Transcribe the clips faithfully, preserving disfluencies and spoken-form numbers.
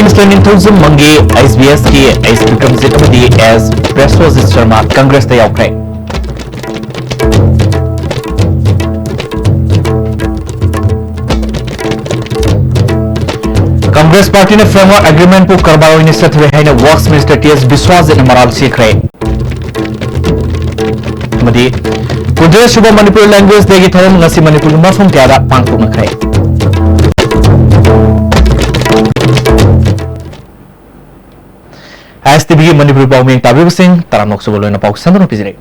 Minister ꯅꯤꯡꯊꯧꯖꯝ ꯃꯪꯒꯦ, H B ꯑꯦꯁꯀꯤ H Bikramjit ꯑꯃꯗꯤ ꯑꯦꯁ ꯄ꯭ꯔꯦꯁꯣꯖꯤꯠ ꯁꯔꯃ ꯀꯪꯒ꯭ꯔꯦꯁꯇ ꯌꯥꯎꯈ꯭ꯔꯦ꯫ Congress ꯄꯥꯔꯇꯤꯅ framework ꯑꯦꯒ꯭ꯔꯤꯃꯦꯟꯠꯄꯨ ꯀꯔꯕꯥꯔ ꯑꯣꯏꯅ ꯆꯠꯊꯔꯦ ꯍꯥꯏꯅ ꯋꯔꯛꯁ ꯃꯤꯅꯤꯁꯇꯔ ꯇꯤ ꯑꯦꯁ ꯕꯤꯁ꯭ꯋꯥꯖꯤꯠꯅ ꯃꯔꯥꯜ ꯁꯤꯈ꯭ꯔꯦ꯫ ꯑꯃꯗꯤ ꯀꯨꯟꯊ꯭ꯔꯥ ꯁꯨꯕ ꯃꯅꯤꯄꯨꯔ ꯂꯦꯡꯒ꯭ꯋꯦꯖ ꯗꯦꯒꯤ ꯊꯧꯔꯝ ꯉꯁꯤ ꯃꯅꯤꯄꯨꯔꯒꯤ ꯃꯐꯝ ꯀꯌꯥꯗ ꯄꯥꯡꯊꯣꯛꯅꯈ꯭ꯔꯦ꯫ ꯑꯥꯏ ꯑꯦꯁ ꯇꯤ ꯚꯤꯒꯤ ꯃꯅꯤꯄꯨꯔꯤ ꯄꯥꯎꯃꯤ ꯇꯥꯕꯤꯕꯁꯤꯡ ꯇꯔꯥꯝꯅ ꯑꯣꯛꯆꯕ ꯂꯣꯏꯅ ꯄꯥꯎ ꯁꯟꯗꯣꯛꯅ ꯄꯤꯖꯔꯤ꯫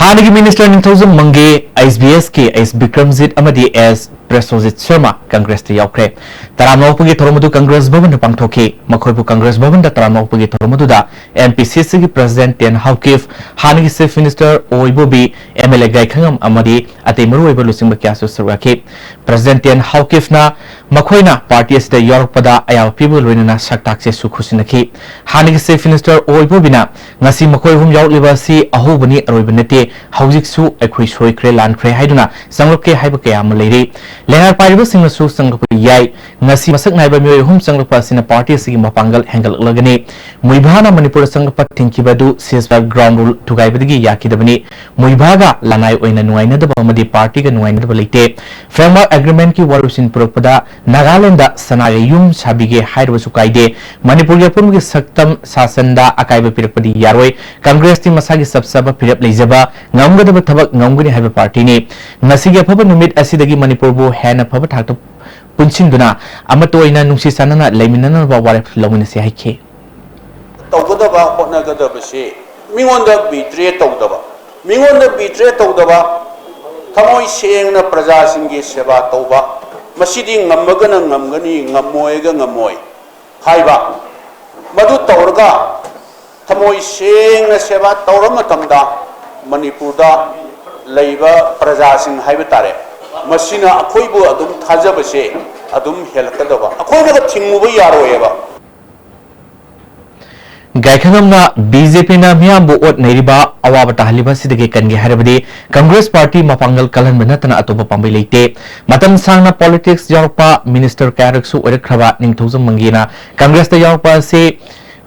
ꯍꯥꯟꯅꯒꯤ ꯃꯤꯅꯤꯁꯇꯔ ꯅꯤꯡꯊꯧꯖꯝ ꯃꯪꯒꯦ, ꯑꯩꯆ ꯕꯤ ꯑꯦꯁꯀꯤ ꯑꯩꯆ ꯕꯤꯀ꯭ꯔꯝꯖꯤꯠ ꯑꯃꯗꯤ ꯑꯦꯁ ꯄ꯭ꯔꯦꯁꯣꯖꯤꯠ ꯁꯔꯃ ꯀꯪꯒ꯭ꯔꯦꯁꯇ ꯌꯥꯎꯈ꯭ꯔꯦ꯫ ꯇꯔꯥꯝꯅ ꯑꯣꯛꯄꯒꯤ ꯊꯧꯔꯝ ꯑꯗꯨ ꯀꯪꯒ꯭ꯔꯦꯁ ꯚꯕꯟꯗ ꯄꯥꯡꯊꯣꯛꯈꯤ꯫ ꯃꯈꯣꯏꯕꯨ ꯀꯪꯒ꯭ꯔꯦꯁ ꯚꯕꯟꯗ ꯇꯔꯥꯝꯅ ꯑꯣꯛꯄꯒꯤ ꯊꯧꯔꯝ ꯑꯗꯨꯗ ꯑꯦꯝ ꯄꯤ ꯁꯤ ꯁꯤꯒꯤ ꯄ꯭ꯔꯦꯁꯤꯗꯦꯟꯠ ꯇꯦꯟ ꯍꯥꯎꯀꯤꯞ, ꯍꯥꯟꯅꯒꯤ ꯆꯤꯐ ꯃꯤꯅꯤꯁꯇꯔ ꯑꯣ ꯏꯕꯣꯕꯤ, ꯑꯦꯝ ꯑꯦꯜ ꯑꯦ ꯒꯥꯏꯈꯉꯝ ꯑꯃꯗꯤ ꯑꯇꯩ ꯃꯔꯨꯑꯣꯏꯕ ꯂꯨꯆꯤꯡꯕ ꯀꯌꯥꯁꯨ ꯁꯔꯨꯛ ꯌꯥꯈꯤ꯫ ꯄ꯭ꯔꯦꯁꯤꯗꯦꯟꯠ ꯇꯦꯟ ꯍꯥꯎꯀꯤꯞꯅ ꯃꯈꯣꯏꯅ ꯄꯥꯔꯇꯤ ꯑꯁꯤꯗ ꯌꯥꯎꯔꯛꯄꯗ ꯑꯌꯥꯕ ꯄꯤꯕꯒ ꯂꯣꯏꯅꯅ ꯁꯛ ꯇꯥꯛꯆꯦꯁꯨ ꯈꯨꯠꯁꯤꯟꯅꯈꯤ꯫ ꯍꯥꯟꯅꯒꯤ ꯆꯤꯐ ꯃꯤꯅꯤꯁꯇꯔ ꯑꯣ ꯏꯕꯣꯕꯤꯅ ꯉꯁꯤ ꯃꯈꯣꯏ ꯑꯍꯨꯝ ꯌꯥꯎꯔꯛꯂꯤꯕ ꯑꯁꯤ ꯑꯍꯧꯕꯅꯤ, ꯑꯔꯣꯏꯕ ꯅꯠꯇꯦ, ꯍꯧꯖꯤꯛꯁꯨ ꯑꯩꯈꯣꯏ ꯁꯣꯏꯈ꯭ꯔꯦ, ꯂꯥꯟꯈ꯭ꯔꯦ ꯍꯥꯏꯗꯨꯅ ꯆꯪꯂꯛꯀꯦ ꯍꯥꯏꯕ ꯀꯌꯥ ꯑꯃ ꯂꯩꯔꯤ꯫ ꯂꯩꯉꯥꯛ ꯄꯥꯏꯔꯤꯕꯁꯤꯡꯅꯁꯨ ꯆꯪꯂꯛꯄ ꯌꯥꯏ꯫ ꯉꯁꯤ ꯃꯁꯛ ꯅꯥꯏꯕ ꯃꯤꯑꯣꯏ ꯑꯍꯨꯝ ꯆꯪꯂꯛꯄ ꯑꯁꯤꯅ ꯄꯥꯔꯇꯤ ꯑꯁꯤꯒꯤ ꯃꯄꯥꯡꯒꯜ ꯍꯦꯟꯒꯠꯂꯛꯂꯒꯅꯤ꯫ ꯃꯨꯏꯚꯥꯅ ꯃꯅꯤꯄꯨꯔꯗ ꯆꯪꯂꯛꯄ ꯊꯤꯡꯈꯤꯕ ꯑꯗꯨ ceasefire, ground rule ꯊꯨꯒꯥꯏꯕꯗꯒꯤ ꯌꯥꯈꯤꯗꯕꯅꯤ꯫ ꯃꯨꯏꯚꯥꯒ ꯂꯅꯥꯏ ꯑꯣꯏꯅ ꯅꯨꯡꯉꯥꯏꯅꯗꯕ ꯑꯃꯗꯤ ꯄꯥꯔꯇꯤꯒ ꯅꯨꯡꯉꯥꯏꯅꯗꯕ ꯂꯩꯇꯦ꯫ ꯐ꯭ꯔꯦꯝꯋꯔꯛ ꯑꯦꯒ꯭ꯔꯤꯃꯦꯟꯠꯀꯤ ꯋꯥꯔꯣꯏꯁꯤꯟ ꯄꯨꯔꯛꯄꯗ ꯅꯥꯒꯥꯂꯦꯟꯗ ꯁꯅꯥꯒꯤ ꯌꯨꯝ ꯁꯥꯕꯤꯒꯦ ꯍꯥꯏꯔꯕꯁꯨ ꯀꯥꯏꯗꯦ꯫ ꯃꯅꯤꯄꯨꯔꯒꯤ ꯑꯄꯨꯟꯕꯒꯤ ꯁꯛꯇꯝ ꯁꯥꯁꯟꯗ ꯑꯀꯥꯏꯕ ꯄꯤꯔꯛꯄꯗꯤ ꯌꯥꯔꯣꯏ꯫ ꯀꯪꯒ꯭ꯔꯦꯁꯇꯤ ꯃꯁꯥꯒꯤ ꯆꯞ ꯆꯥꯕ ꯐꯤꯔꯦꯞ ꯂꯩꯖꯕ, ꯉꯝꯒꯗꯕ ꯊꯕꯛ ꯉꯝꯒꯅꯤ ꯍꯥꯏꯕ ꯄꯥꯔꯇꯤꯅꯤ꯫ ꯉꯁꯤꯒꯤ ꯑꯐꯕ ꯅꯨꯃꯤꯠ ꯑꯁꯤꯗꯒꯤ ꯃꯅꯤꯄꯨꯔꯕꯨ ꯍꯦꯟꯅ ꯐꯕ ꯊꯥꯛꯇ ꯄꯨꯟꯁꯤꯟꯗꯨꯅ ꯑꯃꯠꯇ ꯑꯣꯏꯅ ꯅꯨꯡꯁꯤ ꯆꯥꯟꯅꯅ ꯂꯩꯃꯤꯟꯅꯅꯕ ꯋꯥꯔꯦꯞ ꯂꯧꯃꯤꯟꯅꯁꯤ ꯍꯥꯏꯈꯤ꯫ ꯇꯧꯒꯗꯕ ꯍꯣꯠꯅꯒꯗꯕꯁꯤ ꯃꯤꯉꯣꯟꯗ ꯕꯤꯇ꯭ꯔꯦ ꯇꯧꯗꯕ, ꯃꯤꯉꯣꯟꯗ ꯕꯤꯇ꯭ꯔꯦ ꯇꯧꯗꯕ, ꯊꯃꯣꯏ ꯁꯦꯡꯅ ꯄ꯭ꯔꯖꯥꯁꯤꯡꯒꯤ ꯁꯦꯕꯥ ꯇꯧꯕ, ꯃꯁꯤꯗꯤ ꯉꯝꯃꯒꯅ ꯉꯝꯒꯅꯤ, ꯉꯝꯃꯣꯏꯒ ꯉꯝꯃꯣꯏ ꯍꯥꯏꯕ, ꯃꯗꯨ ꯇꯧꯔꯒ ꯊꯃꯣꯏ ꯁꯦꯡꯅ ꯁꯦꯕꯥ ꯇꯧꯔ ꯃꯇꯝꯗ ꯃꯅꯤꯄꯨꯔꯗ ꯂꯩꯕ ꯄ꯭ꯔꯖꯥꯁꯤꯡ ꯍꯥꯏꯕ ꯇꯥꯔꯦ, ꯃꯁꯤꯅ ꯑꯩꯈꯣꯏꯕꯨ ꯑꯗꯨꯝ ꯊꯥꯖꯕꯁꯦ ꯑꯗꯨꯝ ꯍꯦꯜꯂꯛꯀꯗꯕ, ꯑꯩꯈꯣꯏꯅꯒ ꯊꯤꯡꯉꯨꯕ ꯌꯥꯔꯣꯏꯑꯕ꯫ ꯒꯥꯏꯈꯪꯉꯝꯅ ꯕꯤ ꯖꯦ ꯄꯤꯅ ꯃꯤꯌꯥꯝꯕꯨ ꯑꯣꯠ ꯅꯩꯔꯤꯕ ꯑꯋꯥꯕ ꯇꯥꯍꯜꯂꯤꯕ ꯑꯁꯤꯗꯒꯤ ꯀꯟꯒꯦ ꯍꯥꯏꯔꯕꯗꯤ ꯀꯪꯒ꯭ꯔꯦꯁ ꯄꯥꯔꯇꯤ ꯃꯄꯥꯡꯒꯜ ꯀꯜꯍꯟꯕ ꯅꯠꯇꯅ ꯑꯇꯣꯞꯄ ꯄꯥꯝꯕꯩ ꯂꯩꯇꯦ꯫ ꯃꯇꯝ ꯁꯥꯡꯅ ꯄꯣꯂꯤꯇꯤꯛꯁ ꯌꯥꯎꯔꯛꯄ, ꯃꯤꯅꯤꯁꯇꯔ ꯀꯌꯥꯔꯛꯁꯨ ꯑꯣꯏꯔꯛꯈ꯭ꯔꯕ ꯅꯤꯡꯊꯧꯖꯝ ꯃꯪꯒꯦꯅ ꯀꯪꯒ꯭ꯔꯦꯁꯇ ꯌꯥꯎꯔꯛꯄ ꯑꯁꯤ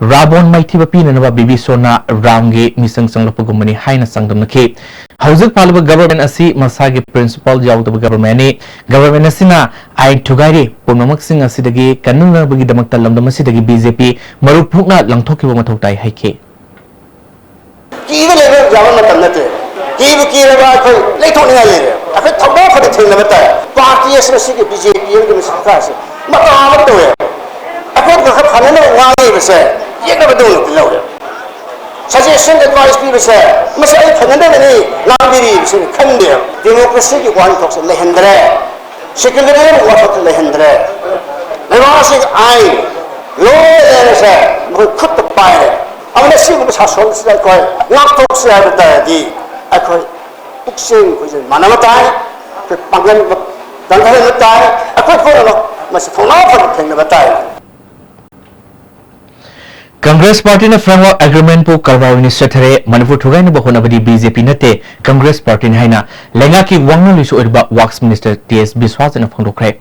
ꯔꯥꯕꯣꯟ ꯃꯥꯏꯊꯤꯕ ꯄꯤꯅꯅꯕ ꯕꯤꯕꯤꯁꯣꯔꯅ ꯔꯥꯝꯒꯤ ꯃꯤꯆꯪ ꯆꯪꯂꯛꯄꯒꯨꯝꯕꯅꯤ ꯍꯥꯏꯅ ꯆꯥꯡꯗꯝꯅꯈꯤ꯫ ꯍꯧꯖꯤꯛ ꯄꯥꯜꯂꯤꯕ ꯒꯚꯔꯟꯃꯦꯟꯠ ꯑꯁꯤ ꯃꯁꯥꯒꯤ ꯄ꯭ꯔꯤꯟꯁꯤꯄꯜ ꯌꯥꯎꯗꯕ ꯒꯚꯔꯟꯃꯦꯟꯠꯅꯤ꯫ ꯒꯚꯔꯟꯃꯦꯟꯠ ꯑꯁꯤꯅ ꯑꯥꯏꯟ ꯊꯨꯒꯥꯏꯔꯤ꯫ ꯄꯨꯝꯅꯃꯛꯁꯤꯡ ꯑꯁꯤꯗꯒꯤ ꯀꯟꯅꯅꯕꯒꯤꯗꯃꯛꯇ ꯂꯝꯗꯝ ꯑꯁꯤꯗꯒꯤ ꯕꯤ ꯖꯦ ꯄꯤ ꯃꯔꯨ ꯐꯨꯛꯅ ꯂꯪꯊꯣꯛꯈꯤꯕ ꯃꯊꯧ ꯇꯥꯏ ꯍꯥꯏꯈꯤ꯫ ꯀꯤꯕ ꯂꯩꯕ ꯌꯥꯕ ꯃꯇꯝ ꯅꯠꯇꯦ꯫ ꯀꯤꯕ ꯀꯤꯔꯕ ꯑꯩꯈꯣꯏ ꯂꯩꯊꯣꯛꯅꯤꯡꯉꯥꯏ ꯂꯩꯔꯦ꯫ ꯑꯩꯈꯣꯏ ꯊꯧꯅꯥ ꯐꯅ ꯊꯦꯡꯅꯕ ꯇꯥꯏ꯫ ꯄꯥꯔꯇꯤ ꯑꯁꯤ ꯃꯁꯤꯒꯤ ꯕꯤ ꯖꯦ ꯄꯤ ꯑꯃꯒꯤ ꯃꯁꯤ ꯁꯔꯀꯥꯔꯁꯦ ꯃꯇꯥ ꯑꯃ ꯇꯧꯋꯦ꯫ ꯑꯩꯈꯣꯏ ꯈꯔ ꯐꯅꯅꯕ ꯉꯥꯡꯉꯤꯕꯁꯦ ꯌꯦꯛꯅꯕꯗꯧꯅ ꯂꯧꯋꯦ꯫ ꯁꯖꯦꯁꯟ, ꯑꯦꯗꯚꯥꯏꯁ ꯄꯤꯕꯁꯦ ꯃꯁꯤ ꯑꯩ ꯐꯅꯅꯕꯅꯤ ꯉꯥꯡꯕꯤꯔꯤꯕꯁꯤꯅ ꯈꯟꯗꯦꯕ꯫ ꯗꯦꯃꯣꯀ꯭ꯔꯦꯁꯤꯒꯤ ꯋꯥꯍꯟꯊꯣꯛꯁꯦ ꯂꯩꯍꯟꯗ꯭ꯔꯦ꯫ ꯁꯦꯀꯨꯂꯔꯤꯖꯝ ꯋꯥꯊꯣꯛꯇ ꯂꯩꯍꯟꯗ꯭ꯔꯦ꯫ ꯂꯩꯕꯥꯛ ꯑꯁꯤꯒꯤ ꯑꯥꯏꯟ, ꯂꯣ ꯑꯦꯟ ꯑꯣꯔꯗꯔꯁꯦ ꯃꯈꯣꯏ ꯈꯨꯠꯇ ꯄꯥꯏꯔꯦ꯫ ꯑꯗꯨꯅ ꯁꯤꯒꯨꯝꯕ ꯁꯥꯁꯣꯟ ꯑꯁꯤꯗ ꯑꯩꯈꯣꯏ ꯉꯥꯛꯊꯣꯛꯁꯤ ꯍꯥꯏꯕ ꯇꯥꯔꯗꯤ ꯑꯩꯈꯣꯏ ꯄꯨꯛꯆꯦꯜ ꯑꯩꯈꯣꯏꯁꯦ ꯃꯥꯟꯅꯕ ꯇꯥꯏ, ꯑꯩꯈꯣꯏ ꯄꯥꯡꯒꯜ ꯀꯟꯈꯠꯍꯟꯕ ꯇꯥꯏ, ꯑꯩꯈꯣꯏ ꯄꯨꯝꯅꯃꯛ ꯃꯁꯤ ꯊꯧꯅꯥ ꯐꯅ ꯊꯦꯡꯅꯕ ꯇꯥꯏ꯫ ꯀꯪꯒ꯭ꯔꯦꯁ ꯄꯥꯔꯇꯤꯅ ꯐ꯭ꯔꯦꯝꯋꯥꯔꯛ ꯑꯦꯒ꯭ꯔꯤꯃꯦꯟꯠꯄꯨ ꯀꯔꯕꯥꯔ ꯑꯣꯏꯅ ꯁꯦꯠꯊꯔꯦ, ꯃꯅꯤꯄꯨꯔ ꯊꯨꯒꯥꯏꯅꯕ ꯍꯣꯠꯅꯕꯗꯤ ꯕꯤ ꯖꯦ ꯄꯤ ꯅꯠꯇꯦ, ꯀꯪꯒ꯭ꯔꯦꯁ ꯄꯥꯔꯇꯤꯅꯤ ꯍꯥꯏꯅ ꯂꯩꯉꯥꯛꯀꯤ ꯋꯥꯉꯥꯡꯂꯣꯏꯁꯨ ꯑꯣꯏꯔꯤꯕ ꯋꯥꯛꯁ ꯃꯤꯅꯤꯁꯇꯔ ꯇꯤ ꯑꯦꯁ ꯕꯤꯁ꯭ꯋꯥꯁꯅ ꯐꯣꯡꯗꯣꯛꯈ꯭ꯔꯦ꯫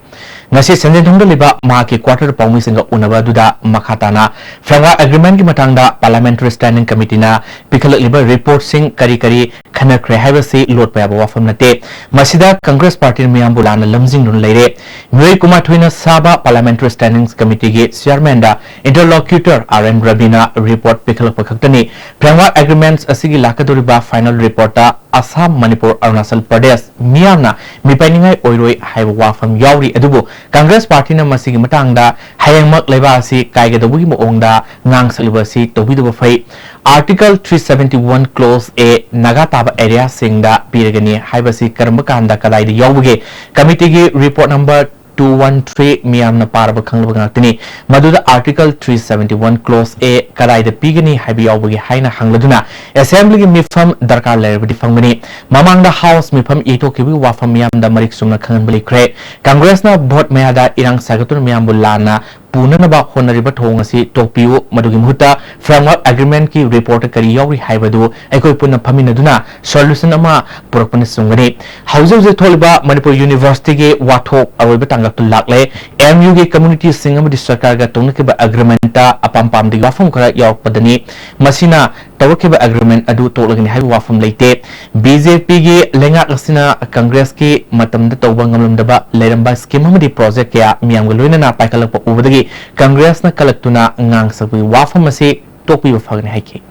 ꯉꯁꯤ ꯁꯟꯖꯦꯟꯊꯣꯡꯗ ꯂꯩꯕ ꯃꯍꯥꯛꯀꯤ ꯀ꯭ꯋꯥꯇꯔ ꯄꯥꯎꯃꯤꯁꯤꯡꯒ ꯎꯅꯕ ꯑꯗꯨꯗ ꯃꯈꯥ ꯇꯥꯅ ꯐ꯭ꯔꯦꯝꯋꯥꯔꯛ ꯑꯦꯒ꯭ꯔꯤꯃꯦꯟꯠꯀꯤ ꯃꯇꯥꯡꯗ ꯄꯥꯔꯂꯤꯌꯥꯃꯦꯟꯇꯔꯤ ꯁ꯭ꯇꯦꯟꯗꯤꯡ ꯀꯃꯤꯇꯤꯅ ꯄꯤꯈꯠꯂꯛꯂꯤꯕ ꯔꯤꯄꯣꯔꯠꯁꯤꯡ ꯀꯔꯤ ꯀꯔꯤ ꯈꯟꯅꯈ꯭ꯔꯦ ꯍꯥꯏꯕꯁꯤ ꯂꯣꯠꯄ ꯌꯥꯕ ꯋꯥꯐꯝ ꯅꯠꯇꯦ꯫ ꯃꯁꯤꯗ ꯀꯪꯒ꯭ꯔꯦꯁ ꯄꯥꯔꯇꯤꯅ ꯃꯤꯌꯥꯝꯕꯨ ꯂꯥꯟꯅ ꯂꯝꯖꯤꯡꯗꯨꯅ ꯂꯩꯔꯦ꯫ ꯃꯤꯑꯣꯏ ꯀꯨꯟꯃꯥꯊꯣꯏꯅ ꯁꯥꯕ ꯄꯥꯔꯂꯤꯌꯥꯃꯦꯟꯇꯔꯤ ꯁ꯭ꯇꯦꯟꯗꯤꯡ ꯀꯃꯤꯇꯤꯒꯤ ꯆꯤꯌꯥꯔꯃꯦꯟꯗ ꯏꯟꯇꯔꯂꯣꯀ꯭ꯌꯨꯇꯔ ꯑꯥꯔ ꯑꯦꯝ ꯔꯕꯤꯅ ꯔꯤꯄꯣꯔꯠ ꯄꯤꯈꯠꯂꯛꯄ ꯈꯛꯇꯅꯤ꯫ ꯐ꯭ꯔꯦꯝꯋꯥꯔꯛ ꯑꯦꯒ꯭ꯔꯤꯃꯦꯟꯠꯁ ꯑꯁꯤꯒꯤ ꯂꯥꯛꯀꯗꯧꯔꯤꯕ ꯐꯥꯏꯅꯦꯜ ꯔꯤꯄꯣꯔꯠꯇ ꯑꯁꯥꯝ, ꯃꯅꯤꯄꯨꯔ, ꯑꯔꯨꯅꯥꯆꯜ ꯄ꯭ꯔꯗꯦꯁ ꯃꯤꯌꯥꯝꯅ ꯃꯤꯄꯥꯏꯅꯤꯡꯉꯥꯏ ꯑꯣꯏꯔꯣꯏ ꯍꯥꯏꯕ ꯋꯥꯐꯝ ꯌꯥꯎꯔꯤ꯫ ꯑꯗꯨꯕꯨ ꯀꯪꯒ꯭ꯔꯦꯁ ꯄꯥꯔꯇꯤꯅ ꯃꯁꯤꯒꯤ ꯃꯇꯥꯡꯗ ꯍꯌꯦꯡꯃꯛ ꯂꯩꯕꯥꯛ ꯑꯁꯤ ꯀꯥꯏꯒꯗꯧꯕꯒꯤ ꯃꯑꯣꯡꯗ ꯉꯥꯡꯁꯛꯂꯤꯕ ꯑꯁꯤ ꯇꯧꯕꯤꯗꯕ ꯐꯩ꯫ Article three seventy one clause A Naga ꯇꯥꯕ ꯑꯦꯔꯤꯌꯥꯁꯤꯡꯗ ꯄꯤꯔꯒꯅꯤ ꯍꯥꯏꯕꯁꯤ ꯀꯔꯝꯕ ꯀꯥꯟꯗ ꯀꯗꯥꯏꯗ ꯌꯥꯎꯕꯒꯦ? ꯀꯃꯤꯇꯤꯒꯤ report number two one three ꯃꯤꯌꯥꯝꯅ ꯄꯥꯔꯕ ꯈꯪꯂꯕ ꯉꯥꯛꯇꯅꯤ꯫ ꯃꯗꯨꯗ article three seventy one clause A ꯀꯗꯥꯏꯗ ꯄꯤꯒꯅꯤ ꯍꯥꯏꯕ ꯌꯥꯎꯕꯒꯦ ꯍꯥꯏꯅ ꯍꯪꯂꯗꯨꯅ ꯑꯦꯁꯦꯝꯕ꯭ꯂꯤꯒꯤ ꯃꯤꯐꯝ ꯗꯔꯀꯥꯔ ꯂꯩꯔꯕꯗꯤ ꯐꯪꯕꯅꯤ꯫ ꯃꯃꯥꯡꯗ ꯍꯥꯎꯁ ꯃꯤꯐꯝ ꯏꯊꯣꯛꯈꯤꯕꯒꯤ ꯋꯥꯐꯝ ꯃꯤꯌꯥꯝꯗ ꯃꯔꯤꯛ ꯆꯨꯝꯅ ꯈꯪꯍꯟꯕ ꯂꯩꯈ꯭ꯔꯦ꯫ ꯀꯪꯒ꯭ꯔꯦꯁꯅ ꯚꯣꯠ ꯃꯌꯥꯗ ꯏꯔꯥꯡ ꯁꯥꯒꯠꯇꯨꯅ ꯃꯤꯌꯥꯝꯕꯨ ꯂꯥꯟꯅ ꯄꯨꯅꯅꯕ ꯍꯣꯠꯅꯔꯤꯕ ꯊꯧꯑꯣꯡ ꯑꯁꯤ ꯇꯣꯛꯄꯤꯌꯨ꯫ ꯃꯗꯨꯒꯤ ꯃꯍꯨꯠꯇ Framework Agreement ꯀꯤ report ꯀꯔꯤ ꯌꯥꯎꯔꯤ ꯍꯥꯏꯕꯗꯨ ꯑꯩꯈꯣꯏ ꯄꯨꯟꯅ ꯐꯝꯃꯤꯟꯅꯗꯨꯅ solution ꯑꯃ ꯄꯨꯔꯛꯄꯅ ꯆꯨꯝꯒꯅꯤ꯫ ꯍꯧꯖꯤꯛ ꯍꯧꯖꯤꯛ ꯊꯣꯛꯂꯤꯕ ꯃꯅꯤꯄꯨꯔ University ꯒꯤ ꯋꯥꯊꯣꯛ ꯑꯔꯣꯏꯕ ꯇꯥꯡꯀꯛꯇ ꯂꯥꯛꯂꯦ꯫ M U ꯒꯤ community ꯁꯤꯡ ꯑꯃꯗꯤ ꯁꯔꯀꯥꯔꯒ ꯇꯧꯅꯈꯤꯕ agreement ꯇ ꯑꯄꯥꯝ ꯄꯥꯝꯗꯒꯤ ꯋꯥꯐꯝ ꯈꯔ ꯌꯥꯎꯔꯛꯄꯗꯅꯤ꯫ ꯃꯁꯤꯅ ꯇꯧꯔꯛꯈꯤꯕ agreement ꯑꯗꯨ ꯇꯣꯛꯂꯒꯅꯤ ꯍꯥꯏꯕ ꯋꯥꯐꯝ ꯂꯩꯇꯦ꯫ B J P ꯒꯤ ꯂꯩꯉꯥꯛ ꯑꯁꯤꯅ Congress ꯀꯤ ꯃꯇꯝꯗ ꯇꯧꯕ ꯉꯝꯂꯝꯗꯕ ꯂꯩꯔꯝꯕ scheme ꯑꯃꯗꯤ project ꯀꯌꯥ ꯃꯤꯌꯥꯝꯒ ꯂꯣꯏꯅꯅ ꯄꯥꯏꯈꯠꯂꯛꯄ ꯎꯕꯗꯒꯤ Congress ꯅ ꯀꯂꯛꯇꯨꯅ ꯉꯥꯡ ꯁꯛꯄꯒꯤ ꯋꯥꯐꯝ ꯑꯁꯤ ꯇꯣꯛꯄꯤꯕ ꯐꯒꯅꯤ ꯍꯥꯏꯈꯤ꯫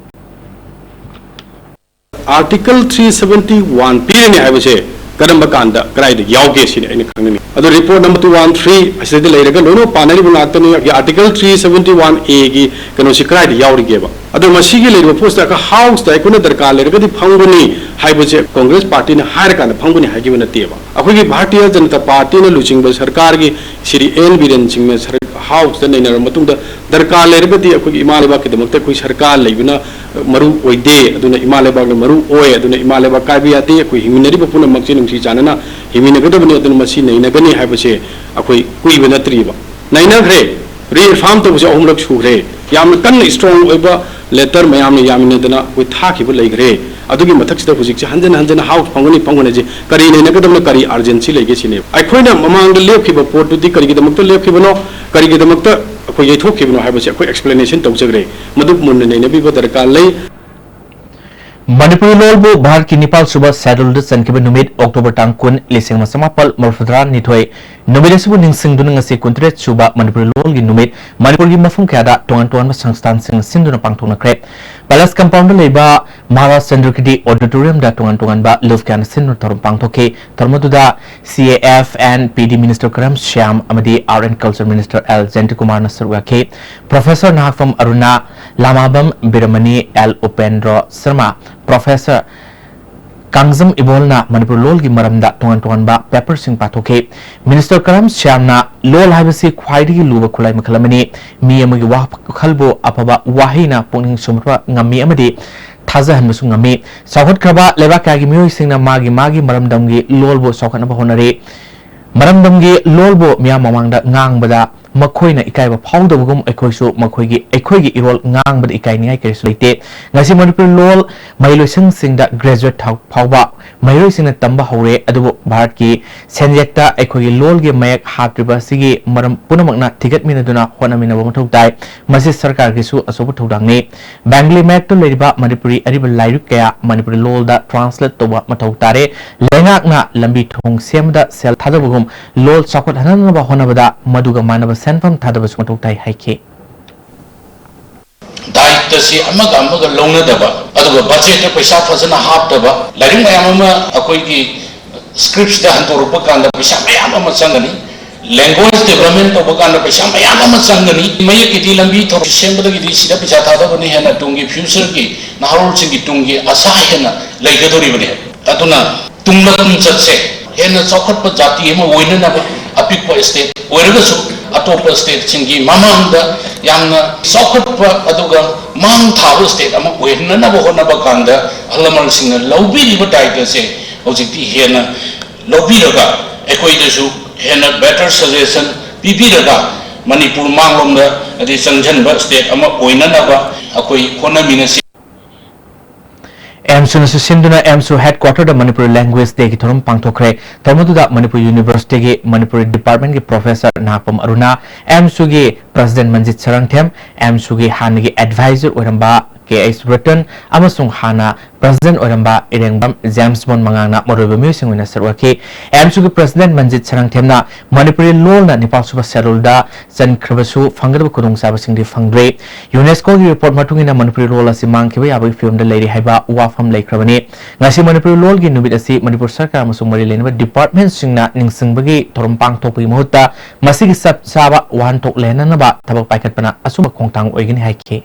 Article three seventy one ꯄꯤꯔꯅꯤ ꯍꯥꯏꯕꯁꯦ ꯀꯔꯝꯕ ꯀꯥꯟꯗ ꯀꯗꯥꯏꯗ ꯌꯥꯎꯒꯦ ꯁꯤꯅꯤ ꯑꯩꯅ ꯈꯪꯅꯤꯡꯉꯤ꯫ ꯑꯗꯣ report number two one three ꯑꯁꯤꯗꯗꯤ ꯂꯩꯔꯒ ꯂꯣꯏꯅꯃꯛ ꯄꯥꯅꯔꯤꯕ ꯉꯥꯛꯇꯅꯤ꯫ Article three seventy one A ꯒꯤ ꯀꯩꯅꯣꯁꯤ ꯀꯗꯥꯏꯗ ꯌꯥꯎꯔꯤꯒꯦꯕ? ꯑꯗꯣ ꯃꯁꯤꯒꯤ ꯂꯩꯔꯤꯕ ꯄꯣꯠꯁꯤꯗ ꯑꯩꯈꯣꯏ House ꯇ ꯑꯩꯈꯣꯏꯅ ꯗꯔꯀꯥꯔ ꯂꯩꯔꯒꯗꯤ ꯐꯪꯒꯅꯤ ꯍꯥꯏꯕꯁꯦ Congress party ꯅ ꯍꯥꯏꯔꯀꯥꯟꯗ ꯐꯪꯒꯅꯤ ꯍꯥꯏꯈꯤꯕ ꯅꯠꯇꯦꯕ꯫ ꯑꯩꯈꯣꯏꯒꯤ Bharatiya Janata party ꯅ ꯂꯨꯆꯤꯡꯕ ꯁꯔꯀꯥꯔꯒꯤ ꯁ꯭ꯔꯤ N ꯕꯤꯔꯦꯟ ꯁꯤꯡꯅ ꯁꯔ-, House ꯇ ꯅꯩꯅꯔꯕ ꯃꯇꯨꯡꯗ ꯗꯔꯀꯥꯔ ꯂꯩꯔꯒꯗꯤ ꯑꯩꯈꯣꯏꯒꯤ ꯏꯃꯥ ꯂꯩꯕꯥꯛꯀꯤꯗꯃꯛꯇ ꯑꯩꯈꯣꯏ ꯁꯔꯀꯥꯔ ꯂꯩꯕꯅ ꯃꯔꯨ ꯑꯣꯏꯗꯦ, ꯑꯗꯨꯅ ꯏꯃꯥ ꯂꯩꯕꯥꯛꯅ ꯃꯔꯨ ꯑꯣꯏ, ꯑꯗꯨꯅ ꯏꯃꯥ ꯂꯩꯕꯥꯛ ꯀꯥꯏꯕ ꯌꯥꯗꯦ, ꯑꯩꯈꯣꯏ ꯍꯤꯡꯃꯤꯟꯅꯔꯤꯕ ꯄꯨꯝꯅꯃꯛꯁꯦ ꯅꯨꯡꯁꯤ ꯆꯥꯟꯅꯅ ꯍꯤꯡꯃꯤꯟꯅꯒꯗꯕꯅꯤ, ꯑꯗꯨꯅ ꯃꯁꯤ ꯅꯩꯅꯒꯅꯤ ꯍꯥꯏꯕꯁꯦ ꯑꯩꯈꯣꯏ ꯀꯨꯏꯕ ꯅꯠꯇ꯭ꯔꯤꯕ꯫ ꯅꯩꯅꯈ꯭ꯔꯦ, reaffirm ꯇꯧꯕꯁꯦ ꯑꯍꯨꯝꯂꯛ ꯁꯨꯈ꯭ꯔꯦ, ꯌꯥꯝꯅ ꯀꯟꯅ strong ꯑꯣꯏꯕ letter ꯃꯌꯥꯝꯅ ꯌꯥꯃꯤꯟꯅꯗꯅ ꯑꯩꯈꯣꯏ ꯊꯥꯈꯤꯕ ꯂꯩꯈ꯭ꯔꯦ꯫ ꯑꯗꯨꯒꯤ ꯃꯊꯛꯁꯤꯗ ꯍꯧꯖꯤꯛꯁꯦ ꯍꯟꯖꯤꯟ ꯍꯟꯖꯤꯟ House ꯐꯪꯒꯅꯤ ꯐꯪꯒꯅꯤ ꯍꯥꯏꯁꯦ ꯀꯔꯤ ꯅꯩꯅꯒꯗꯕꯅꯣ, ꯀꯔꯤ urgency ꯂꯩꯒꯦ ꯁꯤꯅꯦꯕ꯫ ꯑꯩꯈꯣꯏꯅ ꯃꯃꯥꯡꯗ ꯂꯦꯞꯈꯤꯕ ꯄꯣꯠꯇꯨꯗꯤ ꯀꯔꯤꯒꯤꯗꯃꯛꯇ ꯂꯦꯞꯈꯤꯕꯅꯣ, ꯀꯔꯤꯒꯤꯗꯃꯛꯇ ꯑꯩꯈꯣꯏ ꯌꯩꯊꯣꯛꯈꯤꯕꯅꯣ ꯍꯥꯏꯕꯁꯦ ꯑꯩꯈꯣꯏ explanation ꯇꯧꯖꯈ꯭ꯔꯦ꯫ ꯃꯗꯨ ꯃꯨꯟꯅ ꯅꯩꯅꯕꯤꯕ ꯗꯔꯀꯥꯔ ꯂꯩ꯫ ꯃꯅꯤꯄꯨꯔꯤ ꯂꯣꯜꯕꯨ ꯚꯥꯔꯠꯀꯤ ꯅꯤꯄꯥꯜ ꯁꯨꯕ schedule ꯗ ꯆꯟꯈꯤꯕ ꯅꯨꯃꯤꯠ October ꯇꯥꯡ ꯀꯨꯟ, ꯂꯤꯁꯤꯡ ꯑꯃ ꯆꯃꯥꯄꯜ ꯃꯔꯤꯐꯨꯇꯔꯥ ꯅꯤꯊꯣꯏ ꯅꯨꯃꯤꯠ ꯑꯁꯤꯕꯨ ꯅꯤꯡꯁꯤꯡꯗꯨꯅ ꯉꯁꯤ ꯀꯨꯟꯇꯔꯦꯠ ꯁꯨꯕ ꯃꯅꯤꯄꯨꯔꯤ ꯂꯣꯜꯒꯤ ꯅꯨꯃꯤꯠ ꯃꯅꯤꯄꯨꯔꯒꯤ ꯃꯐꯝ ꯀꯌꯥꯗ ꯇꯣꯉꯥꯟ ꯇꯣꯉꯥꯟꯕ ꯁꯪꯁꯊꯥꯟꯁꯤꯡꯅ ꯁꯤꯟꯗꯨꯅ ꯄꯥꯡꯊꯣꯛꯅꯈ꯭ꯔꯦ꯫ Palace Compound ꯗ ꯂꯩꯕ ꯃꯍꯥꯔꯥꯖ ꯆꯟꯗ꯭ꯔꯀꯤꯔꯇꯤ Auditorium ꯗ ꯇꯣꯉꯥꯟ ꯇꯣꯉꯥꯟꯕ ꯂꯨꯞ ꯀꯌꯥꯅ ꯁꯤꯟꯗꯨꯅ ꯊꯧꯔꯝ ꯄꯥꯡꯊꯣꯛꯈꯤ꯫ ꯊꯧꯔꯝ ꯑꯗꯨꯗ C A F and P D Minister ꯀꯔꯝ ꯁ꯭ꯌꯥꯝ ꯑꯃꯗꯤ Art and Culture Minister L ꯖꯌꯟꯇꯀꯨꯃꯥꯔꯅ ꯁꯔꯨꯛ ꯌꯥꯈꯤ꯫ Professor ꯅꯍꯥꯛꯐꯝ ꯑꯔꯨꯅꯥ, ꯂꯥꯃꯥꯕꯝ ꯕꯤꯔꯃꯅꯤ, L ꯎꯄꯦꯟꯗ꯭ꯔꯣ ꯁꯔꯃ, Professor ꯀꯥꯡꯖꯝ ꯏꯕꯣꯜꯅ ꯃꯅꯤꯄꯨꯔ ꯂꯣꯜꯒꯤ ꯃꯔꯝꯗ ꯇꯣꯉꯥꯟ ꯇꯣꯉꯥꯟꯕ paper ꯁꯤꯡ ꯄꯥꯊꯣꯛꯈꯤ꯫ Minister ꯀꯔꯝ ꯁ꯭ꯌꯥꯝꯅ ꯂꯣꯜ ꯍꯥꯏꯕꯁꯤ ꯈ꯭ꯋꯥꯏꯗꯒꯤ ꯂꯨꯕ ꯈꯨꯠꯂꯥꯏ ꯃꯈꯜ ꯑꯃꯅꯤ꯫ ꯃꯤ ꯑꯃꯒꯤ ꯋꯥꯈꯜꯕꯨ ꯑꯐꯕ ꯋꯥꯍꯩꯅ ꯄꯨꯛꯅꯤꯡ ꯁꯨꯝꯍꯠꯄ ꯉꯝꯃꯤ ꯑꯃꯗꯤ ꯊꯥꯖꯍꯟꯕꯁꯨ ꯉꯝꯃꯤ꯫ ꯆꯥꯎꯈꯠꯈ꯭ꯔꯕ ꯂꯩꯕꯥꯛ ꯀꯌꯥꯒꯤ ꯃꯤꯑꯣꯏꯁꯤꯡꯅ ꯃꯥꯒꯤ ꯃꯥꯒꯤ ꯃꯔꯝꯗꯝꯒꯤ ꯂꯣꯜꯕꯨ ꯆꯥꯎꯈꯠꯅꯕ ꯍꯣꯠꯅꯔꯤ꯫ ꯃꯔꯝꯗꯝꯒꯤ ꯂꯣꯜꯕꯨ ꯃꯤꯌꯥꯝ ꯃꯃꯥꯡꯗ ꯉꯥꯡꯕꯗ ꯃꯈꯣꯏꯅ ꯏꯀꯥꯏꯕ ꯐꯥꯎꯗꯕꯒꯨꯝ ꯑꯩꯈꯣꯏꯁꯨ ꯃꯈꯣꯏꯒꯤ, ꯑꯩꯈꯣꯏꯒꯤ ꯏꯔꯣꯜ ꯉꯥꯡꯕꯗ ꯏꯀꯥꯏꯅꯤꯡꯉꯥꯏ ꯀꯔꯤꯁꯨ ꯂꯩꯇꯦ꯫ ꯉꯁꯤ ꯃꯅꯤꯄꯨꯔꯤ ꯂꯣꯜ ꯃꯍꯩꯂꯣꯏꯁꯪꯁꯤꯡꯗ graduate ꯊꯥꯛ ꯐꯥꯎꯕ ꯃꯍꯩꯔꯣꯏꯁꯤꯡꯅ ꯇꯝꯕ ꯍꯧꯔꯦ, ꯑꯗꯨꯕꯨ ꯚꯥꯔꯠꯀꯤ ꯁꯦꯟꯌꯦꯛꯇ ꯑꯩꯈꯣꯏꯒꯤ ꯂꯣꯜꯒꯤ ꯃꯌꯦꯛ ꯍꯥꯞꯇ꯭ꯔꯤꯕ ꯑꯁꯤꯒꯤ ꯃꯔꯝ ꯄꯨꯝꯅꯃꯛꯅ ꯊꯤꯒꯠꯃꯤꯟꯅꯗꯨꯅ ꯍꯣꯠꯅꯃꯤꯟꯅꯕ ꯃꯊꯧ ꯇꯥꯏ꯫ ꯃꯁꯤ ꯁꯔꯀꯥꯔꯒꯤꯁꯨ ꯑꯆꯧꯕ ꯊꯧꯗꯥꯡꯅꯤ꯫ ꯕꯦꯡꯒꯂꯤ ꯃꯌꯦꯛꯇ ꯂꯩꯔꯤꯕ ꯃꯅꯤꯄꯨꯔꯤ ꯑꯔꯤꯕ ꯂꯥꯏꯔꯤꯛ ꯀꯌꯥ ꯃꯅꯤꯄꯨꯔꯤ ꯂꯣꯜꯗ translate ꯇꯧꯕ ꯃꯊꯧ ꯇꯥꯔꯦ꯫ ꯂꯩꯉꯥꯛꯅ ꯂꯝꯕꯤ ꯊꯣꯡ ꯁꯦꯝꯕꯗ ꯁꯦꯜ ꯊꯥꯗꯕꯒꯨꯝ ꯂꯣꯜ ꯆꯥꯎꯈꯠꯍꯟꯅꯕ ꯍꯣꯠꯅꯕꯗ ꯃꯗꯨꯒ ꯃꯥꯟꯅꯕ ꯁꯦꯟꯐꯝ ꯊꯥꯗꯕꯁꯨ ꯃꯊꯧ ꯇꯥꯏ ꯍꯥꯏꯈꯤ꯫ ꯗꯥꯌꯤꯠꯇꯁꯤ ꯑꯃꯒ ꯑꯃꯒ ꯂꯧꯅꯗꯕ, ꯑꯗꯨꯒ ꯕꯖꯦꯠꯇ ꯄꯩꯁꯥ ꯐꯖꯅ ꯍꯥꯞꯇꯕ, ꯂꯥꯏꯔꯤꯛ ꯃꯌꯥꯝ ꯑꯃ ꯑꯩꯈꯣꯏꯒꯤ scriptꯁꯤꯗ ꯍꯟꯗꯣꯔꯛꯄ ꯀꯥꯟꯗ ꯄꯩꯁꯥ ꯃꯌꯥꯝ ꯑꯃ ꯆꯪꯒꯅꯤ꯫ Language development ꯇꯧꯕ ꯀꯥꯟꯗ ꯄꯩꯁꯥ ꯃꯌꯥꯝ ꯑꯃ ꯆꯪꯒꯅꯤ꯫ ꯃꯌꯦꯛꯀꯤꯗꯤ ꯂꯝꯕꯤ ꯊꯣꯡ ꯁꯦꯝꯕꯗꯒꯤꯗꯤ ꯁꯤꯗ ꯄꯩꯁꯥ ꯊꯥꯗꯕꯅ ꯍꯦꯟꯅ ꯇꯨꯡꯒꯤ futureꯒꯤ, ꯅꯍꯥꯔꯣꯜꯁꯤꯡꯒꯤ ꯇꯨꯡꯒꯤ ꯑꯁꯥ ꯍꯦꯟꯅ ꯂꯩꯒꯗꯧꯔꯤꯕꯅꯤ꯫ ꯑꯗꯨꯅ ꯇꯨꯡꯂꯛ ꯇꯨꯡꯆꯠꯁꯦ ꯍꯦꯟꯅ ꯆꯥꯎꯈꯠꯄ ꯖꯥꯇꯤ ꯑꯃ ꯑꯣꯏꯅꯅꯕ, ꯑꯄꯤꯛꯄ state ꯑꯣꯏꯔꯒꯁꯨ ꯑꯇꯣꯞꯄ stateꯁꯤꯡꯒꯤ ꯃꯃꯥꯡꯗ ꯌꯥꯝꯅ ꯆꯥꯎꯈꯠꯄ ꯑꯗꯨꯒ ꯃꯥꯡ ꯊꯥꯕ state ꯑꯃ ꯑꯣꯏꯍꯟꯅꯅꯕ ꯍꯣꯠꯅꯕ ꯀꯥꯟꯗ ꯑꯍꯜ ꯂꯃꯟꯁꯤꯡꯅ ꯂꯧꯕꯤꯔꯤꯕ ꯗꯥꯌꯤꯠꯇꯁꯦ ꯍꯧꯖꯤꯛꯇꯤ ꯍꯦꯟꯅ ꯂꯧꯕꯤꯔꯒ ꯑꯩꯈꯣꯏꯗꯁꯨ ꯍꯦꯟꯅ better suggestion ꯄꯤꯕꯤꯔꯒ ꯃꯅꯤꯄꯨꯔ ꯃꯥꯡꯂꯣꯝꯗ ꯑꯗꯩ ꯆꯪꯁꯤꯟꯕ state ꯑꯃ ꯑꯣꯏꯅꯅꯕ ꯑꯩꯈꯣꯏ ꯍꯣꯠꯅꯃꯤꯟꯅꯁꯤ꯫ ꯑꯦꯝꯁꯨꯅꯁꯨ ꯁꯤꯟꯗꯨꯅ ꯑꯦꯝꯁꯨ headquarterꯗ Manipuri Language Dayꯒꯤ ꯊꯧꯔꯝ ꯄꯥꯡꯊꯣꯛꯈ꯭ꯔꯦ꯫ ꯊꯧꯔꯝ ꯑꯗꯨꯗ ꯃꯅꯤꯄꯨꯔ Universityꯒꯤ ꯃꯅꯤꯄꯨꯔꯤ departmentꯀꯤ professor ꯅꯍꯥꯛꯄꯝ ꯑꯔꯨꯅꯥ, ꯑꯦꯝꯁꯨꯒꯤ president ꯃꯟꯖꯤꯠ ꯁꯔꯪꯊꯦꯝ, ꯑꯦꯝꯁꯨꯒꯤ ꯍꯥꯟꯅꯒꯤ advisor ꯑꯣꯏꯔꯝꯕ ꯀꯦ ꯑꯩꯆ ꯔꯇꯟ ꯑꯃꯁꯨꯡ ꯍꯥꯟꯅ president ꯑꯣꯏꯔꯝꯕ ꯏꯔꯦꯡꯕꯝ ꯖꯦꯝꯁ ꯕꯣꯟ ꯃꯉꯥꯡꯅ ꯃꯔꯨꯑꯣꯏꯕ ꯃꯤꯑꯣꯏꯁꯤꯡ ꯑꯣꯏꯅ ꯁꯔꯨꯛ ꯌꯥꯈꯤ꯫ ꯑꯦꯝꯁꯨꯒꯤ president ꯃꯟꯖꯤꯠ ꯁꯔꯪꯊꯦꯝꯅ ꯃꯅꯤꯄꯨꯔꯤ ꯂꯣꯜꯅ ꯅꯤꯄꯥꯜ ꯁꯨꯕ scheduleꯗ ꯆꯟꯈ꯭ꯔꯕꯁꯨ ꯐꯪꯒꯗꯕ ꯈꯨꯗꯣꯡꯆꯥꯕꯁꯤꯡꯗꯤ ꯐꯪꯗ꯭ꯔꯦ꯫ UNESCOꯒꯤ report ꯃꯇꯨꯡ ꯏꯟꯅ ꯃꯅꯤꯄꯨꯔꯤ ꯂꯣꯜ ꯑꯁꯤ ꯃꯥꯡꯈꯤꯕ ꯌꯥꯕꯒꯤ ꯐꯤꯕꯝꯗ ꯂꯩꯔꯤ ꯍꯥꯏꯕ ꯋꯥꯐꯝ ꯂꯩꯈ꯭ꯔꯕꯅꯤ꯫ ꯉꯁꯤ ꯃꯅꯤꯄꯨꯔꯤ ꯂꯣꯜꯒꯤ ꯅꯨꯃꯤꯠ ꯑꯁꯤ ꯃꯅꯤꯄꯨꯔ ꯁꯔꯀꯥꯔ ꯑꯃꯁꯨꯡ ꯃꯔꯤ ꯂꯩꯅꯕ departmentꯁꯤꯡꯅ ꯅꯤꯡꯁꯤꯡꯕꯒꯤ ꯊꯧꯔꯝ ꯄꯥꯡꯊꯣꯛꯄꯒꯤ ꯃꯍꯨꯠꯇ ꯃꯁꯤꯒꯤ ꯆꯞ ꯆꯥꯕ ꯋꯥꯍꯟꯊꯣꯛ ꯂꯩꯍꯟꯅꯅꯕ ꯊꯕꯛ ꯄꯥꯏꯈꯠꯄꯅ ꯑꯆꯨꯝꯕ ꯈꯣꯡꯊꯥꯡ ꯑꯣꯏꯒꯅꯤ ꯍꯥꯏꯈꯤ꯫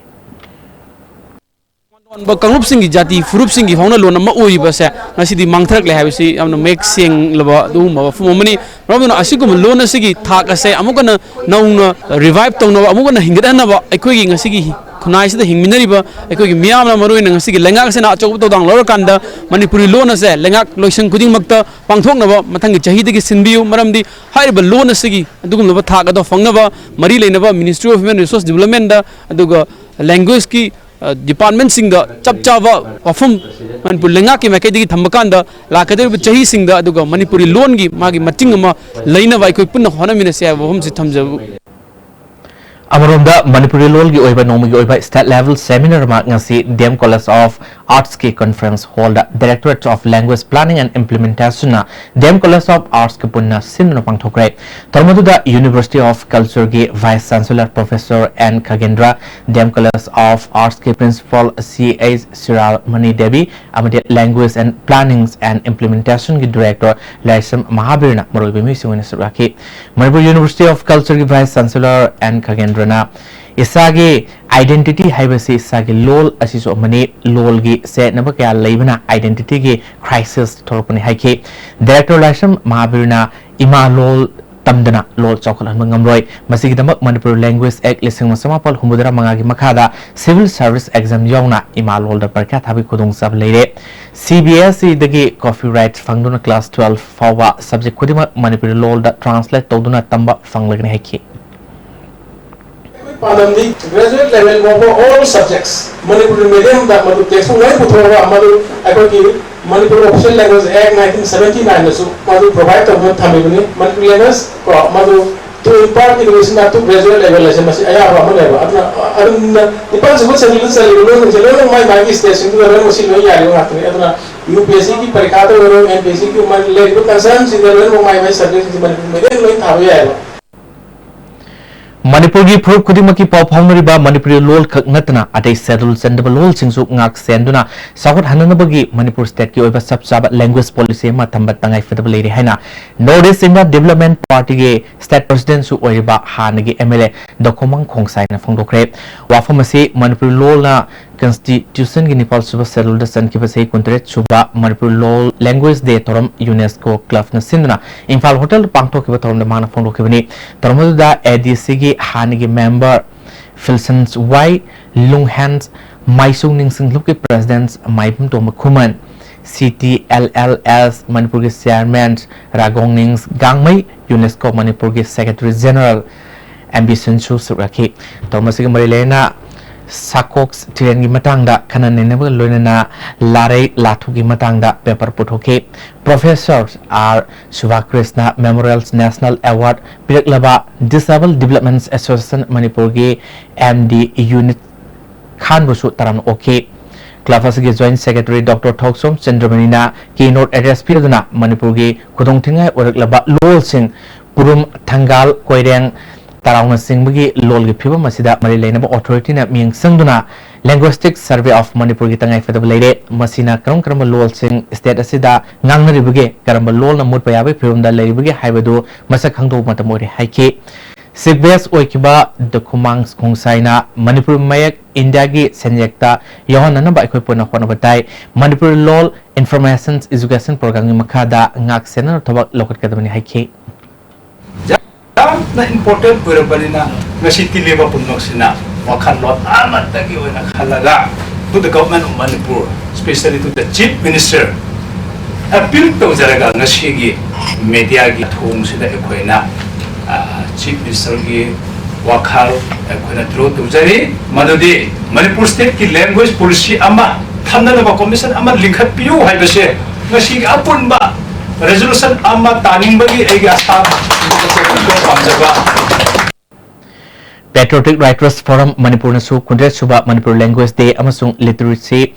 ꯇꯣꯉꯥꯟꯕ ꯀꯥꯡꯂꯨꯞꯁꯤꯡꯒꯤ, ꯖꯥꯇꯤ ꯐꯨꯔꯨꯞꯁꯤꯡꯒꯤ ꯍꯧꯅ ꯂꯣꯟ ꯑꯃ ꯑꯣꯏꯔꯤꯕꯁꯦ ꯉꯁꯤꯗꯤ ꯃꯥꯡꯊꯔꯛꯂꯦ ꯍꯥꯏꯕꯁꯤ ꯌꯥꯝꯅ ꯃꯌꯦꯛ ꯁꯦꯡꯂꯕ ꯑꯗꯨꯒꯨꯝꯕ ꯋꯥꯐꯝ ꯑꯃꯅꯤ꯫ ꯃꯔꯝ ꯑꯗꯨꯅ ꯑꯁꯤꯒꯨꯝꯕ ꯂꯣꯟ ꯑꯁꯤꯒꯤ ꯊꯥꯛ ꯑꯁꯦ ꯑꯃꯨꯛ ꯍꯟꯅ ꯅꯧꯅ revive ꯇꯧꯅꯕ, ꯑꯃꯨꯛ ꯍꯟꯅ ꯍꯤꯡꯒꯠꯍꯟꯅꯕ ꯑꯩꯈꯣꯏꯒꯤ ꯉꯁꯤꯒꯤ ꯈꯨꯟꯅꯥꯏꯁꯤꯗ ꯍꯤꯡꯃꯤꯟꯅꯔꯤꯕ ꯑꯩꯈꯣꯏꯒꯤ ꯃꯤꯌꯥꯝꯅ, ꯃꯔꯨꯑꯣꯏꯅ ꯉꯁꯤꯒꯤ ꯂꯩꯉꯥꯛ ꯑꯁꯤꯅ ꯑꯆꯧꯕ ꯊꯧꯗꯥꯡ ꯂꯧꯔꯀꯥꯟꯗ ꯃꯅꯤꯄꯨꯔꯤ ꯂꯣꯟ ꯑꯁꯦ ꯂꯩꯉꯥꯛ ꯂꯣꯏꯁꯪ ꯈꯨꯗꯤꯡꯃꯛꯇ ꯄꯥꯡꯊꯣꯛꯅꯕ ꯃꯊꯪꯒꯤ ꯆꯍꯤꯗꯒꯤ ꯁꯤꯟꯕꯤꯌꯨ꯫ ꯃꯔꯝꯗꯤ ꯍꯥꯏꯔꯤꯕ ꯂꯣꯟ ꯑꯁꯤꯒꯤ ꯑꯗꯨꯒꯨꯝꯂꯕ ꯊꯥꯛ ꯑꯗꯣ ꯐꯪꯅꯕ ꯃꯔꯤ ꯂꯩꯅꯕ Ministry of Human Resource Developmentꯗ, ꯑꯗꯨꯒ languageꯀꯤ, ꯑ, departmentꯁꯤꯡꯗ ꯆꯞ ꯆꯥꯕ ꯋꯥꯐꯝ ꯃꯅꯤꯄꯨꯔ ꯂꯩꯉꯥꯛꯀꯤ ꯃꯥꯏꯀꯩꯗꯒꯤ ꯊꯝꯕ ꯀꯥꯟꯗ, ꯂꯥꯛꯀꯗꯧꯔꯤꯕ ꯆꯍꯤꯁꯤꯡꯗ ꯑꯗꯨꯒ ꯃꯅꯤꯄꯨꯔꯤ ꯂꯣꯟꯒꯤ ꯃꯥꯒꯤ ꯃꯇꯤꯡ ꯑꯃ ꯂꯩꯅꯕ ꯑꯩꯈꯣꯏ ꯄꯨꯟꯅ ꯍꯣꯠꯅꯃꯤꯟꯅꯁꯤ ꯍꯥꯏꯕ ꯋꯥꯐꯝꯁꯤ ꯊꯝꯖꯕ꯫ ꯑꯃꯔꯣꯝꯗ ꯃꯅꯤꯄꯨꯔꯤ ꯂꯣꯜꯒꯤ ꯑꯣꯏꯕ ꯅꯣꯡꯃꯒꯤ ꯑꯣꯏꯕ state level seminar ꯑꯃ ꯉꯁꯤ D M College of Artsꯀꯤ conference hallꯗ Directorate of Language Planning and Implementationꯅ D M College of Artsꯀ ꯄꯨꯟꯅ ꯁꯤꯟꯗꯨꯅ ꯄꯥꯡꯊꯣꯛꯈ꯭ꯔꯦ꯫ ꯊꯧꯔꯝ ꯑꯗꯨꯗ University of Cultureꯒꯤ Vice Chancellor Professor N ꯈꯒꯦꯟꯗ꯭ꯔ, D M College of Artsꯀꯤ Principal C H ꯁꯤꯔꯥꯜꯃꯅꯤ Devi ꯑꯃꯗꯤ Language and Planning and Implementationꯒꯤ Director ꯂꯥꯏꯁ꯭ꯔꯝ ꯃꯍꯥꯕꯤꯔꯅ ꯃꯔꯨꯑꯣꯏꯕ ꯃꯤꯑꯣꯏꯁꯤꯡ ꯑꯣꯏꯅ ꯁꯔꯨꯛ ꯌꯥꯈꯤ꯫ Manipur University of Cultureꯒꯤ Vice Chancellor N ꯈꯒꯦꯟꯗ꯭ꯔꯅ ꯏꯁꯥꯒꯤ identity ꯍꯥꯏꯕꯁꯤ ꯏꯁꯥꯒꯤ ꯂꯣꯜ ꯑꯁꯤꯁꯨ ꯑꯃꯅꯤ, ꯂꯣꯜꯒꯤ ꯆꯌꯦꯠꯅꯕ ꯀꯌꯥ ꯂꯩꯕꯅ identityꯒꯤ crisis ꯊꯣꯛꯂꯛꯄꯅꯤ ꯍꯥꯏꯈꯤ꯫ Director ꯂꯥꯏꯁ꯭ꯔꯝ ꯃꯍꯥꯕꯤꯔꯅ ꯏꯃꯥ ꯂꯣꯜ ꯇꯝꯗꯅ ꯂꯣꯜ ꯆꯥꯎꯈꯠꯍꯟꯕ ꯉꯝꯂꯣꯏ꯫ ꯃꯁꯤꯒꯤꯗꯃꯛ Manipur Language Act ꯂꯤꯁꯤꯡ ꯑꯃ ꯆꯃꯥꯄꯜ ꯍꯨꯝꯐꯨꯇꯔꯥ ꯃꯉꯥꯒꯤ ꯃꯈꯥꯗ civil service exam ꯌꯥꯎꯅ ꯏꯃꯥ ꯂꯣꯜꯗ ꯄꯔꯤꯈ꯭ꯌꯥ ꯊꯥꯕꯒꯤ ꯈꯨꯗꯣꯡꯆꯥꯕ ꯂꯩꯔꯦ꯫ C B S Eꯗꯒꯤ copyright ꯐꯪꯗꯨꯅ class twelve ꯐꯥꯎꯕ subject ꯈꯨꯗꯤꯡꯃꯛ ꯃꯅꯤꯄꯨꯔꯤ ꯂꯣꯜꯗ translate ꯇꯧꯗꯨꯅ ꯇꯝꯕ ꯐꯪꯂꯒꯅꯤ ꯍꯥꯏꯈꯤ꯫ ꯑꯩꯈꯣꯏ ꯄꯥꯟꯗꯝꯗꯤ graduate level ꯐꯥꯎꯕ all subjects ꯃꯅꯤꯄꯨꯔꯤ mediumꯗ ꯃꯗꯨ textbook ꯂꯣꯏ ꯄꯨꯊꯣꯛꯑꯒ ꯃꯗꯨ ꯑꯩꯈꯣꯏꯒꯤ Manipur Official Language Act nineteen seventy nineꯅꯁꯨ ꯃꯗꯨ provide ꯇꯧꯗꯨꯅ ꯊꯝꯃꯤꯕꯅꯤ꯫ ꯃꯅꯤꯄꯨꯔꯤ language ꯀꯣ ꯃꯗꯨ to impart education up to graduate level ꯍꯥꯏꯁꯦ ꯃꯁꯤ ꯑꯌꯥꯕ ꯑꯃꯅꯦꯕ꯫ ꯑꯗꯨꯅ ꯑꯗꯨꯝ ꯅꯤꯄꯥꯟ ꯁꯨꯕ schedule ꯆꯜꯂꯤꯕ ꯂꯣꯟꯁꯤꯡꯁꯦ ꯂꯣꯏꯅꯃꯛ ꯃꯥꯏ ꯃꯥꯒꯤ stateꯁꯤꯡꯗꯨꯗ ꯂꯣꯏꯅꯃꯛ ꯁꯤ ꯂꯣꯏ ꯌꯥꯔꯤꯕ ꯉꯥꯛꯇꯅꯤ꯫ ꯑꯗꯨꯅ UPSCꯒꯤ ꯄꯔꯤꯈꯥꯗ ꯑꯣꯏꯔꯣ, MPSCꯒꯤ ꯂꯩꯔꯤꯕ concernꯁꯤꯡꯗ ꯂꯣꯏꯅꯃꯛ ꯃꯥꯏ ꯃꯥꯏ subjectꯁꯤꯡꯁꯦ ꯃꯅꯤꯄꯨꯔꯤ medium ꯂꯣꯏ ꯊꯥꯕ ꯌꯥꯏꯑꯕ꯫ ꯃꯅꯤꯄꯨꯔꯒꯤ ꯐꯨꯔꯨꯞ ꯈꯨꯗꯤꯡꯃꯛꯀꯤ ꯄꯥꯎ ꯐꯥꯎꯅꯔꯤꯕ ꯃꯅꯤꯄꯨꯔꯤ ꯂꯣꯜ ꯈꯛ ꯅꯠꯇꯅ ꯑꯇꯩ schedule ꯆꯟꯗꯕ ꯂꯣꯜꯁꯤꯡꯁꯨ ꯉꯥꯛ ꯁꯦꯟꯗꯨꯅ ꯆꯥꯎꯈꯠꯍꯟꯅꯅꯕꯒꯤ ꯃꯅꯤꯄꯨꯔ stateꯀꯤ ꯑꯣꯏꯕ ꯆꯞ ꯆꯥꯕ language policy ꯑꯃ ꯊꯝꯕ ꯇꯉꯥꯏ ꯐꯗꯕ ꯂꯩꯔꯦ ꯍꯥꯏꯅ North East India Development Partyꯒꯤ state presidentꯁꯨ ꯑꯣꯏꯔꯤꯕ ꯍꯥꯟꯅꯒꯤ MLA ꯗꯣꯈꯣꯃꯪ ꯈꯣꯡꯁꯥꯏꯅ ꯐꯣꯡꯗꯣꯛꯈ꯭ꯔꯦ꯫ ꯋꯥꯐꯝ ꯑꯁꯤ ꯃꯅꯤꯄꯨꯔꯤ ꯂꯣꯜꯅ Constitutionꯒꯤ ꯅꯤꯄꯥꯜ ꯁꯨꯕ scheduleꯗ ꯆꯟꯈꯤꯕ ꯆꯍꯤ ꯀꯨꯟꯇꯔꯦꯠ ꯁꯨꯕ ꯃꯅꯤꯄꯨꯔ ꯂꯣꯜ Language Day ꯊꯧꯔꯝ UNESCO clubꯅ ꯁꯤꯟꯗꯨꯅ ꯏꯝꯐꯥꯜ hotelꯗ ꯄꯥꯡꯊꯣꯛꯈꯤꯕ ꯊꯧꯔꯝꯗ ꯃꯥꯅ ꯐꯣꯡꯗꯣꯛꯈꯤꯕꯅꯤ꯫ ꯊꯧꯔꯝ ꯑꯗꯨꯗ ADCꯒꯤ ꯍꯥꯟꯅꯒꯤ member Filsons Wai, Lunghan, Maisung Ningsing Lukhi President Maibum Toma Khuman, C T L L S Manipurgi Chairman Ragongning Gangmei, UNESCO Manipurgi Secretary General M B Sunsu ꯁꯔꯨꯛ ꯌꯥꯈꯤ꯫ ꯊꯧꯔꯝ ꯑꯁꯤꯒꯤ ꯃꯔꯤ ꯂꯩꯅꯅ ꯁꯥꯀꯣꯛꯁ ꯊꯤꯔꯦꯟꯒꯤ ꯃꯇꯥꯡꯗ ꯈꯟꯅ ꯅꯩꯅꯕꯒ ꯂꯣꯏꯅꯅ ꯂꯥꯔꯩ ꯂꯥꯊꯨꯒꯤ ꯃꯇꯥꯡꯗ ꯄꯦꯄꯔ ꯄꯨꯊꯣꯛꯈꯤ꯫ Professor R Subhakrishna Memorial National Award ꯄꯤꯔꯛꯂꯕ Disabled Development Association ꯃꯅꯤꯄꯨꯔꯒꯤ M D unit ꯈꯥꯟꯕꯨꯁꯨ ꯇꯔꯥꯝꯅ ꯑꯣꯛꯈꯤ꯫ ꯀ꯭ꯂꯕ ꯑꯁꯤꯒꯤ Joint Secretary Doctor ꯊꯣꯛꯁꯣꯝ ꯆꯟꯗ꯭ꯔꯃꯅꯤꯅ keynote address ꯄꯤꯔꯗꯨꯅ ꯃꯅꯤꯄꯨꯔꯒꯤ ꯈꯨꯗꯣꯡꯊꯤꯅꯤꯡꯉꯥꯏ ꯑꯣꯏꯔꯛꯂꯕ ꯂꯣꯜꯁꯤꯡ ꯄꯨꯔꯨꯝ, ꯊꯪꯒꯥꯜ, ꯀꯣꯏꯔꯦꯡ, ꯇꯔꯥꯎꯅꯆꯤꯡꯕꯒꯤ ꯂꯣꯜꯒꯤ ꯐꯤꯕꯝ ꯑꯁꯤꯗ ꯃꯔꯤ ꯂꯩꯅꯕ authority ꯅ ꯃꯤꯠꯌꯦꯡ ꯆꯪꯗꯨꯅ Linguistic Survey of ꯃꯅꯤꯄꯨꯔꯒꯤ ꯇꯉꯥꯏꯐꯗꯕ ꯂꯩꯔꯦ꯫ ꯃꯁꯤꯅ ꯀꯔꯝ ꯀꯔꯝꯕ ꯂꯣꯜꯁꯤꯡ state ꯑꯁꯤꯗ ꯉꯥꯡꯅꯔꯤꯕꯒꯦ, ꯀꯔꯝꯕ ꯂꯣꯜꯅ ꯃꯨꯠꯄ ꯌꯥꯕꯒꯤ ꯐꯤꯕꯝꯗ ꯂꯩꯔꯤꯕꯒꯦ ꯍꯥꯏꯕꯗꯨ ꯃꯁꯛ ꯈꯪꯗꯣꯛꯄ ꯃꯇꯝ ꯑꯣꯏꯔꯦ ꯍꯥꯏꯈꯤ꯫ Chief guest ꯑꯣꯏꯈꯤꯕ ꯗꯈꯨꯃꯥꯡ ꯈꯣꯡꯁꯥꯏꯅ ꯃꯅꯤꯄꯨꯔꯤ ꯃꯌꯦꯛ ꯏꯟꯗꯤꯌꯥꯒꯤ ꯁꯦꯟꯌꯦꯛꯇ ꯌꯥꯎꯍꯟꯅꯅꯕ ꯑꯩꯈꯣꯏ ꯄꯨꯟꯅ ꯍꯣꯠꯅꯕ ꯇꯥꯏ꯫ ꯃꯅꯤꯄꯨꯔꯤ ꯂꯣꯜ Information Education Program ꯒꯤ ꯃꯈꯥꯗ ꯉꯥꯛ ꯁꯦꯟꯅꯅ ꯊꯕꯛ ꯂꯧꯈꯠꯀꯗꯕꯅꯤ ꯍꯥꯏꯈꯤ꯫ ꯌꯥꯝꯅ important ꯑꯣꯏꯔꯕꯅꯤꯅ ꯉꯁꯤ ꯇꯤꯜꯂꯤꯕ ꯄꯨꯝꯅꯃꯛꯁꯤꯅ ꯋꯥꯈꯜꯂꯣꯟ ꯑꯃꯠꯇꯒꯤ ꯑꯣꯏꯅ ꯈꯜꯂꯒ to the Government of Manipur, especially to the Chief Minister, appeal ꯇꯧꯖꯔꯒ ꯉꯁꯤꯒꯤ media ꯒꯤ ꯊꯣꯡꯁꯤꯗ ꯑꯩꯈꯣꯏꯅ, ꯑ, Chief Minister ꯒꯤ ꯋꯥꯈꯜ ꯑꯩꯈꯣꯏꯅ draw ꯇꯧꯖꯔꯤ, ꯃꯗꯨꯗꯤ ꯃꯅꯤꯄꯨꯔ state ꯀꯤ language policy ꯑꯃ ꯊꯝꯅꯅꯕ commission ꯑꯃ ꯂꯤꯡꯈꯠꯄꯤꯌꯨ ꯍꯥꯏꯕꯁꯦ ꯉꯁꯤꯒꯤ ꯑꯄꯨꯟꯕ resolution ꯑꯃ ꯇꯥꯅꯤꯡꯕꯒꯤ ꯑꯩꯒꯤ ꯑꯁꯥ ꯄꯥꯝꯖꯕ꯫ Patriotic Writers Forum ꯃꯅꯤꯄꯨꯔꯅꯁꯨ ꯀꯨꯟꯇꯔꯦꯠ ꯁꯨꯕ Manipur Language Day ꯑꯃꯁꯨꯡ Literacy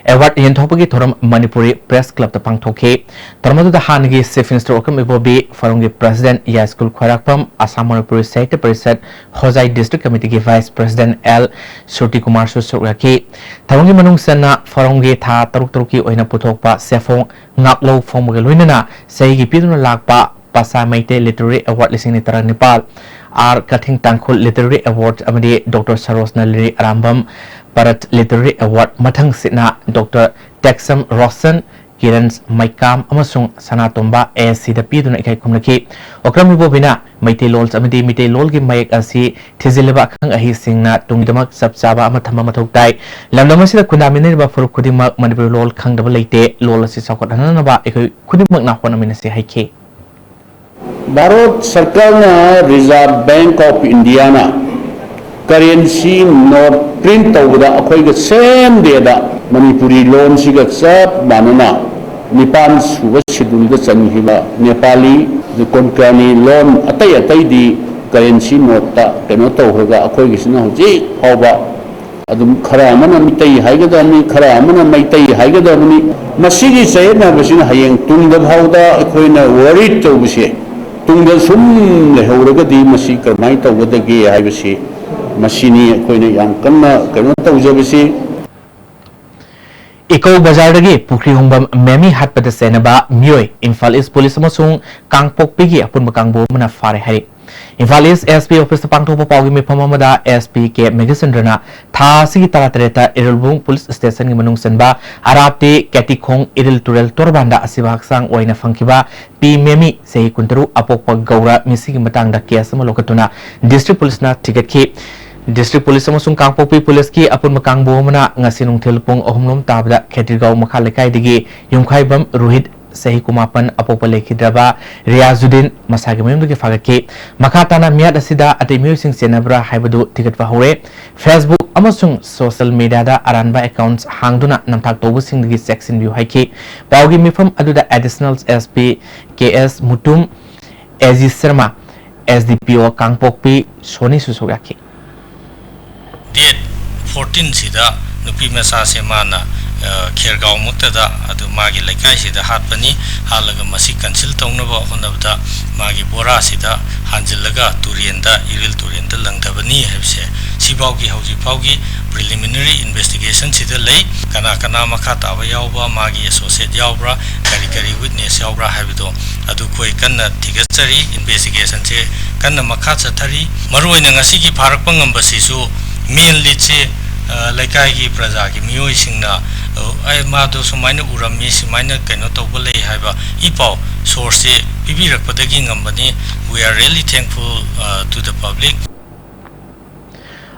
Award ꯌꯦꯟꯊꯣꯛꯄꯒꯤ ꯊꯧꯔꯝ ꯃꯅꯤꯄꯨꯔꯤ Press Club ꯇ ꯄꯥꯡꯊꯣꯛꯈꯤ꯫ ꯊꯧꯔꯝ ꯑꯗꯨꯗ ꯍꯥꯟꯅꯒꯤ Chief Minister ꯑꯣꯀ꯭ꯔꯝ ꯏꯕꯣꯕꯤ, Forum ꯒꯤ President ꯌꯥꯏꯁ꯭ꯀꯨꯜ ꯈ꯭ꯋꯥꯏꯔꯥꯛꯄꯝ, ꯑꯁꯥꯝ ꯃꯅꯤꯄꯨꯔꯤ ꯁꯥꯍꯤꯇ꯭ꯌ ꯄꯔꯤꯁꯠ ꯍꯣꯖꯥꯏ District Committee ꯒꯤ Vice President ꯑꯦꯜ ꯁ꯭ꯔꯨꯇꯤ ꯀꯨꯃꯥꯔꯁꯨ ꯁꯔꯨꯛ ꯌꯥꯈꯤ꯫ ꯊꯧꯔꯝꯒꯤ ꯃꯅꯨꯡ ꯆꯟꯅ Forum ꯒꯤ ꯊꯥ ꯇꯔꯨꯛ ꯇꯔꯨꯛꯀꯤ ꯑꯣꯏꯅ ꯄꯨꯊꯣꯛꯄ ꯁꯦꯟꯐꯣꯡ ꯉꯥꯛꯂꯧ ꯐꯣꯡꯕꯒ ꯂꯣꯏꯅꯅ ꯆꯍꯤꯒꯤ ꯄꯤꯗꯨꯅ ꯂꯥꯛꯄ ꯄꯥꯁꯥ ꯃꯩꯇꯩ Literary Award ꯂꯤꯁꯤꯡ ꯑꯅꯤ ꯇꯔꯥꯅꯤꯄꯥꯜ, ꯑꯥꯔ ꯀꯊꯤꯡ ꯇꯥꯡꯈꯨꯜ Literary Award ꯑꯃꯗꯤ ꯗꯣꯛꯇꯔ ꯁꯔꯣꯖꯅ ꯂꯤꯔꯤ ꯑꯔꯥꯝꯕꯝ ꯚꯥꯔꯠ Literary Award ꯃꯊꯪ ꯁꯤꯠꯅ ꯗꯣꯛꯇꯔ ꯇꯦꯛꯁꯝ ꯔꯣꯁꯟ, ꯀꯤꯔꯟ ꯃꯩꯀꯥꯝ ꯑꯃꯁꯨꯡ ꯁꯅꯥꯇꯣꯝꯕ ꯑꯦ ꯁꯤꯗ ꯄꯤꯗꯨꯅ ꯏꯀꯥꯏ ꯈꯨꯝꯅꯈꯤ꯫ ꯑꯣꯀ꯭ꯔꯝ ꯏꯕꯣꯕꯤꯅ ꯃꯩꯇꯩꯂꯣꯟ ꯑꯃꯗꯤ ꯃꯤꯇꯩꯂꯣꯟꯒꯤ ꯃꯌꯦꯛ ꯑꯁꯤ ꯊꯤꯖꯤꯜꯂꯤꯕ ꯑꯈꯪ ꯑꯍꯩꯁꯤꯡꯅ ꯇꯨꯡꯒꯤꯗꯃꯛ ꯆꯞ ꯆꯥꯕ ꯑꯃ ꯊꯝꯕ ꯃꯊꯧ ꯇꯥꯏ꯫ ꯂꯝꯗꯝ ꯑꯁꯤꯗ ꯈꯨꯟꯗꯥꯃꯤꯟꯅꯔꯤꯕ ꯐꯨꯔꯨꯞ ꯈꯨꯗꯤꯡꯃꯛ ꯃꯅꯤꯄꯨꯔꯤ ꯂꯣꯟ ꯈꯪꯗꯕ ꯂꯩꯇꯦ꯫ ꯂꯣꯟ ꯑꯁꯤ ꯆꯥꯎꯈꯠꯍꯟꯅꯕ ꯑꯩꯈꯣꯏ ꯈꯨꯗꯤꯡꯃꯛꯅ ꯍꯣꯠꯅꯃꯤꯟꯅꯁꯤ ꯍꯥꯏꯈꯤ꯫ ꯚꯥꯔꯠ ꯁꯔꯀꯥꯔꯅ Reserve Bank of Indiaꯅ currency note print ꯇꯧꯕꯗ ꯑꯩꯈꯣꯏꯒ same dayꯗ ꯃꯅꯤꯄꯨꯔꯤ ꯂꯣꯟꯁꯤꯒ ꯆꯞ ꯃꯥꯟꯅꯅ ꯅꯤꯄꯥꯟ ꯁꯨꯕ scheduleꯗ ꯆꯟꯈꯤꯕ ꯅꯦꯄꯥꯂꯤ, ꯀꯣꯟꯀꯥꯅꯤ ꯂꯣꯟ ꯑꯇꯩ ꯑꯇꯩꯗꯤ currency noteꯇ ꯀꯩꯅꯣ ꯇꯧꯈ꯭ꯔꯒ ꯑꯩꯈꯣꯏꯒꯤꯁꯤꯅ ꯍꯧꯖꯤꯛ ꯐꯥꯎꯕ ꯑꯗꯨꯝ ꯈꯔ ꯑꯃꯅ ꯃꯤꯇꯩ ꯍꯥꯏꯒꯗꯕꯅꯤ, ꯈꯔ ꯑꯃꯅ ꯃꯩꯇꯩ ꯍꯥꯏꯒꯗꯕꯅꯤ꯫ ꯃꯁꯤꯒꯤ ꯆꯌꯦꯠꯅꯕꯁꯤꯅ ꯍꯌꯦꯡ ꯇꯨꯡꯗ ꯐꯥꯎꯗ ꯑꯩꯈꯣꯏꯅ worried ꯇꯧꯕꯁꯦ, ꯇꯨꯡꯗ ꯁꯨꯝ ꯂꯩꯍꯧꯔꯒꯗꯤ ꯃꯁꯤ ꯀꯔꯝꯍꯥꯏꯅ ꯇꯧꯒꯗꯒꯦ ꯍꯥꯏꯕꯁꯤ, ꯃꯁꯤꯅꯤ ꯑꯩꯈꯣꯏꯅ ꯌꯥꯝ ꯀꯟꯅ ꯀꯩꯅꯣ ꯇꯧꯖꯕꯁꯤ꯫ ꯏꯀꯧ ꯕꯖꯥꯔꯗꯒꯤ ꯄꯨꯈ꯭ꯔꯤ ꯍꯣꯡꯕꯝ ꯃꯦꯃꯤ ꯍꯠꯄꯗ ꯆꯦꯟꯅꯕ ꯃꯤꯑꯣꯏ ꯏꯝꯐꯥꯜ ꯏꯁ ꯄꯨꯂꯤꯁ ꯑꯃꯁꯨꯡ ꯀꯥꯡꯄꯣꯛꯄꯤꯒꯤ ꯑꯄꯨꯟꯕ ꯀꯥꯡꯕꯨ ꯑꯃꯅ ꯐꯥꯔꯦ ꯍꯥꯏꯔꯤ꯫ ꯏꯝꯐꯥꯜ ꯏꯁ SP officeꯇ ꯄꯥꯡꯊꯣꯛꯄ ꯄꯥꯎꯒꯤ ꯃꯤꯐꯝ ꯑꯃꯗ SP ꯀꯦ ꯃꯦꯘꯆꯟꯗ꯭ꯔꯅ ꯊꯥ ꯑꯁꯤꯒꯤ ꯇꯔꯥꯇꯔꯦꯠꯇ ꯏꯔꯤꯜꯕꯨꯡ ꯄꯨꯂꯤꯁ ꯁ꯭ꯇꯦꯁꯟꯒꯤ ꯃꯅꯨꯡ ꯆꯟꯕ ꯑꯔꯥꯞꯇꯤ ꯀꯦꯇꯤꯈꯣꯡ ꯏꯔꯤꯜ ꯇꯨꯔꯦꯜ ꯇꯣꯔꯕꯥꯟꯗ ꯑꯁꯤꯕ ꯍꯛꯆꯥꯡ ꯑꯣꯏꯅ ꯐꯪꯈꯤꯕ ꯄꯤ ꯃꯦꯃꯤ, ꯆꯍꯤ ꯀꯨꯟꯇꯔꯨꯛ, ꯑꯄꯣꯛꯄ ꯒꯧꯔ ꯃꯤꯁꯤꯒꯤ ꯃꯇꯥꯡꯗ case ꯑꯃ ꯂꯧꯈꯠꯇꯨꯅ district ꯄꯨꯂꯤꯁꯅ ꯊꯤꯒꯠꯈꯤ꯫ District ꯄꯨꯂꯤꯁ ꯑꯃꯁꯨꯡ ꯀꯥꯡꯄꯣꯛꯄꯤ ꯄꯨꯂꯤꯁꯀꯤ ꯑꯄꯨꯟꯕ ꯀꯥꯡꯕꯨ ꯑꯃꯅ ꯉꯁꯤ ꯅꯨꯡꯊꯤꯜ ꯄꯨꯡ ꯑꯍꯨꯝ ꯂꯣꯝ ꯇꯥꯕꯗ ꯈꯦꯇ꯭ꯔꯤꯒꯥꯎ ꯃꯈꯥ ꯂꯩꯀꯥꯏꯗꯒꯤ ꯌꯨꯝꯈꯥꯏꯕꯝ ꯔꯣꯍꯤꯠ, ꯆꯍꯤ ꯀꯨꯟꯃꯥꯄꯟ, ꯑꯄꯣꯛꯄ ꯂꯩꯈꯤꯗ꯭ꯔꯕ ꯔꯤꯌꯥꯖꯨꯗꯤꯟ ꯃꯁꯥꯒꯤ ꯃꯌꯨꯝꯗꯒꯤ ꯐꯥꯒꯠꯈꯤ꯫ ꯃꯈꯥ ꯇꯥꯅ ꯃꯤꯍꯥꯠ ꯑꯁꯤꯗ ꯑꯇꯩ ꯃꯤꯑꯣꯏꯁꯤꯡ ꯆꯦꯟꯅꯕ꯭ꯔꯥ ꯍꯥꯏꯕꯗꯨ ꯊꯤꯒꯠꯄ ꯍꯧꯔꯦ꯫ Facebook ꯑꯃꯁꯨꯡ social mediaꯗ ꯑꯔꯥꯟꯕ accounts ꯍꯥꯡꯗꯨꯅ ꯅꯝꯊꯥꯛ ꯇꯧꯕꯁꯤꯡꯗꯒꯤ ꯆꯦꯛꯁꯤꯟꯕꯤꯌꯨ ꯍꯥꯏꯈꯤ꯫ ꯄꯥꯎꯒꯤ ꯃꯤꯐꯝ ꯑꯗꯨꯗ Additional SP K S Mutum, A G Sharma, SDPO Kangpokpi ꯁꯣꯅꯤꯁꯨ ꯁꯔꯨꯛ ꯌꯥꯈꯤ꯫ Date fourteen ꯁꯤꯗ ꯅꯨꯄꯤ ꯃꯆꯥꯁꯦ ꯃꯥꯅ, ꯑ, ꯈꯦꯔꯒꯥꯎꯃꯛꯇꯗ ꯑꯗꯨ ꯃꯥꯒꯤ ꯂꯩꯀꯥꯏꯁꯤꯗ ꯍꯥꯠꯄꯅꯤ꯫ ꯍꯥꯠꯂꯒ ꯃꯁꯤ conceal ꯇꯧꯅꯕ ꯍꯣꯠꯅꯕꯗ ꯃꯥꯒꯤ ꯕꯣꯔꯥꯁꯤꯗ ꯍꯥꯟꯖꯤꯜꯂꯒ ꯇꯨꯔꯦꯟꯗ, ꯏꯔꯤꯜ ꯇꯨꯔꯦꯟꯗ ꯂꯪꯊꯕꯅꯤ ꯍꯥꯏꯕꯁꯦ ꯁꯤꯐꯥꯎꯒꯤ ꯍꯧꯖꯤꯛ ꯐꯥꯎꯒꯤ preliminary investigationꯁꯤꯗ ꯂꯩ꯫ ꯀꯅꯥ ꯀꯅꯥ ꯃꯈꯥ ꯇꯥꯕ ꯌꯥꯎꯕ, ꯃꯥꯒꯤ associate ꯌꯥꯎꯕ꯭ꯔꯥ, ꯀꯔꯤ ꯀꯔꯤ witness ꯌꯥꯎꯕ꯭ꯔꯥ ꯍꯥꯏꯕꯗꯣ ꯑꯗꯨ ꯑꯩꯈꯣꯏ ꯀꯟꯅ ꯊꯤꯒꯠꯆꯔꯤ꯫ Investigationꯁꯦ ꯀꯟꯅ ꯃꯈꯥ ꯆꯠꯊꯔꯤ꯫ ꯃꯔꯨꯑꯣꯏꯅ ꯉꯁꯤꯒꯤ ꯐꯥꯔꯛꯄ ꯉꯝꯕꯁꯤꯁꯨ main leadꯁꯦ, ꯑ, ꯂꯩꯀꯥꯏꯒꯤ ꯄ꯭ꯔꯖꯥꯒꯤ ꯃꯤꯑꯣꯏꯁꯤꯡꯅ ꯑꯩ ꯃꯥꯗꯣ ꯁꯨꯃꯥꯏꯅ ꯎꯔꯝꯃꯤ, ꯁꯨꯃꯥꯏꯅ ꯀꯩꯅꯣ ꯇꯧꯕ ꯂꯩ ꯍꯥꯏꯕ ꯏ ꯄꯥꯎ ꯁꯣꯔꯁꯁꯦ ꯄꯤꯕꯤꯔꯛꯄꯗꯒꯤ ꯉꯝꯕꯅꯤ꯫ We are really thankful, uh, to the public.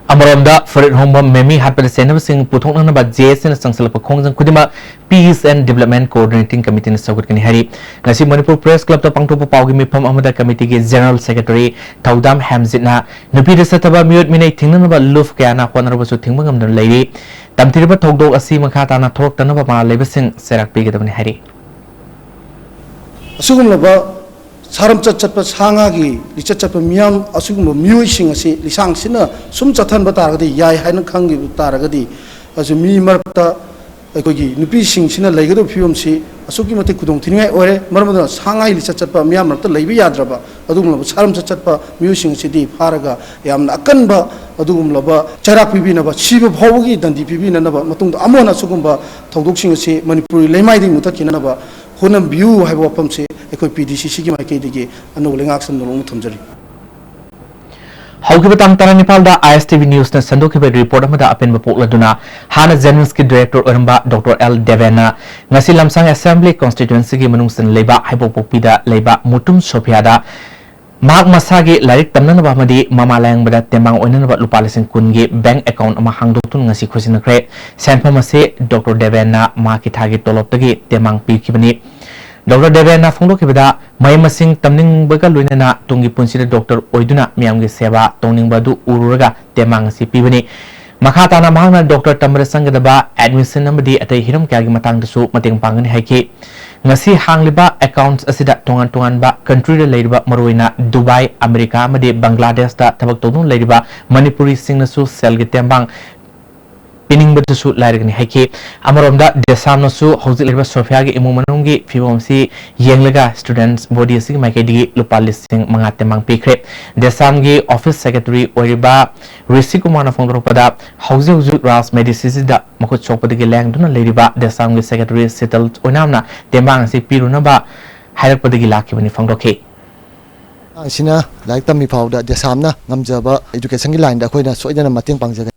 ꯑꯃꯔꯣꯝꯗ, ꯐꯨꯔꯤꯠ ꯍꯣꯡꯕ ꯃꯦꯃꯤ ꯍꯥꯠꯄꯗ ꯆꯦꯟꯅꯕꯁꯤꯡ ꯄꯨꯊꯣꯛꯅꯅꯕ ꯖꯦ ꯑꯦꯁ ꯑꯦꯅ ꯆꯪꯁꯤꯜꯂꯛꯄ ꯈꯣꯡꯖꯪ ꯈꯨꯗꯤꯡꯃꯛ Peace and Development Coordinating Committeeꯅ ꯁꯧꯒꯠꯀꯅꯤ ꯍꯥꯏꯔꯤ꯫ ꯉꯁꯤ ꯃꯅꯤꯄꯨꯔ ꯄ꯭ꯔꯦꯁ ꯀ꯭ꯂꯕꯇ ꯄꯥꯡꯊꯣꯛꯄ ꯄꯥꯎꯒꯤ ꯃꯤꯐꯝ ꯑꯃꯗ ꯀꯃꯤꯇꯤꯒꯤ ꯖꯦꯅꯔꯦꯜ ꯁꯦꯀ꯭ꯔꯦꯇꯔꯤ ꯊꯧꯗꯥꯝ ꯍꯦꯝꯖꯤꯠꯅ ꯅꯨꯄꯤꯗ ꯆꯠꯊꯕ ꯃꯤꯑꯣꯠ ꯃꯤꯅꯩ ꯊꯤꯡꯅꯅꯕ ꯂꯨꯞ ꯀꯌꯥꯅ ꯍꯣꯠꯅꯔꯕꯁꯨ ꯊꯤꯡꯕ ꯉꯝꯗꯅ ꯂꯩꯔꯤ꯫ ꯇꯝꯊꯤꯔꯕ ꯊꯧꯗꯣꯛ ꯑꯁꯤ ꯃꯈꯥ ꯇꯥꯅ ꯊꯣꯛꯂꯛꯇꯅꯕ ꯃꯔꯥꯜ ꯂꯩꯕꯁꯤꯡ ꯆꯩꯔꯥꯛ ꯄꯤꯒꯗꯕꯅꯤ ꯍꯥꯏꯔꯤ꯫ ꯑꯁꯤꯒꯨꯝꯂꯕ ꯁꯥꯔꯝꯆꯠ ꯆꯠꯄ, ꯁꯥ ꯉꯥꯒꯤ ꯂꯤꯆꯠ ꯆꯠꯄ ꯃꯤꯌꯥꯝ, ꯑꯁꯤꯒꯨꯝꯕ ꯃꯤꯑꯣꯏꯁꯤꯡ ꯑꯁꯤ ꯂꯤꯁꯥꯡ ꯁꯤꯠꯅ ꯁꯨꯝ ꯆꯠꯊꯍꯟꯕ ꯇꯥꯔꯒꯗꯤ, ꯌꯥꯏ ꯍꯥꯏꯅ ꯈꯪꯈꯤꯕ ꯇꯥꯔꯒꯗꯤ, ꯑꯁꯤ ꯃꯤ ꯃꯔꯛꯇ ꯑꯩꯈꯣꯏꯒꯤ ꯅꯨꯄꯤꯁꯤꯡꯁꯤꯅ ꯂꯩꯒꯗꯕ ꯐꯤꯕꯝꯁꯤ ꯑꯁꯨꯛꯀꯤ ꯃꯇꯤꯛ ꯈꯨꯗꯣꯡ ꯊꯤꯅꯤꯡꯉꯥꯏ ꯑꯣꯏꯔꯦ꯫ ꯃꯔꯝ ꯑꯗꯨꯅ ꯁꯥ ꯉꯥꯒꯤ ꯂꯤꯆꯠ ꯆꯠꯄ ꯃꯤꯌꯥꯝ ꯃꯔꯛꯇ ꯂꯩꯕ ꯌꯥꯗ꯭ꯔꯕ ꯑꯗꯨꯒꯨꯝꯂꯕ ꯁꯥꯔꯝꯆꯠ ꯆꯠꯄ ꯃꯤꯑꯣꯏꯁꯤꯡ ꯑꯁꯤꯗꯤ ꯐꯥꯔꯒ ꯌꯥꯝꯅ ꯑꯀꯟꯕ ꯑꯗꯨꯒꯨꯝꯂꯕ ꯆꯩꯔꯥꯛ ꯄꯤꯕꯤꯅꯕ, ꯁꯤꯕ ꯐꯥꯎꯕꯒꯤ ꯗꯟꯗꯤ ꯄꯤꯕꯤꯅꯅꯕ, ꯃꯇꯨꯡꯗ ꯑꯃꯨꯛ ꯍꯟꯅ ꯑꯁꯤꯒꯨꯝꯕ ꯊꯧꯗꯣꯛꯁꯤꯡ ꯑꯁꯤ ꯃꯅꯤꯄꯨꯔꯒꯤ ꯂꯩꯃꯥꯏꯗꯒꯤ ꯃꯨꯊꯠꯈꯤꯅꯅꯕ ꯍꯣꯠꯅꯕꯤꯌꯨ ꯍꯥꯏꯕ ꯋꯥꯐꯝꯁꯤ ꯑꯩꯈꯣꯏ ꯄꯤ ꯗꯤ ꯁꯤ ꯁꯤꯒꯤ ꯃꯥꯏꯀꯩꯗꯒꯤ ꯑꯅꯧꯕ ꯂꯩꯉꯥꯛ ꯁꯝꯅ ꯂꯣꯡꯅ ꯊꯝꯖꯔꯤ꯫ ꯍꯧꯈꯤꯕ ꯇꯥꯡ ꯇꯔꯥꯅꯤꯄꯥꯜꯗ ꯑꯥꯏ ꯑꯦꯁ ꯇꯤ ꯚꯤ ꯅ꯭ꯌꯨꯁꯅ ꯁꯟꯗꯣꯛꯈꯤꯕ ꯔꯤꯄꯣꯔꯠ ꯑꯃꯗ ꯑꯄꯦꯟꯕ ꯄꯣꯛꯂꯗꯨꯅ ꯍꯥꯟꯅ ꯖꯦꯅꯤꯝꯁꯀꯤ ꯗꯥꯏꯔꯦꯛꯇꯔ ꯑꯣꯏꯔꯝꯕ ꯗꯣꯛꯇꯔ ꯑꯦꯜ ꯗꯦꯕꯦꯟꯅ ꯉꯁꯤ ꯂꯝꯁꯥꯡ ꯑꯦꯁꯦꯝꯕ꯭ꯂꯤ ꯀꯣꯟꯁꯇꯤꯇ꯭ꯋꯦꯟꯁꯤꯒꯤ ꯃꯅꯨꯡ ꯆꯟꯅ ꯂꯩꯕ ꯍꯩꯕꯣꯛꯄꯣꯛꯄꯤꯗ ꯂꯩꯕ ꯃꯨꯇꯨꯝ ꯁꯣꯐꯤꯌꯥꯗ ꯃꯍꯥꯛ ꯃꯁꯥꯒꯤ ꯂꯥꯏꯔꯤꯛ ꯇꯝꯅꯅꯕ ꯑꯃꯗꯤ ꯃꯃꯥ ꯂꯥꯌꯦꯡꯕꯗ ꯇꯦꯡꯕꯥꯡ ꯑꯣꯏꯅꯅꯕ ꯂꯨꯄꯥ ꯂꯤꯁꯤꯡ ꯀꯨꯟꯒꯤ ꯕꯦꯡꯛ ꯑꯦꯀꯥꯎꯟꯠ ꯑꯃ ꯍꯥꯡꯗꯣꯛꯇꯨꯅ ꯉꯁꯤ ꯈꯨꯠꯁꯤꯟꯅꯈ꯭ꯔꯦ꯫ ꯁꯦꯟꯐꯝ ꯑꯁꯤ ꯗꯣꯛꯇꯔ ꯗꯦꯕꯦꯟꯅ ꯃꯍꯥꯛꯀꯤ ꯊꯥꯒꯤ ꯇꯣꯂꯣꯞꯇꯒꯤ ꯇꯦꯡꯕꯥꯡ ꯄꯤꯈꯤꯕꯅꯤ꯫ ꯗꯣꯛꯇꯔ ꯗꯦꯕꯦꯟꯅ ꯐꯣꯡꯗꯣꯛꯈꯤꯕꯗ, ꯃꯍꯩ ꯃꯁꯤꯡ ꯇꯝꯅꯤꯡꯕꯒ ꯂꯣꯏꯅꯅ ꯇꯨꯡꯒꯤ ꯄꯨꯟꯁꯤꯗ ꯗꯣꯛꯇꯔ ꯑꯣꯏꯗꯨꯅ ꯃꯤꯌꯥꯝꯒꯤ ꯁꯦꯕꯥ ꯇꯧꯅꯤꯡꯕ ꯑꯗꯨ ꯎꯔꯨꯔꯒ ꯇꯦꯡꯕꯥꯡ ꯑꯁꯤ ꯄꯤꯕꯅꯤ꯫ ꯃꯈꯥ ꯇꯥꯅ ꯃꯍꯥꯛꯅ ꯗꯣꯛꯇꯔ ꯇꯝꯕꯗ ꯆꯪꯒꯗꯕ ꯑꯦꯗꯃꯤꯁꯟ ꯑꯃꯗꯤ ꯑꯇꯩ ꯍꯤꯔꯝ ꯀꯌꯥꯒꯤ ꯃꯇꯥꯡꯗꯁꯨ ꯃꯇꯦꯡ ꯄꯥꯡꯒꯅꯤ ꯍꯥꯏꯈꯤ꯫ ꯉꯁꯤ ꯍꯥꯡꯂꯤꯕ ꯑꯦꯀꯥꯎꯟꯠ ꯑꯁꯤꯗ ꯇꯣꯉꯥꯟ ꯇꯣꯉꯥꯟꯕ ꯀꯟꯇ꯭ꯔꯤꯗ ꯂꯩꯔꯤꯕ, ꯃꯔꯨꯑꯣꯏꯅ ꯗꯨꯕꯥꯏ, ꯑꯃꯦꯔꯤꯀꯥ ꯑꯃꯗꯤ ꯕꯪꯒ꯭ꯂꯥꯗꯦꯁꯇ ꯊꯕꯛ ꯇꯧꯗꯨꯅ ꯂꯩꯔꯤꯕ ꯃꯅꯤꯄꯨꯔꯤꯁꯤꯡꯅꯁꯨ ꯁꯦꯜꯒꯤ ꯇꯦꯡꯕꯥꯡ ꯄꯤꯅꯤꯡꯕꯗꯨꯁꯨ ꯂꯥꯏꯔꯒꯅꯤ ꯍꯥꯏꯈꯤ꯫ ꯑꯃꯔꯣꯝꯗ ꯗꯦꯁꯥꯝꯅꯁꯨ ꯍꯧꯖꯤꯛ ꯂꯩꯔꯤꯕ ꯁꯣꯐꯤꯌꯥꯒꯤ ꯏꯃꯨꯡ ꯃꯅꯨꯡꯒꯤ ꯐꯤꯕꯝ ꯑꯁꯤ ꯌꯦꯡꯂꯒ ꯁ꯭ꯇꯨꯗꯦꯟꯠꯁ ꯕꯣꯗꯤ ꯑꯁꯤꯒꯤ ꯃꯥꯏꯀꯩꯗꯒꯤ ꯂꯨꯄꯥ ꯂꯤꯁꯤꯡ ꯃꯉꯥ ꯇꯦꯡꯕꯥꯡ ꯄꯤꯈ꯭ꯔꯦ꯫ ꯗꯦꯁꯥꯝꯒꯤ ꯑꯣꯐꯤꯁ ꯁꯦꯀ꯭ꯔꯦꯇꯔꯤ ꯑꯣꯏꯔꯤꯕ ꯔꯤꯁꯤ ꯀꯨꯃꯥꯔꯅ ꯐꯣꯡꯗꯣꯔꯛꯄꯗ, ꯍꯧꯖꯤꯛ ꯍꯧꯖꯤꯛ ꯔꯥꯖ ꯃꯦꯗꯤꯁꯤꯁꯤꯗ ꯃꯈꯨꯠ ꯁꯣꯛꯄꯗꯒꯤ ꯂꯥꯌꯦꯡꯗꯨꯅ ꯂꯩꯔꯤꯕ ꯗꯦꯁꯥꯝꯒꯤ ꯁꯦꯀ꯭ꯔꯦꯇꯔꯤ ꯁꯤꯇꯜ ꯑꯣꯏꯅꯥꯝꯅ ꯇꯦꯡꯕꯥꯡ ꯑꯁꯤ ꯄꯤꯔꯨꯅꯕ ꯍꯥꯏꯔꯛꯄꯗꯒꯤ ꯂꯥꯛꯈꯤꯕꯅꯤ ꯐꯣꯡꯗꯣꯛꯈꯤ꯫ ꯑꯉꯥꯡꯁꯤꯅ ꯂꯥꯏꯔꯤꯛ ꯇꯝꯃꯤ ꯐꯥꯎꯗ ꯗꯦꯁꯥꯝꯅ ꯉꯝꯖꯕ ꯏꯗꯨꯀꯦꯁꯟꯒꯤ ꯂꯥꯏꯟꯗ ꯑꯩꯈꯣꯏꯅ ꯁꯣꯏꯗꯅ ꯃꯇꯦꯡ ꯄꯥꯡꯖꯒꯅꯤ꯫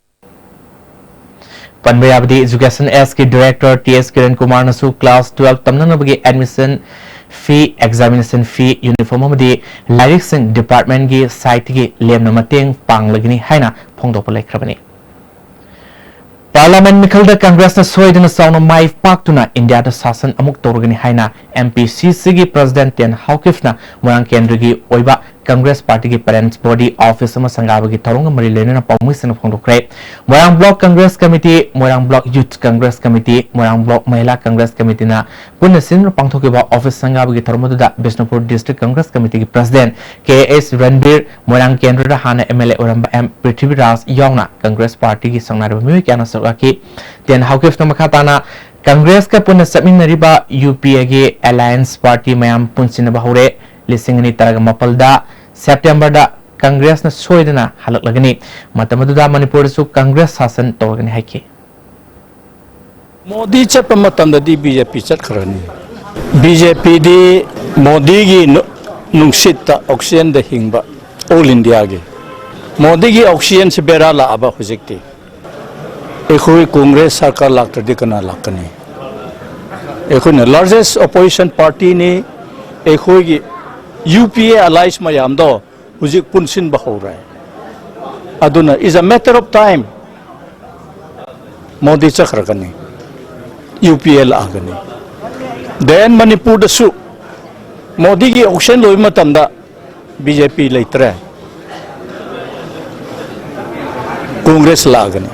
ꯄꯟꯕ ꯌꯥꯕꯗꯤ, Education S ꯀꯤ Director T S Kiran Kumar ꯅꯁꯨ class twelve ꯇꯝꯅꯅꯕꯒꯤ admission fee, examination fee, uniform ꯑꯃꯗꯤ ꯂꯥꯏꯔꯤꯛꯁꯤꯡ department ꯀꯤ side ꯇꯒꯤ ꯂꯦꯝꯅ ꯃꯇꯦꯡ ꯄꯥꯡꯂꯒꯅꯤ ꯍꯥꯏꯅ ꯐꯣꯡꯗꯣꯛꯄ ꯂꯩꯈ꯭ꯔꯕꯅꯤ꯫ Parliament ꯃꯤꯈꯜꯗ Congress ꯅ ꯁꯣꯏꯗꯅ ꯆꯥꯎꯅ ꯃꯥꯏ ꯄꯥꯛꯇꯨꯅ ꯏꯟꯗꯤꯌꯥꯗ ꯁꯥꯁꯟ ꯑꯃꯨꯛ ꯇꯧꯔꯒꯅꯤ ꯍꯥꯏꯅ M P C C ꯒꯤ President Tan Haokip ꯅ ꯃꯣꯏꯔꯥꯡ ꯀꯦꯟꯗ꯭ꯔꯒꯤ ꯑꯣꯏꯕ Congress Party ꯒꯤ parents body office ꯑꯃ ꯁꯪꯒꯥꯕꯒꯤ ꯊꯧꯔꯝꯒ ꯃꯔꯤ ꯂꯩꯅꯅ ꯄꯥꯎꯃꯤꯁꯤꯡꯅ ꯐꯣꯡꯗꯣꯛꯈ꯭ꯔꯦ꯫ ꯃꯣꯏꯔꯥꯡ Block Congress Committee, ꯃꯣꯏꯔꯥꯡ Block Youth Congress Committee, ꯃꯣꯏꯔꯥꯡ Block Mahila Congress Committee ꯅ ꯄꯨꯟꯅ ꯁꯤꯟꯗꯨꯅ ꯄꯥꯡꯊꯣꯛꯈꯤꯕ office ꯁꯪꯒꯥꯕꯒꯤ ꯊꯧꯔꯝ ꯑꯗꯨꯗ ꯕꯤꯁꯅꯨꯄꯨꯔ District Congress Committee ꯒꯤ President K S Ranbir, ꯃꯣꯏꯔꯥꯡ ꯀꯦꯟꯗ꯭ꯔꯗ ꯍꯥꯟꯅ M L A ꯑꯣꯏꯔꯝꯕ M ꯄ꯭ꯔꯤꯊꯤꯕꯤꯔꯥꯖ ꯌꯥꯎꯅ Congress Party ꯒꯤ ꯁꯪꯅꯥꯏꯔꯕ ꯃꯤꯑꯣꯏ ꯀꯌꯥꯅ ꯁꯔꯨꯛ ꯌꯥꯈꯤ꯫ ꯇꯦꯟ ꯍꯥꯎꯀꯤꯞꯅ ꯃꯈꯥ ꯇꯥꯅ Congress ꯀ ꯄꯨꯟꯅ ꯆꯠꯃꯤꯟꯅꯔꯤꯕ U P A ꯒꯤ alliance party ꯃꯌꯥꯝ ꯄꯨꯟꯁꯤꯟꯅꯕ ꯍꯧꯔꯦ꯫ ꯂꯤꯁꯤꯡ ꯑꯅꯤ ꯇꯔꯥꯃꯥꯄꯜꯗ September ꯗ Congress ꯅ ꯁꯣꯏꯗꯅ ꯍꯜꯂꯛꯂꯒꯅꯤ꯫ ꯃꯇꯝ ꯑꯗꯨꯗ ꯃꯅꯤꯄꯨꯔꯗꯁꯨ Congress ꯁꯥꯁꯟ ꯇꯧꯔꯒꯅꯤ ꯍꯥꯏꯈꯤ꯫ ꯃꯣꯗꯤ ꯆꯠꯄ ꯃꯇꯝꯗꯗꯤ B J P ꯆꯠꯈ꯭ꯔꯅꯤ꯫ B J P ꯗꯤ ꯃꯣꯗꯤꯒꯤ ꯅꯨ-, ꯅꯨꯡꯁꯤꯠꯇ, oxygen ꯗ ꯍꯤꯡꯕ all India ꯒꯤ꯫ ꯃꯣꯗꯤꯒꯤ oxygen ꯁꯤ ꯕꯦꯔꯥ ꯂꯥꯛꯑꯕ ꯍꯧꯖꯤꯛꯇꯤ꯫ ꯑꯩꯈꯣꯏ Congress ꯁꯔꯀꯥꯔ ꯂꯥꯛꯇ꯭ꯔꯗꯤ ꯀꯅꯥ ꯂꯥꯛꯀꯅꯤ? ꯑꯩꯈꯣꯏꯅ largest opposition party ꯅꯤ꯫ ꯑꯩꯈꯣꯏꯒꯤ U P A allies ꯃꯌꯥꯝꯗꯣ ꯍꯧꯖꯤꯛ ꯄꯨꯟꯁꯤꯟꯕ ꯍꯧꯔꯦ꯫ ꯑꯗꯨꯅ is a matter of time꯫ Modi ꯆꯠꯈ꯭ꯔꯒꯅꯤ, U P A ꯂꯥꯛꯑꯒꯅꯤ꯫ Then ꯃꯅꯤꯄꯨꯔꯗꯁꯨ ꯃꯣꯗꯤꯒꯤ oxygen ꯂꯣꯏꯕ ꯃꯇꯝꯗ B J P ꯂꯩꯇ꯭ꯔꯦ, Congress ꯂꯥꯛꯑꯒꯅꯤ꯫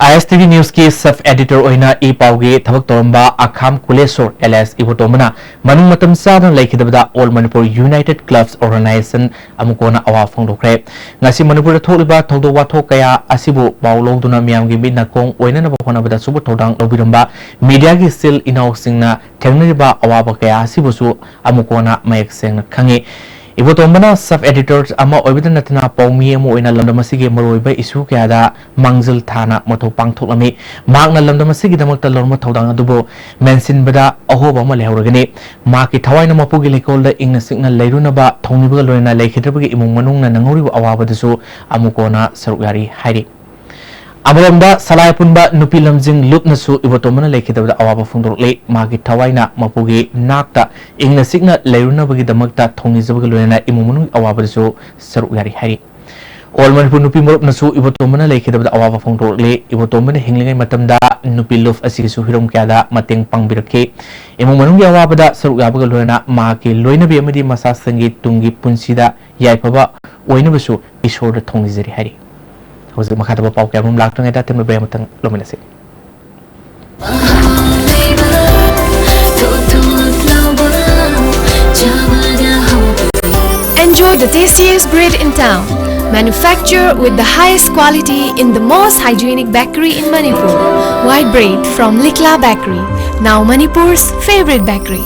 I S T V News ꯀꯤ sub editor ꯑꯣꯏꯅ ꯏ ꯄꯥꯎꯒꯤ ꯊꯕꯛ ꯇꯧꯔꯝꯕ ꯑꯈꯥꯝ ꯀꯨꯂꯦꯁꯣꯔ alias ꯏꯕꯣꯇꯣꯝꯕꯅ ꯃꯅꯨꯡ ꯃꯇꯝ ꯆꯥꯗꯅ ꯂꯩꯈꯤꯗꯕꯗ All Manipur United Clubs Organization ꯑꯃꯨꯛ ꯀꯣꯟꯅ ꯑꯋꯥ ꯐꯣꯡꯗꯣꯛꯈ꯭ꯔꯦ꯫ ꯉꯁꯤ ꯃꯅꯤꯄꯨꯔꯗ ꯊꯣꯛꯂꯤꯕ ꯊꯧꯗꯣꯛ ꯋꯥꯊꯣꯛ ꯀꯌꯥ ꯑꯁꯤꯕꯨ ꯄꯥꯎ ꯂꯧꯗꯨꯅ ꯃꯤꯌꯥꯝꯒꯤ ꯃꯤꯠ ꯅꯥꯀꯣꯡ ꯑꯣꯏꯅꯅꯕ ꯍꯣꯠꯅꯕꯗ ꯑꯆꯧꯕ ꯊꯧꯗꯥꯡ ꯂꯧꯕꯤꯔꯝꯕ media ꯒꯤ ꯏꯆꯤꯜ ꯏꯅꯥꯎꯁꯤꯡꯅ ꯊꯦꯡꯅꯔꯤꯕ ꯑꯋꯥꯕ ꯀꯌꯥ ꯑꯁꯤꯕꯨꯁꯨ ꯑꯃꯨꯛ ꯀꯣꯟꯅ ꯃꯌꯦꯛ ꯁꯦꯡꯅ ꯈꯪꯉꯤ꯫ ꯏꯕꯣꯇꯣꯝꯕꯅ sub editor ꯑꯃ ꯑꯣꯏꯕꯗ ꯅꯠꯇꯅ ꯄꯥꯎꯃꯤ ꯑꯃ ꯑꯣꯏꯅ ꯂꯝꯗꯝ ꯑꯁꯤꯒꯤ ꯃꯔꯨꯑꯣꯏꯕ issue ꯀꯌꯥꯗ ꯃꯥꯡꯖꯤꯜ ꯊꯥꯅ ꯃꯊꯧ ꯄꯥꯡꯊꯣꯛꯂꯝꯃꯤ꯫ ꯃꯍꯥꯛꯅ ꯂꯝꯗꯝ ꯑꯁꯤꯒꯤꯗꯃꯛꯇ ꯂꯧꯔꯝꯕ ꯊꯧꯗꯥꯡ ꯑꯗꯨꯕꯨ ꯃꯦꯟꯁꯤꯟꯕꯗ ꯑꯍꯣꯕ ꯑꯃ ꯂꯩꯍꯧꯔꯒꯅꯤ꯫ ꯃꯍꯥꯛꯀꯤ ꯊꯋꯥꯏꯅ ꯃꯄꯨꯒꯤ ꯂꯩꯀꯣꯜꯗ ꯏꯪꯅ ꯆꯤꯛꯅ ꯂꯩꯔꯨꯅꯕ ꯊꯧꯅꯤꯕꯒ ꯂꯣꯏꯅꯅ ꯂꯩꯈꯤꯗ꯭ꯔꯕꯒꯤ ꯏꯃꯨꯡ ꯃꯅꯨꯡꯅ ꯅꯪꯍꯧꯔꯤꯕ ꯑꯋꯥꯕꯗꯁꯨ ꯑꯃꯨꯛ ꯀꯣꯟꯅ ꯁꯔꯨꯛ ꯌꯥꯔꯤ ꯍꯥꯏꯔꯤ꯫ ꯑꯃꯔꯣꯝꯗ, ꯁꯂꯥꯏ ꯑꯄꯨꯟꯕ ꯅꯨꯄꯤ ꯂꯝꯖꯤꯡ ꯂꯨꯞꯅꯁꯨ ꯏꯕꯣꯇꯣꯝꯕꯅ ꯂꯩꯈꯤꯗꯕꯗ ꯑꯋꯥꯕ ꯐꯣꯡꯗꯣꯔꯛꯂꯤ꯫ ꯃꯍꯥꯛꯀꯤ ꯊꯋꯥꯏꯅ ꯃꯄꯨꯒꯤ ꯅꯥꯛꯇ ꯏꯪꯅ ꯆꯤꯛꯅ ꯂꯩꯔꯨꯅꯕꯒꯤꯗꯃꯛꯇ ꯊꯧꯅꯤꯖꯕꯒ ꯂꯣꯏꯅꯅ ꯏꯃꯨꯡ ꯃꯅꯨꯡꯒꯤ ꯑꯋꯥꯕꯗꯁꯨ ꯁꯔꯨꯛ ꯌꯥꯔꯤ ꯍꯥꯏꯔꯤ꯫ ꯑꯣꯜ ꯃꯅꯤꯄꯨꯔ ꯅꯨꯄꯤ ꯃꯔꯨꯞꯅꯁꯨ ꯏꯕꯣꯇꯣꯝꯕꯅ ꯂꯩꯈꯤꯗꯕꯗ ꯑꯋꯥꯕ ꯐꯣꯡꯗꯣꯔꯛꯂꯤ꯫ ꯏꯕꯣꯇꯣꯝꯕꯅ ꯍꯤꯡꯂꯤꯉꯩ ꯃꯇꯝꯗ ꯅꯨꯄꯤ ꯂꯨꯞ ꯑꯁꯤꯒꯤꯁꯨ ꯍꯤꯔꯝ ꯀꯌꯥꯗ ꯃꯇꯦꯡ ꯄꯥꯡꯕꯤꯔꯛꯈꯤ꯫ ꯏꯃꯨꯡ ꯃꯅꯨꯡꯒꯤ ꯑꯋꯥꯕꯗ ꯁꯔꯨꯛ ꯌꯥꯕꯒ ꯂꯣꯏꯅꯅ ꯃꯍꯥꯛꯀꯤ ꯂꯣꯏꯅꯕꯤ ꯑꯃꯗꯤ ꯃꯆꯥꯁꯤꯡꯒꯤ ꯇꯨꯡꯒꯤ ꯄꯨꯟꯁꯤꯗ ꯌꯥꯏꯐꯕ ꯑꯣꯏꯅꯕꯁꯨ ꯏꯁꯣꯔꯗ ꯊꯧꯅꯤꯖꯔꯤ ꯍꯥꯏꯔꯤ꯫ ꯍꯧꯖꯤꯛ ꯃꯈꯥ ꯇꯥꯕ ꯄꯥꯎ ꯀꯌꯥ ꯑꯃꯔꯣꯝ ꯂꯥꯛꯇ꯭ꯔꯤꯉꯩꯗ ꯑꯇꯦꯟꯕ ꯕ꯭ꯔꯦꯛ ꯑꯃꯇꯪ ꯂꯧꯃꯤꯟꯅꯁꯤ꯫ Enjoy the tastiest bread in town. Manufactured with the highest quality in the most hygienic bakery in Manipur. White bread from Likla Bakery, now Manipur's favorite bakery.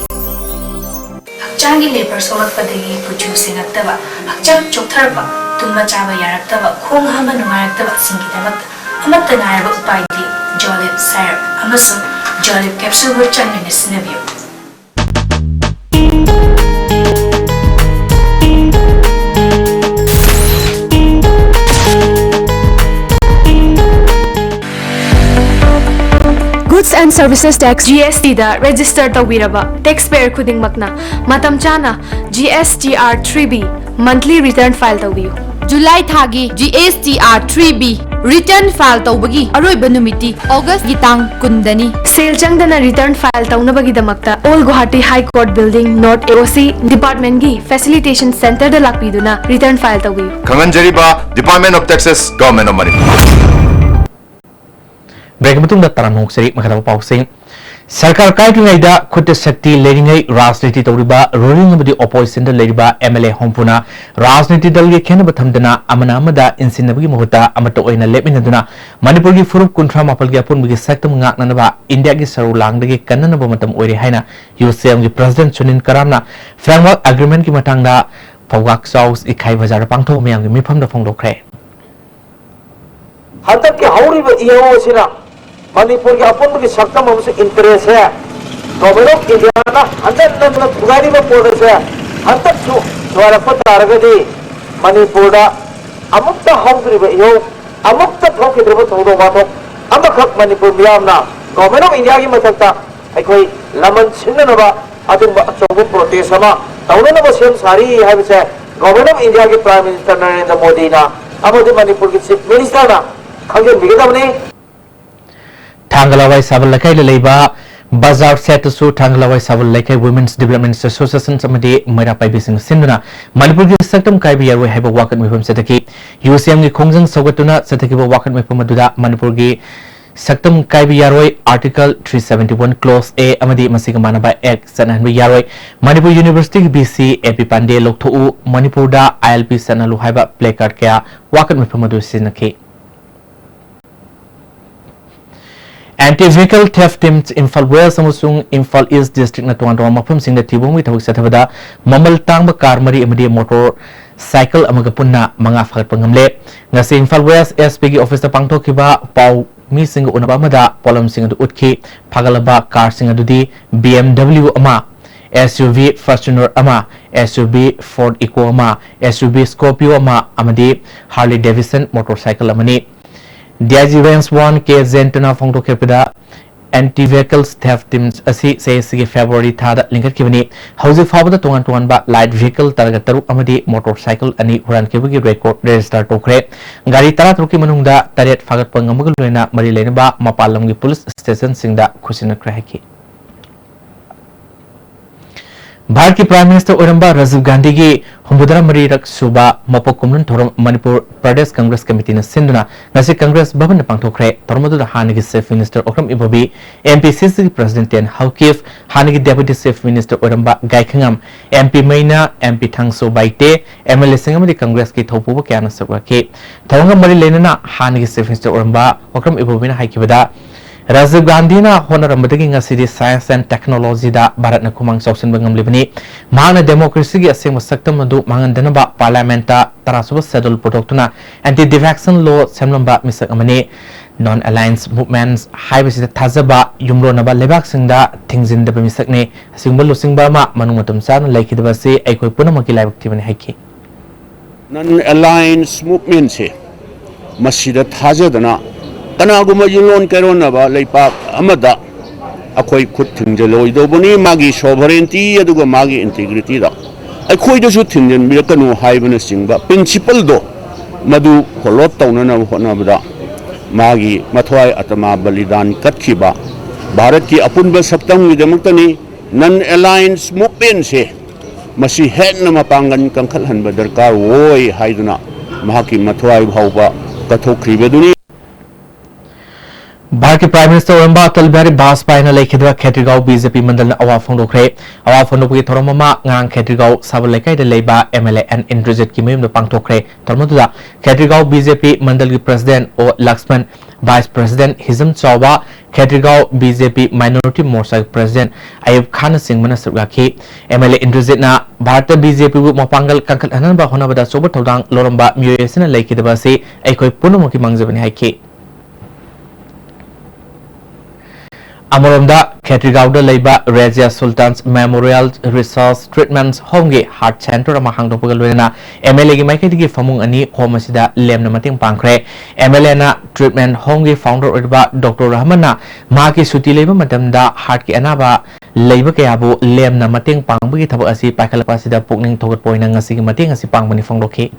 ꯍꯛꯆꯥꯡꯒꯤ ꯂꯦꯕꯔ ꯁꯣꯛꯂꯛꯄꯗꯒꯤ ꯀꯨꯆꯨ ꯁꯦꯡꯉꯛꯇꯕ, ꯍꯛꯆꯥꯡ ꯆꯣꯛꯊꯔꯛꯄ, ꯇꯨꯝꯕ ꯆꯥꯕ ꯌꯥꯔꯛꯇꯕ, ꯈꯣꯡ ꯍꯥꯝꯕ ꯅꯨꯡꯉꯥꯏꯔꯛꯇꯕꯁꯤꯡꯒꯤꯗꯃꯛꯇ ꯑꯃꯠꯇ ꯉꯥꯏꯔꯕ ꯎꯄꯥꯏꯗꯤ ꯖꯣꯂꯤꯞ ꯁꯥꯏꯔꯞ ꯑꯃꯁꯨꯡ ꯖꯣꯂꯤꯞ ꯀꯦꯞꯁꯨꯜꯕꯨ ꯆꯥꯡ ꯅꯥꯏꯅ ꯁꯤꯖꯤꯟꯅꯕꯤꯌꯨ꯫ Goods and Services Tax, G S T, the register ꯇꯧꯕꯤꯔꯕ ꯇꯦꯛꯁ ꯄꯦꯌꯔ ꯈꯨꯗꯤꯡꯃꯛꯅ ꯃꯇꯝ ꯆꯥꯅ G S T R three B monthly return file ꯇꯧꯕꯤꯌꯨ꯫ ꯖꯨꯂꯥꯏ ꯊꯥꯒꯤ G S T R three B return file ꯇꯧꯕꯒꯤ ꯑꯔꯣꯏꯕ ꯅꯨꯃꯤꯠꯇꯤ ꯑꯣꯒꯁꯀꯤ ꯇꯥꯡ ꯀꯨꯟꯗꯅꯤ꯫ ꯁꯦꯜ ꯆꯪꯗꯅ ꯔꯤꯇꯔꯟ ꯐꯥꯏꯜ ꯇꯧꯅꯕꯒꯤꯗꯃꯛꯇ All Guwahati High Court Building, North A O C department ꯀꯤ facilitation centre ꯗ ꯂꯥꯛꯄꯤꯗꯨꯅ return file ꯇꯧꯕꯤꯌꯨ꯫ ꯈꯪꯍꯟꯖꯔꯤꯕ, Department of Taxes, Government of Manipur꯫ ꯕ꯭ꯔꯦꯛꯀꯤ ꯃꯇꯨꯡꯗ ꯇꯔꯥꯝꯅ ꯑꯣꯛꯆꯔꯤ꯫ ꯃꯈꯥ ꯇꯥꯕ ꯄꯥꯎꯁꯤꯡ꯫ ꯁꯔꯀꯥꯔ ꯀꯥꯏꯗ꯭ꯔꯤꯉꯩꯗ ꯈꯨꯠꯇ ꯁꯛꯇꯤ ꯂꯩꯔꯤꯉꯩ ꯔꯥꯖꯅꯤꯇꯤ ꯇꯧꯔꯤꯕ, ꯔꯨꯂꯤꯡ ꯑꯃꯗꯤ ꯑꯣꯄꯣꯖꯤꯁꯟꯗ ꯂꯩꯔꯤꯕ M L A ꯍꯨꯝꯐꯨꯅ ꯔꯥꯖꯅꯤꯇꯤꯗꯜꯒꯤ ꯈꯦꯟꯅꯕ ꯊꯝꯗꯅ ꯑꯃꯅ ꯑꯃꯗ ꯏꯟꯁꯤꯟꯅꯕꯒꯤ ꯃꯍꯨꯠꯇ ꯑꯃꯠꯇ ꯑꯣꯏꯅ ꯂꯦꯞꯃꯤꯟꯅꯗꯨꯅ ꯃꯅꯤꯄꯨꯔꯒꯤ ꯐꯨꯔꯨꯞ ꯀꯨꯟꯊ꯭ꯔꯥ ꯃꯥꯄꯜꯒꯤ ꯑꯄꯨꯟꯕꯒꯤ ꯁꯛꯇꯝ ꯉꯥꯛꯅꯅꯕ ꯏꯟꯗꯤꯌꯥꯒꯤ ꯁꯔꯨ ꯂꯥꯡꯗꯒꯤ ꯀꯟꯅꯅꯕ ꯃꯇꯝ ꯑꯣꯏꯔꯦ ꯍꯥꯏꯅ ꯌꯨ ꯁꯤ ꯑꯦꯝꯒꯤ ꯄ꯭ꯔꯁꯤꯗꯦꯟꯠ ꯁꯨꯅꯤꯜ ꯀꯔꯥꯝꯅ Framework Agreement ꯀꯤ ꯃꯇꯥꯡꯗ ꯄꯧꯒꯥꯛ ꯆꯥꯎꯁ ꯏꯈꯥꯏ ꯕꯖꯥꯔꯗ ꯄꯥꯡꯊꯣꯛꯄ ꯃꯤꯌꯥꯝꯒꯤ ꯃꯤꯐꯝꯗ ꯐꯣꯡꯗꯣꯛꯈ꯭ꯔꯦ꯫ ꯍꯟꯗꯛꯀꯤ ꯍꯧꯔꯤꯕ ꯏꯍꯧ ꯑꯁꯤꯅ ꯃꯅꯤꯄꯨꯔꯒꯤ ꯑꯄꯨꯟꯕꯒꯤ ꯁꯛꯇꯝ ꯑꯃꯁꯨꯡ interest say Government of India ꯅ ꯍꯟꯖꯟ ꯍꯟꯖꯟꯅ ꯊꯨꯒꯥꯏꯔꯤꯕ ꯄꯣꯠ ꯑꯁꯦ ꯍꯟꯗꯛꯁꯨ ꯊꯨꯒꯥꯏꯔꯛꯄ ꯇꯥꯔꯒꯗꯤ ꯃꯅꯤꯄꯨꯔꯗ ꯑꯃꯨꯛꯇ ꯍꯧꯗ꯭ꯔꯤꯕ ꯏꯍꯧ ꯑꯃꯨꯛꯇ ꯊꯣꯛꯈꯤꯗ꯭ꯔꯕ ꯊꯧꯗꯣꯛ ꯋꯥꯊꯣꯛ ꯑꯃꯈꯛ ꯃꯅꯤꯄꯨꯔ ꯃꯤꯌꯥꯝꯅ Government of Indiaꯒꯤ ꯃꯊꯛꯇ ꯑꯩꯈꯣꯏ ꯂꯃꯟ ꯁꯤꯡꯅꯅꯕ ꯑꯗꯨꯒꯨꯝꯕ ꯑꯆꯧꯕ protest ꯑꯃ ꯇꯧꯅꯅꯕ ꯁꯦꯝ ꯁꯥꯔꯤ ꯍꯥꯏꯕꯁꯦ Government of Indiaꯒꯤ Prime Minister Narendra ꯃꯣꯗꯤꯅ ꯑꯃꯗꯤ ꯃꯅꯤꯄꯨꯔꯒꯤ Chief Ministerꯅ ꯈꯪꯖꯤꯟꯕꯤꯒꯗꯕꯅꯤ꯫ ꯊꯥꯡꯒ ꯂꯋꯥꯏ ꯁꯥꯕꯜ ꯂꯩꯀꯥꯏꯗ ꯂꯩꯕ ꯕꯖꯥꯔ ꯁꯦꯠꯇꯁꯨ ꯊꯥꯡꯒ ꯂꯋꯥꯏ ꯁꯥꯕꯜ ꯂꯩꯀꯥꯏ Women's Development Association ꯑꯃꯗꯤ ꯃꯩꯔꯥ ꯄꯥꯏꯕꯤꯁꯤꯡꯅ ꯁꯤꯟꯗꯨꯅ ꯃꯅꯤꯄꯨꯔꯒꯤ ꯁꯛꯇꯝ ꯀꯥꯏꯕ ꯌꯥꯔꯣꯏ ꯍꯥꯏꯕ ꯋꯥꯀꯠ ꯃꯤꯐꯝ ꯆꯠꯊꯈꯤ꯫ ꯌꯨ ꯁꯤ ꯑꯦꯝꯒꯤ ꯈꯣꯡꯖꯪ ꯁꯧꯒꯠꯇꯨꯅ ꯆꯠꯊꯈꯤꯕ ꯋꯥꯀꯠ ꯃꯤꯐꯝ ꯑꯗꯨꯗ ꯃꯅꯤꯄꯨꯔꯒꯤ ꯁꯛꯇꯝ ꯀꯥꯏꯕ ꯌꯥꯔꯣꯏ, Article three seventy one Clause A ꯑꯃꯗꯤ ꯃꯁꯤꯒ ꯃꯥꯟꯅꯕ Act ꯆꯠꯅꯍꯟꯕ ꯌꯥꯔꯣꯏ, Manipur Universityꯒꯤ V C A P ꯄꯥꯟꯗꯦ ꯂꯧꯊꯣꯛꯎ, ꯃꯅꯤꯄꯨꯔꯗ I L P ꯆꯠꯅꯍꯜꯂꯨ ꯍꯥꯏꯕ placard ꯀꯌꯥ ꯋꯥꯀꯠ ꯃꯤꯐꯝ ꯑꯗꯨ ꯁꯤꯖꯤꯟꯅꯈꯤ꯫ Anti Vehicle Theft Teams Imphal west ꯑꯃꯁꯨꯡ ꯏꯝꯐꯥꯜ ꯏꯁ ꯗꯤꯁꯇ꯭ꯔꯤꯛꯅ ꯇꯣꯉꯥꯟ ꯇꯣꯉꯥꯟꯕ ꯃꯐꯝꯁꯤꯡꯗ ꯊꯤꯕ ꯍꯨꯝꯕꯒꯤ ꯊꯕꯛ ꯆꯠꯊꯕꯗ ꯃꯃꯜ ꯇꯥꯡꯕ ꯀꯥꯔ ꯃꯔꯤ ꯑꯃꯗꯤ ꯃꯣꯇꯣꯔ ꯁꯥꯏꯀꯜ ꯑꯃꯒ ꯄꯨꯟꯅ ꯃꯉꯥ ꯐꯥꯒꯠꯄ ꯉꯝꯂꯦ꯫ ꯉꯁꯤ ꯏꯝꯐꯥꯜ ꯋꯦꯁ S P ꯒꯤ ꯑꯣꯐꯤꯁꯇ ꯄꯥꯡꯊꯣꯛꯈꯤꯕ ꯄꯥꯎ ꯃꯤꯁꯤꯡꯒ ꯎꯅꯕ ꯑꯃꯗ ꯄꯣꯠꯂꯝꯁꯤꯡ ꯑꯗꯨ ꯎꯠꯈꯤ꯫ ꯐꯥꯒꯠꯂꯕ ꯀꯥꯔꯁꯤꯡ ꯑꯗꯨꯗꯤ B M W ꯑꯃ, S U V Fortuner ꯑꯃ, S U V Ford Eco ꯑꯃ, S U V Scorpio ꯑꯃ ꯑꯃꯗꯤ Harley Davidson ꯃꯣꯇꯣꯔ ꯁꯥꯏꯀꯜ ꯑꯃꯅꯤ꯫ D I G Range one K ꯖꯦꯟꯇꯨꯅ ꯐꯣꯡꯗꯣꯛꯈꯤꯕꯗ, Anti Vehicle Theft Teams ꯑꯁꯤ ꯆꯍꯤ ꯑꯁꯤꯒꯤ ꯐꯦꯕ꯭ꯔꯨꯋꯥꯔꯤ ꯊꯥꯗ ꯂꯤꯡꯈꯠꯈꯤꯕꯅꯤ꯫ ꯍꯧꯖꯤꯛ ꯐꯥꯎꯕꯗ ꯇꯣꯉꯥꯟ ꯇꯣꯉꯥꯟꯕ light vehicle ꯇꯔꯥꯒ ꯇꯔꯨꯛ ꯑꯃꯗꯤ ꯃꯣꯇꯣꯔ ꯁꯥꯏꯀꯜ ꯑꯅꯤ ꯍꯨꯔꯥꯟꯈꯤꯕꯒꯤ record register ꯇꯧꯈ꯭ꯔꯦ꯫ ꯒꯥꯔꯤ ꯇꯔꯥꯇꯔꯨꯛꯀꯤ ꯃꯅꯨꯡꯗ ꯇꯔꯦꯠ ꯐꯥꯒꯠꯄ ꯉꯝꯕꯒ ꯂꯣꯏꯅꯅ ꯃꯔꯤ ꯂꯩꯅꯕ ꯃꯄꯥꯟ ꯂꯝꯒꯤ ꯄꯨꯂꯤꯁ stationꯁꯤꯡꯗ ꯈꯨꯠꯁꯤꯟꯅꯈ꯭ꯔꯦ ꯍꯥꯏꯈꯤ꯫ ꯚꯥꯔꯠꯀꯤ Prime Minister ꯑꯣꯏꯔꯝꯕ ꯔꯥꯖꯤꯕ ꯒꯥꯟꯙꯤꯒꯤ ꯍꯨꯝꯐꯨꯇꯔꯥ ꯃꯔꯤꯔꯛ ꯁꯨꯕ ꯃꯄꯣꯛ ꯀꯨꯝꯂꯣꯟ ꯊꯧꯔꯝ ꯃꯅꯤꯄꯨꯔ ꯄ꯭ꯔꯗꯦꯁ ꯀꯪꯒ꯭ꯔꯦꯁ ꯀꯃꯤꯇꯤꯅ ꯁꯤꯟꯗꯨꯅ ꯉꯁꯤ ꯀꯪꯒ꯭ꯔꯦꯁ ꯚꯕꯟꯗ ꯄꯥꯡꯊꯣꯛꯈ꯭ꯔꯦ꯫ ꯊꯧꯔꯝ ꯑꯗꯨꯗ ꯍꯥꯟꯅꯒꯤ Chief Minister Okram Ibobi, M P C Cꯒꯤ President ꯇꯦꯟ ꯍꯧꯀꯤꯞ, ꯍꯥꯟꯅꯒꯤ Deputy Chief Minister ꯑꯣꯏꯔꯝꯕ ꯒꯥꯏꯈꯉꯝ, M P ꯃꯩꯅꯥ, M P ꯊꯥꯡꯁꯣ Baite, M L Aꯁꯤꯡ ꯑꯃꯗꯤ ꯀꯪꯒ꯭ꯔꯦꯁꯀꯤ ꯊꯧꯄꯨꯕ ꯀꯌꯥꯅ ꯁꯔꯨꯛ ꯌꯥꯈꯤ꯫ ꯊꯧꯔꯝꯒ ꯃꯔꯤ ꯂꯩꯅꯅ ꯍꯥꯟꯅꯒꯤ Chief Minister ꯑꯣꯏꯔꯝꯕ ꯑꯣꯀ꯭ꯔꯝ ꯏꯕꯣꯕꯤꯅ ꯍꯥꯏꯈꯤꯕꯗ, ꯔꯥꯖꯤꯕ ꯒꯥꯟꯙꯤꯅ ꯍꯣꯠꯅꯔꯝꯕꯗꯒꯤ ꯉꯁꯤꯗꯤ science and technologyꯗ ꯚꯥꯔꯠꯅ ꯈꯨꯃꯥꯡ ꯆꯥꯎꯁꯤꯟꯕ ꯉꯝꯂꯤꯕꯅꯤ꯫ ꯃꯍꯥꯛꯅ democracyꯒꯤ ꯑꯁꯦꯡꯕ ꯁꯛꯇꯝ ꯑꯗꯨ ꯃꯥꯡꯍꯟꯗꯅꯕ parliamentꯇ ꯇꯔꯥꯁꯨꯕ schedule ꯄꯨꯊꯣꯛꯇꯨꯅ anti defection law ꯁꯦꯝꯂꯝꯕ ꯃꯤꯁꯛ ꯑꯃꯅꯤ꯫ Non-aligned movements ꯍꯥꯏꯕꯁꯤꯗ ꯊꯥꯖꯕ ꯌꯨꯝꯂꯣꯟꯅꯕ ꯂꯩꯕꯥꯛꯁꯤꯡꯗ ꯊꯤꯡꯖꯤꯟꯗꯕ ꯃꯤꯁꯛꯅꯤ꯫ ꯑꯁꯤꯒꯨꯝꯕ ꯂꯨꯆꯤꯡꯕ ꯑꯃ ꯃꯅꯨꯡ ꯃꯇꯝ ꯆꯥꯅ ꯂꯩꯈꯤꯗꯕ ꯑꯁꯤ ꯑꯩꯈꯣꯏ ꯄꯨꯝꯅꯃꯛꯀꯤ ꯂꯥꯏꯕꯛ ꯊꯤꯕꯅꯤ ꯍꯥꯏꯈꯤ꯫ Non-aligned movementꯁꯦ ꯃꯁꯤꯗ ꯊꯥꯖꯗꯅ ꯀꯅꯥꯒꯨꯝꯕ ꯌꯨꯝꯂꯣꯟ ꯀꯩꯔꯣꯟꯅꯕ ꯂꯩꯄꯥꯛ ꯑꯃꯗ ꯑꯩꯈꯣꯏ ꯈꯨꯠ ꯊꯤꯡꯖꯤꯜꯂꯣꯏꯗꯧꯕꯅꯤ꯫ ꯃꯥꯒꯤ sovereignty ꯑꯗꯨꯒ ꯃꯥꯒꯤ integrityꯗ ꯑꯩꯈꯣꯏꯗꯁꯨ ꯊꯤꯡꯖꯤꯟꯕꯤꯔꯛꯀꯅꯨ ꯍꯥꯏꯕꯅꯆꯤꯡꯕ principleꯗꯣ, ꯃꯗꯨ follow ꯇꯧꯅꯅꯕ ꯍꯣꯠꯅꯕꯗ ꯃꯥꯒꯤ ꯃꯊ꯭ꯋꯥꯏ ꯑꯇꯃꯥ ꯕꯂꯤꯗꯥꯟ ꯀꯠꯈꯤꯕ ꯚꯥꯔꯠꯀꯤ ꯑꯄꯨꯟꯕ ꯁꯛꯇꯝꯒꯤꯗꯃꯛꯇꯅꯤ꯫ Non-aligned movementꯁꯦ ꯃꯁꯤ ꯍꯦꯟꯅ ꯃꯄꯥꯡꯒꯜ ꯀꯟꯈꯠꯍꯟꯕ ꯗꯔꯀꯥꯔ ꯑꯣꯏ ꯍꯥꯏꯗꯨꯅ ꯃꯍꯥꯛꯀꯤ ꯃꯊ꯭ꯋꯥꯏ ꯐꯥꯎꯕ ꯀꯠꯊꯣꯛꯈ꯭ꯔꯤꯕꯗꯨꯅꯤ꯫ ꯚꯥꯔꯠꯀꯤ Prime Minister ꯑꯣꯏꯔꯝꯕ ꯑꯇꯜ ꯕꯤꯍꯥꯔꯤ ꯕꯥꯖꯄꯥꯏꯅ ꯂꯩꯈꯤꯗꯕ ꯈꯦꯇ꯭ꯔꯤꯒꯥꯎ BJP ꯃꯟꯗꯜꯅ ꯑꯋꯥ ꯐꯣꯡꯗꯣꯛꯈ꯭ꯔꯦ꯫ ꯑꯋꯥ ꯐꯣꯡꯗꯣꯛꯄꯒꯤ ꯊꯧꯔꯝ ꯑꯃ ꯉꯔꯥꯡ ꯈꯦꯇ꯭ꯔꯤꯒꯥꯎ ꯁꯥꯕꯜ ꯂꯩꯀꯥꯏꯗ ꯂꯩꯕ MLA ꯑꯦꯟ ꯏꯟꯗ꯭ꯔꯖꯤꯠꯀꯤ ꯃꯌꯨꯝꯗ ꯄꯥꯡꯊꯣꯛꯈ꯭ꯔꯦ꯫ ꯊꯧꯔꯝ ꯑꯗꯨꯗ ꯈꯦꯇ꯭ꯔꯤꯒꯥꯎ BJP ꯃꯟꯗꯜꯒꯤ President ꯑꯣ ꯂꯛꯁꯃꯟ, Vice President ꯍꯤꯖꯝ ꯆꯥꯎꯕ, ꯈꯦꯇ꯭ꯔꯤꯒꯥꯎ BJP Minority ꯃꯣꯔꯆꯥꯒꯤ President ꯑꯌꯨꯕ ꯈꯥꯟꯅꯆꯤꯡꯕꯅ ꯁꯔꯨꯛ ꯌꯥꯈꯤ꯫ MLA ꯏꯟꯗ꯭ꯔꯖꯤꯠꯅ ꯚꯥꯔꯠꯇ BJPꯕꯨ ꯃꯄꯥꯡꯒꯜ ꯀꯟꯈꯠꯍꯟꯅꯕ ꯍꯣꯠꯅꯕꯗ ꯑꯆꯧꯕ ꯊꯧꯗꯥꯡ ꯂꯧꯔꯝꯕ ꯃꯤꯑꯣꯏ ꯑꯁꯤꯅ ꯂꯩꯈꯤꯗꯕ ꯑꯁꯤ ꯑꯩꯈꯣꯏ ꯄꯨꯝꯅꯃꯛꯀꯤ ꯃꯥꯡꯖꯕꯅꯤ ꯍꯥꯏꯈꯤ꯫ ꯑꯃꯔꯣꯝꯗ, ꯈꯦꯇ꯭ꯔꯤꯒꯥꯎꯗ ꯂꯩꯕ ꯔꯦꯖꯤꯌꯥ ꯁꯨꯜꯇꯥꯟꯁ Memorial Research Treatment Homeꯒꯤ heart center ꯑꯃ ꯍꯥꯡꯗꯣꯛꯄꯒ ꯂꯣꯏꯅꯅ MLAꯒꯤ ꯃꯥꯏꯀꯩꯗꯒꯤ ꯐꯃꯨꯡ ꯑꯅꯤ home ꯑꯁꯤꯗ ꯂꯦꯝꯅ ꯃꯇꯦꯡ ꯄꯥꯡꯈ꯭ꯔꯦ꯫ MLAꯅ treatment homeꯒꯤ founder ꯑꯣꯏꯔꯤꯕ ꯗꯣꯛꯇꯔ ꯔꯍꯃꯟꯅ ꯃꯍꯥꯛꯀꯤ ꯁꯨꯇꯤ ꯂꯩꯕ ꯃꯇꯝꯗ heartꯀꯤ ꯑꯅꯥꯕ ꯂꯩꯕ ꯀꯌꯥꯕꯨ ꯂꯦꯝꯅ ꯃꯇꯦꯡ ꯄꯥꯡꯕꯒꯤ ꯊꯕꯛ ꯑꯁꯤ ꯄꯥꯏꯈꯠꯂꯛꯄ ꯑꯁꯤꯗ ꯄꯨꯛꯅꯤꯡ ꯊꯧꯒꯠꯄ ꯑꯣꯏꯅ ꯉꯁꯤꯒꯤ ꯃꯇꯦꯡ ꯑꯁꯤ ꯄꯥꯡꯕꯅꯤ ꯐꯣꯡꯗꯣꯛꯈꯤ꯫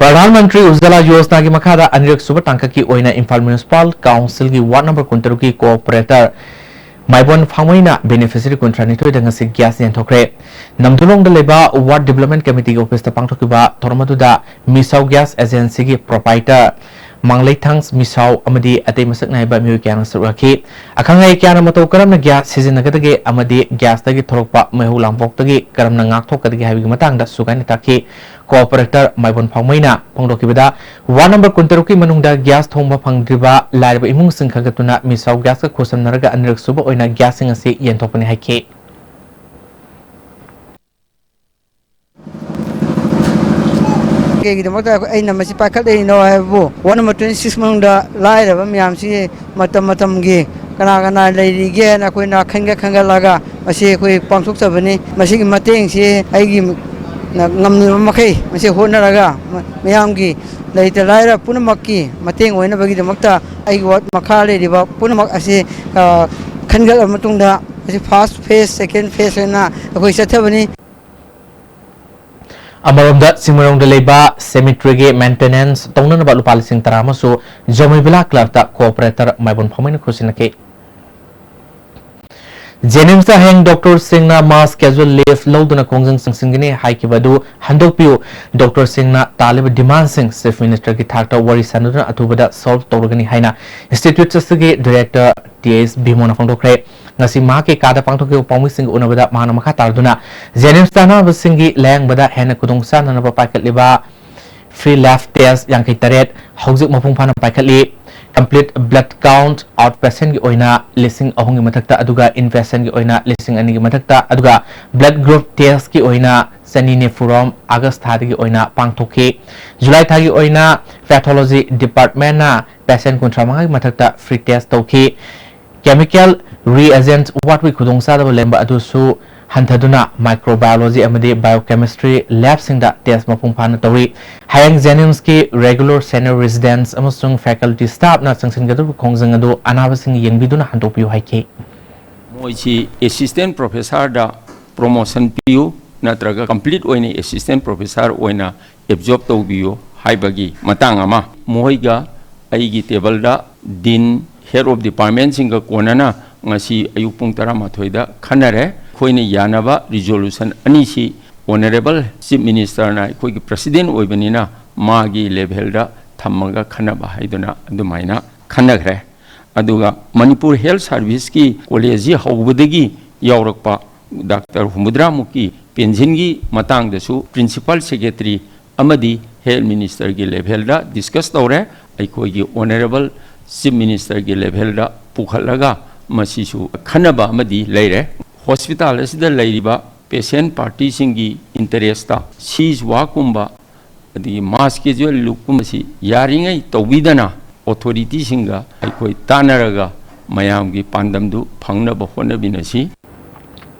ꯄ꯭ꯔꯙꯥꯟ ꯃꯟꯇ꯭ꯔꯤ ꯎꯖꯥꯂꯥ ꯌꯣꯖꯅꯥꯒꯤ ꯃꯈꯥꯗ ꯑꯅꯤꯔꯛ ꯁꯨꯕ ꯇꯥꯡꯀꯛꯀꯤ ꯑꯣꯏꯅ Imphal Municipal Councilꯒꯤ ward number ꯀꯨꯟꯇꯔꯨꯛꯀꯤ corporator ꯃꯥꯏꯕꯣꯟ ꯐꯥꯡꯃꯩꯅ beneficiary ꯀꯨꯟꯊ꯭ꯔꯥꯅꯤꯊꯣꯏꯗ ꯉꯁꯤ gas ꯌꯦꯟꯊꯣꯛꯈ꯭ꯔꯦ꯫ ꯅꯝꯗꯨꯂꯣꯡꯗ ꯂꯩꯕ ward development committeeꯒꯤ officeꯇ ꯄꯥꯡꯊꯣꯛꯈꯤꯕ ꯊꯧꯔꯝ ꯑꯗꯨꯗ ꯃꯤꯁꯥꯎ gas agencyꯒꯤ proprietor ꯃꯥꯡꯂꯩꯊꯥꯡ ꯃꯤꯁꯥꯎ ꯑꯃꯗꯤ ꯑꯇꯩ ꯃꯁꯛ ꯅꯥꯏꯕ ꯃꯤꯑꯣꯏ ꯀꯌꯥꯅ ꯁꯔꯨꯛ ꯌꯥꯈꯤ꯫ ꯑꯈꯪ ꯑꯍꯩ ꯀꯌꯥꯅ ꯃꯇꯧ ꯀꯔꯝꯅ gas ꯁꯤꯖꯤꯟꯅꯒꯗꯒꯦ ꯑꯃꯗꯤ gasꯇꯒꯤ ꯊꯣꯔꯛꯄ ꯃꯩꯍꯧ ꯂꯥꯡꯄꯣꯛꯇꯒꯤ ꯀꯔꯝꯅ ꯉꯥꯛꯊꯣꯛꯀꯗꯒꯦ ꯍꯥꯏꯕꯒꯤ ꯃꯇꯥꯡꯗ ꯁꯨꯒꯥꯏꯅ ꯇꯥꯛꯈꯤ꯫ Corporator ꯃꯥꯏꯕꯣꯟ ꯐꯥꯎꯃꯩꯅ ꯐꯣꯡꯗꯣꯛꯈꯤꯕꯗ, ward number ꯀꯨꯟꯇꯔꯨꯛꯀꯤ ꯃꯅꯨꯡꯗ gas ꯊꯣꯡꯕ ꯐꯪꯗ꯭ꯔꯤꯕ ꯂꯥꯏꯔꯕ ꯏꯃꯨꯡꯁꯤꯡ ꯈꯟꯒꯠꯇꯨꯅ ꯃꯤꯁꯥꯎ gasꯀ ꯈꯨꯠꯁꯝꯅꯔꯒ ꯑꯅꯤꯔꯛ ꯁꯨꯕ ꯑꯣꯏꯅ gasꯁꯤꯡ ꯑꯁꯤ ꯌꯦꯟꯊꯣꯛꯄꯅꯤ ꯍꯥꯏꯈꯤ꯫ ꯀꯩꯒꯤꯗꯃꯛꯇ ꯑꯩꯅ ꯃꯁꯤ ꯄꯥꯏꯈꯠꯂꯛꯏꯅꯣ ꯍꯥꯏꯕꯕꯨ, ward number twenty six ꯃꯅꯨꯡꯗ ꯂꯥꯏꯔꯕ ꯃꯌꯥꯝꯁꯤ ꯃꯇꯝ ꯃꯇꯝꯒꯤ ꯀꯅꯥ ꯀꯅꯥ ꯂꯩꯔꯤꯒꯦꯅ ꯑꯩꯈꯣꯏꯅ ꯈꯟꯒꯠ ꯈꯟꯒꯠꯂꯒ ꯃꯁꯤ ꯑꯩꯈꯣꯏ ꯄꯥꯡꯊꯣꯛꯆꯕꯅꯤ꯫ ꯃꯁꯤꯒꯤ ꯃꯇꯦꯡꯁꯤ ꯑꯩꯒꯤ ꯉꯝꯂꯤꯕ ꯃꯈꯩ ꯃꯁꯤ ꯍꯣꯠꯅꯔꯒ ꯃ-, ꯃꯤꯌꯥꯝꯒꯤ ꯂꯩꯇ ꯂꯥꯏꯔ ꯄꯨꯝꯅꯃꯛꯀꯤ ꯃꯇꯦꯡ ꯑꯣꯏꯅꯕꯒꯤꯗꯃꯛꯇ ꯑꯩꯒꯤ ꯋꯥꯔꯗ ꯃꯈꯥ ꯂꯩꯔꯤꯕ ꯄꯨꯝꯅꯃꯛ ꯑꯁꯤ, ꯑ, ꯈꯟꯒꯠꯂꯕ ꯃꯇꯨꯡꯗ ꯃꯁꯤ first phase, second phase ꯑꯣꯏꯅ ꯑꯩꯈꯣꯏ ꯆꯠꯊꯕꯅꯤ꯫ ꯑꯃꯔꯣꯝꯗ, ꯆꯤꯡꯃꯩꯔꯣꯡꯗ ꯂꯩꯕ cemeteryꯒꯤ maintenance ꯇꯧꯅꯅꯕ ꯂꯨꯄꯥ ꯂꯤꯁꯤꯡ ꯇꯔꯥ ꯑꯃꯁꯨ ꯖꯣꯃꯩ ꯚꯤꯂꯥ clubꯇ corporator ꯃꯥꯏꯕꯝ ꯐꯝꯃꯩꯅ ꯈꯨꯠꯁꯤꯟꯅꯈꯤ꯫ JNIMSꯇ ꯍꯌꯦꯡ doctorꯁꯤꯡꯅ mass casual leave ꯂꯧꯗꯨꯅ ꯈꯣꯡꯖꯪ ꯆꯪꯁꯤꯟꯒꯅꯤ ꯍꯥꯏꯈꯤꯕ ꯑꯗꯨ ꯍꯟꯗꯣꯛꯄꯤꯌꯨ꯫ Doctorꯁꯤꯡꯅ ꯇꯥꯜꯂꯤꯕ demandꯁꯤꯡ Chief Ministerꯒꯤ ꯊꯥꯛꯇ ꯋꯥꯔꯤ ꯁꯥꯟꯅꯗꯨꯅ ꯑꯊꯨꯕꯗ solve ꯇꯧꯔꯒꯅꯤ ꯍꯥꯏꯅ Institute ꯑꯁꯤꯒꯤ Director ꯇꯤ ꯑꯦꯁ ꯚꯤꯃꯣꯅ ꯐꯣꯡꯗꯣꯛꯈ꯭ꯔꯦ꯫ ꯉꯁꯤ ꯃꯍꯥꯛꯀꯤ ꯀꯥꯗ ꯄꯥꯡꯊꯣꯛꯈꯤꯕ ꯄꯥꯎꯃꯤꯁꯤꯡꯒ ꯎꯅꯕꯗ ꯃꯍꯥꯛꯅ ꯃꯈꯥ ꯇꯥꯔꯗꯨꯅ JNIMSꯇ ꯑꯅꯥꯕꯁꯤꯡꯒꯤ ꯂꯥꯌꯦꯡꯕꯗ ꯍꯦꯟꯅ ꯈꯨꯗꯣꯡꯆꯥꯅꯅꯕ ꯄꯥꯏꯈꯠꯂꯤꯕ free lab test ꯌꯥꯡꯈꯩ ꯇꯔꯦꯠ ꯍꯧꯖꯤꯛ ꯃꯄꯨꯡ ꯐꯥꯅ ꯄꯥꯏꯈꯠꯂꯤ꯫ Complete blood count outpatientꯒꯤ ꯑꯣꯏꯅ ꯂꯤꯁꯤꯡ ꯑꯍꯨꯝꯒꯤ ꯃꯊꯛꯇ, ꯑꯗꯨꯒ inpatientꯒꯤ ꯑꯣꯏꯅ ꯂꯤꯁꯤꯡ ꯑꯅꯤꯒꯤ ꯃꯊꯛꯇ, ꯑꯗꯨꯒ blood group testꯀꯤ ꯑꯣꯏꯅ ꯆꯅꯤ ꯅꯤꯐꯨꯔꯣꯝ August ꯊꯥꯗꯒꯤ ꯑꯣꯏꯅ ꯄꯥꯡꯊꯣꯛꯈꯤ꯫ July ꯊꯥꯒꯤ ꯑꯣꯏꯅ pathology departmentꯅ patient ꯀꯨꯟꯊ꯭ꯔꯥ ꯃꯉꯥꯒꯤ ꯃꯊꯛꯇ free test ꯇꯧꯈꯤ꯫ Chemical reagent ꯋꯥꯠꯄꯒꯤ ꯈꯨꯗꯣꯡꯆꯥꯗꯕ ꯂꯩꯔꯝꯕ ꯑꯗꯨꯁꯨ ꯍꯟꯊꯗꯨꯅ microbiology ꯑꯃꯗꯤ biochemistry labꯁꯤꯡꯗ test ꯃꯄꯨꯡ ꯐꯥꯅ ꯇꯧꯔꯤ꯫ ꯍꯌꯦꯡ JNIMSꯀꯤ regular senior residents ꯑꯃꯁꯨꯡ faculty staffꯅ ꯆꯪꯁꯤꯟꯒꯗꯧꯔꯤꯕ ꯈꯣꯡꯖꯪ ꯑꯗꯨ ꯑꯅꯥꯕꯁꯤꯡ ꯌꯦꯡꯕꯤꯗꯨꯅ ꯍꯟꯗꯣꯛꯄꯤꯌꯨ ꯍꯥꯏꯈꯤ꯫ ꯃꯣꯏꯁꯤ assistant professorꯗ promotion ꯄꯤꯌꯨ ꯅꯠꯇ꯭ꯔꯒ complete ꯑꯣꯏꯅ assistant professor ꯑꯣꯏꯅ absorb ꯇꯧꯕꯤꯌꯨ ꯍꯥꯏꯕꯒꯤ ꯃꯇꯥꯡ ꯑꯃ꯫ ꯃꯈꯣꯏꯒ ꯑꯩꯒꯤ tableꯗ dean, head of departmentꯁꯤꯡꯒ ꯀꯣꯟꯅꯅ ꯉꯁꯤ ꯑꯌꯨꯛ ꯄꯨꯡ ꯇꯔꯥꯃꯥꯊꯣꯏꯗ ꯈꯟꯅꯔꯦ꯫ ꯑꯩꯈꯣꯏꯅ ꯌꯥꯅꯕ resolution ꯑꯅꯤꯁꯤ Honourable Chief Ministerꯅ ꯑꯩꯈꯣꯏꯒꯤ president ꯑꯣꯏꯕꯅꯤꯅ ꯃꯥꯒꯤ levelꯗ ꯊꯝꯃꯒ ꯈꯟꯅꯕ ꯍꯥꯏꯗꯨꯅ ꯑꯗꯨꯃꯥꯏꯅ ꯈꯟꯅꯈ꯭ꯔꯦ꯫ ꯑꯗꯨꯒ ꯃꯅꯤꯄꯨꯔ Health Serviceꯀꯤ collegeꯁꯤ ꯍꯧꯕꯗꯒꯤ ꯌꯥꯎꯔꯛꯄ doctor ꯍꯨꯝꯐꯨꯇꯔꯥꯃꯨꯛꯀꯤ pensionꯒꯤ ꯃꯇꯥꯡꯗꯁꯨ principal secretary ꯑꯃꯗꯤ health ministerꯒꯤ levelꯗ discuss ꯇꯧꯔꯦ꯫ ꯑꯩꯈꯣꯏꯒꯤ Honourable Chief Ministerꯒꯤ levelꯗ ꯄꯨꯈꯠꯂꯒ ꯃꯁꯤꯁꯨ ꯈꯟꯅꯕ ꯑꯃꯗꯤ ꯂꯩꯔꯦ꯫ Hospital ꯑꯁꯤꯗ ꯂꯩꯔꯤꯕ patient partyꯁꯤꯡꯒꯤ interestꯇ cease workꯀꯨꯝꯕ ꯑꯗꯒꯤ mass casual leaveꯀꯨꯝꯕꯁꯤ ꯌꯥꯔꯤꯉꯩ ꯇꯧꯕꯤꯗꯅ authorityꯁꯤꯡꯒ ꯑꯩꯈꯣꯏ ꯇꯥꯟꯅꯔꯒ ꯃꯌꯥꯝꯒꯤ ꯄꯥꯟꯗꯝꯗꯨ ꯐꯪꯅꯕ ꯍꯣꯠꯅꯃꯤꯟꯅꯁꯤ꯫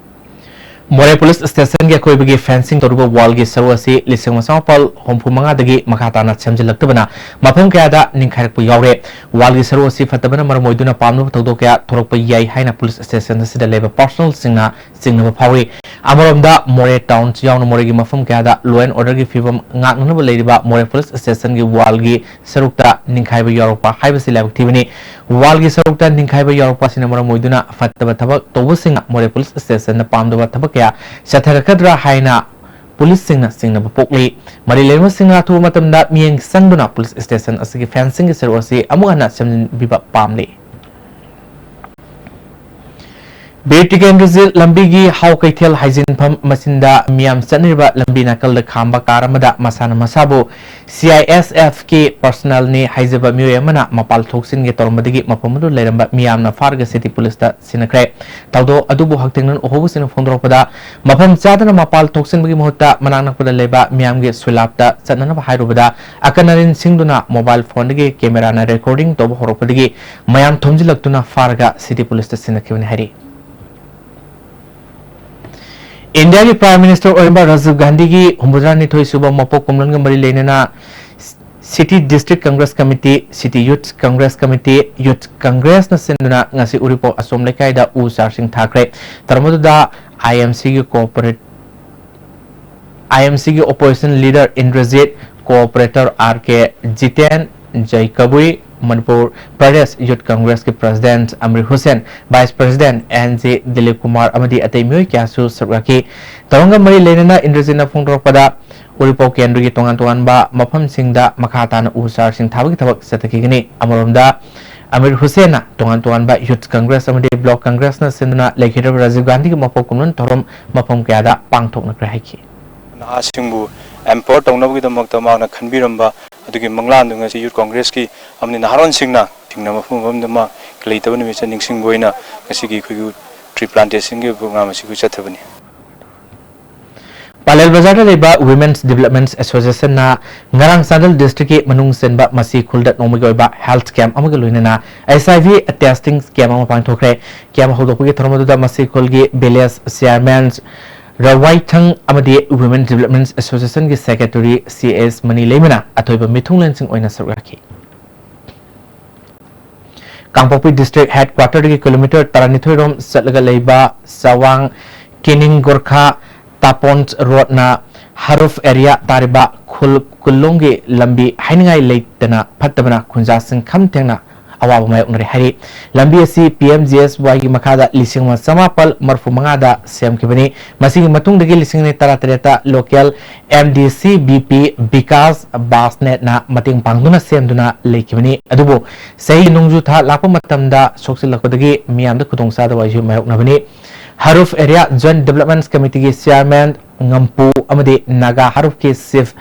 ꯃꯣꯔꯦ ꯄꯨꯂꯤꯁ ꯁ꯭ꯇꯦꯁꯟꯒꯤ ꯑꯀꯣꯏꯕꯒꯤ ꯐꯦꯟꯁꯤꯡ ꯇꯧꯔꯤꯕ ꯋꯥꯜꯒꯤ ꯁꯔꯨꯛ ꯑꯁꯤ ꯂꯤꯁꯤꯡ ꯑꯃ ꯆꯥꯃꯥꯄꯜ ꯍꯨꯝꯐꯨ ꯃꯉꯥꯗꯒꯤ ꯃꯈꯥ ꯇꯥꯅ ꯁꯦꯝꯖꯤꯜꯂꯛꯇꯕꯅ ꯃꯐꯝ ꯀꯌꯥꯗ ꯅꯤꯡꯈꯥꯏꯔꯛꯄ ꯌꯥꯎꯔꯦ꯫ ꯋꯥꯜꯒꯤ ꯁꯔꯨꯛ ꯑꯁꯤ ꯐꯠꯇꯕꯅ ꯃꯔꯝ ꯑꯣꯏꯗꯨꯅ ꯄꯥꯝꯅꯕ ꯊꯧꯗꯣꯛ ꯀꯌꯥ ꯊꯣꯔꯛꯄ ꯌꯥꯏ ꯍꯥꯏꯅ ꯄꯨꯂꯤꯁ ꯁ꯭ꯇꯦꯁꯟ ꯑꯁꯤꯗ ꯂꯩꯕ ꯄꯥꯔꯁꯣꯅꯦꯜꯁꯤꯡꯅ ꯆꯤꯡꯅꯕ ꯐꯥꯎꯔꯤ꯫ ꯑꯃꯔꯣꯝꯗ ꯃꯣꯔꯦ ꯇꯥꯎꯟ ꯌꯥꯎꯅ ꯃꯣꯔꯦꯒꯤ ꯃꯐꯝ ꯀꯌꯥꯗ law and order ꯒꯤ ꯐꯤꯕꯝ ꯉꯥꯛꯅꯅꯕ ꯂꯩꯔꯤꯕ ꯃꯣꯔꯦ ꯄꯨꯂꯤꯁ ꯁ꯭ꯇꯦꯁꯟꯒꯤ ꯋꯥꯜꯒꯤ ꯁꯔꯨꯛꯇ ꯅꯤꯡꯈꯥꯏꯕ ꯌꯥꯎꯔꯛꯄ ꯍꯥꯏꯕꯁꯤ ꯂꯥꯏꯕꯛ ꯊꯤꯕꯅꯤ꯫ ꯋꯥꯜꯒꯤ ꯁꯔꯨꯛꯇ ꯅꯤꯡꯈꯥꯏꯕ ꯌꯥꯎꯔꯛꯄ ꯑꯁꯤꯅ ꯃꯔꯝ ꯑꯣꯏꯗꯨꯅ ꯐꯠꯇꯕ ꯊꯕꯛ ꯇꯧꯕꯁꯤꯡꯅ ꯃꯣꯔꯦ ꯄꯨꯂꯤꯁ ꯁ꯭ꯇꯦꯁꯟꯗ ꯄꯥꯝꯗꯕ ꯊꯕꯛ ꯀꯌꯥ ꯆꯠꯊꯔꯛꯀꯗ꯭ꯔꯥ ꯍꯥꯏꯅ ꯄꯨꯂꯤꯁꯁꯤꯡꯅ ꯆꯤꯡꯅꯕ ꯄꯣꯛꯂꯤ꯫ ꯃꯔꯤ ꯂꯩꯅꯕꯁꯤꯡꯅ ꯑꯊꯨꯕ ꯃꯇꯝꯗ ꯃꯤꯠꯌꯦꯡ ꯆꯪꯗꯨꯅ ꯄꯨꯂꯤꯁ ꯁ꯭ꯇꯦꯁꯟ ꯑꯁꯤꯒꯤ ꯐꯦꯟꯁꯤꯡꯒꯤ ꯁꯔꯨꯛ ꯑꯁꯤ ꯑꯃꯨꯛ ꯍꯟꯅ ꯁꯦꯝꯖꯤꯟꯕꯤꯕ ꯄꯥꯝꯂꯤ꯫ ꯕꯤꯔ ꯇꯤꯀꯦꯟꯗ꯭ꯔꯖꯤꯠ ꯂꯝꯕꯤꯒꯤ ꯍꯥꯎ ꯀꯩꯊꯦꯜ ꯍꯥꯏꯖꯤꯟꯐꯝ ꯃꯆꯤꯟꯗ ꯃꯤꯌꯥꯝ ꯆꯠꯅꯔꯤꯕ ꯂꯝꯕꯤ ꯅꯥꯀꯜꯗ ꯈꯥꯝꯕ ꯀꯥꯔ ꯑꯃꯗ ꯃꯁꯥꯅ ꯃꯁꯥꯕꯨ C I S F ꯀꯤ ꯄꯔꯁꯣꯅꯦꯜꯅꯤ ꯍꯥꯏꯖꯕ ꯃꯤꯑꯣꯏ ꯑꯃꯅ ꯃꯄꯥꯜ ꯊꯣꯛꯆꯤꯟꯒꯦ ꯇꯧꯔꯝꯕꯗꯒꯤ ꯃꯐꯝ ꯑꯗꯨ ꯂꯩꯔꯝꯕ ꯃꯤꯌꯥꯝꯅ ꯐꯥꯔꯒ ꯁꯤꯇꯤ ꯄꯨꯂꯤꯁꯇ ꯁꯤꯟꯅꯈ꯭ꯔꯦ꯫ ꯊꯧꯗꯣꯛ ꯑꯗꯨꯕꯨ ꯍꯛꯊꯦꯡꯅꯅ ꯎꯍꯧꯕꯁꯤꯡꯅ ꯐꯣꯡꯗꯣꯔꯛꯄꯗ, ꯃꯐꯝ ꯆꯥꯗꯅ ꯃꯄꯥꯜ ꯊꯣꯛꯆꯤꯟꯕꯒꯤ ꯃꯍꯨꯠꯇ ꯃꯅꯥꯛ ꯅꯛꯄꯗ ꯂꯩꯕ ꯃꯤꯌꯥꯝꯒꯤ ꯁꯨꯂꯥꯞꯇ ꯆꯠꯅꯅꯕ ꯍꯥꯏꯔꯨꯕꯗ, ꯑꯀꯟ ꯑꯔꯤꯟ ꯁꯤꯡꯗꯨꯅ ꯃꯣꯕꯥꯏꯜ ꯐꯣꯟꯗꯒꯤ ꯀꯦꯃꯦꯔꯥꯅ ꯔꯦꯀꯣꯔꯗꯤꯡ ꯇꯧꯕ ꯍꯧꯔꯛꯄꯗꯒꯤ ꯃꯌꯥꯝ ꯊꯣꯝꯖꯤꯜꯂꯛꯇꯨꯅ ꯐꯥꯔꯒ ꯁꯤꯇꯤ ꯄꯨꯂꯤꯁꯇ ꯁꯤꯟꯅꯈꯤꯕꯅꯤ ꯍꯥꯏꯔꯤ꯫ ꯏꯟꯗꯤꯌꯥꯒꯤ ꯄ꯭ꯔꯥꯏꯝ ꯃꯤꯅꯤꯁꯇꯔ ꯑꯣꯏꯔꯤꯕ ꯔꯥꯖꯤꯕ ꯒꯥꯟꯙꯤꯒꯤ ꯍꯨꯝꯐꯨꯇꯔꯥꯅꯤꯊꯣꯏ ꯁꯨꯕ ꯃꯄꯣꯛ ꯀꯨꯝꯂꯣꯟꯒ ꯃꯔꯤ ꯂꯩꯅꯅ city district Congress committee, city youth Congress committee, youth ꯀꯪꯒ꯭ꯔꯦꯁꯅ ꯁꯤꯟꯗꯨꯅ ꯉꯁꯤ ꯎꯔꯤꯄꯣꯛ ꯑꯁꯣꯝ ꯂꯩꯀꯥꯏꯗ ꯎ ꯆꯥꯔꯁꯤꯡ ꯊꯥꯈ꯭ꯔꯦ꯫ ꯊꯧꯔꯝ ꯑꯗꯨꯗ IMCꯒꯤ ꯀꯣꯑꯣꯄꯔꯦꯠ-, IMCꯒꯤ opposition leader Indrajit, corporator R K Jiten, Jai Kabui, Manipur Pradesh youth ꯀꯪꯒ꯭ꯔꯦꯁꯀꯤ president Amir Hussain, vice president N J Dilip Kumar ꯑꯃꯗꯤ ꯑꯇꯩ ꯃꯤꯑꯣꯏ ꯀꯌꯥꯁꯨ ꯁꯔꯨꯛ ꯌꯥꯈꯤ꯫ ꯊꯧꯔꯝꯒ ꯃꯔꯤ ꯂꯩꯅꯅ ꯏꯟꯗ꯭ꯔꯖꯤꯠꯅ ꯐꯣꯡꯗꯣꯔꯛꯄꯗ, ꯎꯔꯤꯄꯣꯛ ꯀꯦꯟꯗ꯭ꯔꯒꯤ ꯇꯣꯉꯥꯟ ꯇꯣꯉꯥꯟꯕ ꯃꯐꯝꯁꯤꯡꯗ ꯃꯈꯥ ꯇꯥꯅ ꯎ ꯆꯥꯔꯁꯤꯡ ꯊꯥꯕꯒꯤ ꯊꯕꯛ ꯆꯠꯊꯈꯤꯒꯅꯤ꯫ ꯑꯃꯔꯣꯝꯗ, ꯑꯃꯤꯔ ꯍꯨꯁꯦꯟꯅ ꯇꯣꯉꯥꯟ ꯇꯣꯉꯥꯟꯕ ꯌꯨꯊ ꯀꯪꯒ꯭ꯔꯦꯁ ꯑꯃꯗꯤ ꯕ꯭ꯂꯣꯛ ꯀꯪꯒ꯭ꯔꯦꯁꯅ ꯁꯤꯟꯗꯨꯅ ꯂꯩꯈꯤꯗ꯭ꯔꯕ ꯔꯥꯖꯤꯕ ꯒꯥꯟꯙꯤꯒꯤ ꯃꯄꯣꯛ ꯀꯨꯝꯂꯣꯟ ꯊꯧꯔꯝ ꯃꯐꯝ ꯀꯌꯥꯗ ꯄꯥꯡꯊꯣꯛꯅꯈ꯭ꯔꯦ ꯍꯥꯏꯈꯤ꯫ ꯅꯍꯥꯁꯤꯡꯕꯨ ꯑꯦꯝꯄꯥꯋꯔ ꯇꯧꯅꯕꯒꯤꯗꯃꯛꯇ ꯃꯍꯥꯛꯅ ꯈꯟꯕꯤꯔꯝꯕ ꯑꯗꯨꯒꯤ ꯃꯪꯂꯥꯟꯗꯨ ꯉꯁꯤ ꯌꯨꯊ ꯀꯪꯒ꯭ꯔꯦꯁꯀꯤ ꯑꯃꯗꯤ ꯅꯍꯥꯔꯣꯟꯁꯤꯡꯅ ꯊꯦꯡꯅ ꯃꯐꯝ ꯃꯐꯝꯗ ꯃꯥ ꯂꯩꯇꯕ ꯅꯨꯃꯤꯠꯁꯤꯗ ꯅꯤꯡꯁꯤꯡꯕ ꯑꯣꯏꯅ ꯉꯁꯤꯒꯤ ꯑꯩꯈꯣꯏꯒꯤ ꯇ꯭ꯔꯤ ꯄ꯭ꯂꯥꯟꯇꯦꯁꯟꯒꯤ ꯄ꯭ꯔꯣꯒ꯭ꯔꯥꯝ ꯑꯁꯤ ꯑꯩꯈꯣꯏ ꯆꯠꯊꯕꯅꯤ꯫ ꯄꯥꯂꯦꯜ ꯕꯖꯥꯔꯗ ꯂꯩꯕ Women's Development Associationꯅ ꯉꯔꯥꯡ ꯆꯥꯟꯗꯦꯜ districtꯀꯤ ꯃꯅꯨꯡ ꯆꯟꯕ ꯃꯁꯤ ꯈꯨꯜꯗ ꯅꯣꯡꯃꯒꯤ ꯑꯣꯏꯕ health camp ꯑꯃꯒ ꯂꯣꯏꯅꯅ H I V testing camp ꯑꯃ ꯄꯥꯡꯊꯣꯛꯈ꯭ꯔꯦ꯫ Camp ꯍꯧꯗꯣꯛꯄꯒꯤ ꯊꯧꯔꯝ ꯑꯗꯨꯗ ꯃꯁꯤ ꯈꯨꯜꯒꯤ village chairman ꯔꯋꯥꯏꯊꯪ ꯑꯃꯗꯤ Women Development Associationꯒꯤ secretary C S ꯃꯅꯤ ꯂꯩꯃꯅ ꯑꯊꯣꯏꯕ ꯃꯤꯊꯨꯡꯂꯦꯟꯁꯤꯡ ꯑꯣꯏꯅ ꯁꯔꯨꯛ ꯌꯥꯈꯤ꯫ ꯀꯥꯡꯄꯣꯛꯄꯤ district headquarterꯗꯒꯤ kilometre ꯇꯔꯥꯅꯤꯊꯣꯏ ꯔꯣꯝ ꯆꯠꯂꯒ ꯂꯩꯕ ꯆꯋꯥꯡ ꯀꯤꯅꯤꯡ ꯒꯣꯔꯈꯥ ꯇꯥꯄꯣꯟ ꯔꯣꯗꯅ ꯍꯔꯨꯐ area ꯇꯥꯔꯤꯕ ꯈꯨꯜ ꯀꯨꯜꯂꯣꯝꯒꯤ ꯂꯝꯕꯤ ꯍꯥꯏꯅꯤꯡꯉꯥꯏ ꯂꯩꯇꯅ ꯐꯠꯇꯕꯅ ꯈꯨꯟꯖꯥꯁꯤꯡ ꯈꯝ ꯊꯦꯡꯅ ꯑꯋꯥꯕ ꯃꯥꯌꯣꯛꯅꯔꯦ ꯍꯥꯏꯔꯤ꯫ ꯂꯝꯕꯤ ꯑꯁꯤ P M G S Yꯒꯤ ꯃꯈꯥꯗ ꯂꯤꯁꯤꯡ ꯑꯃ ꯆꯃꯥꯄꯜ ꯃꯔꯤꯐꯨ ꯃꯉꯥꯗ ꯁꯦꯝꯈꯤꯕꯅꯤ꯫ ꯃꯁꯤꯒꯤ ꯃꯇꯨꯡꯗꯒꯤ ꯂꯤꯁꯤꯡ ꯑꯅꯤ ꯇꯔꯥꯇꯔꯦꯠꯇ local M D C V P Vikas ꯕꯥꯁꯅꯦꯠꯅ ꯃꯇꯦꯡ ꯄꯥꯡꯗꯨꯅ ꯁꯦꯝꯗꯨꯅ ꯂꯩꯈꯤꯕꯅꯤ꯫ ꯑꯗꯨꯕꯨ ꯆꯍꯤ ꯅꯣꯡꯖꯨ ꯊꯥ ꯂꯥꯛꯄ ꯃꯇꯝꯗ ꯁꯣꯛꯆꯤꯜꯂꯛꯄꯗꯒꯤ ꯃꯤꯌꯥꯝꯗ ꯈꯨꯗꯣꯡꯆꯥꯗꯕ ꯑꯁꯤ ꯃꯥꯌꯣꯛꯅꯕꯅꯤ꯫ ꯍꯔꯨꯐ Area Joint Development Committeeꯒꯤ chairman ꯉꯝꯄꯨ ꯑꯃꯗꯤ ꯅꯥꯒꯥ ꯍꯔꯨꯐꯀꯤ chief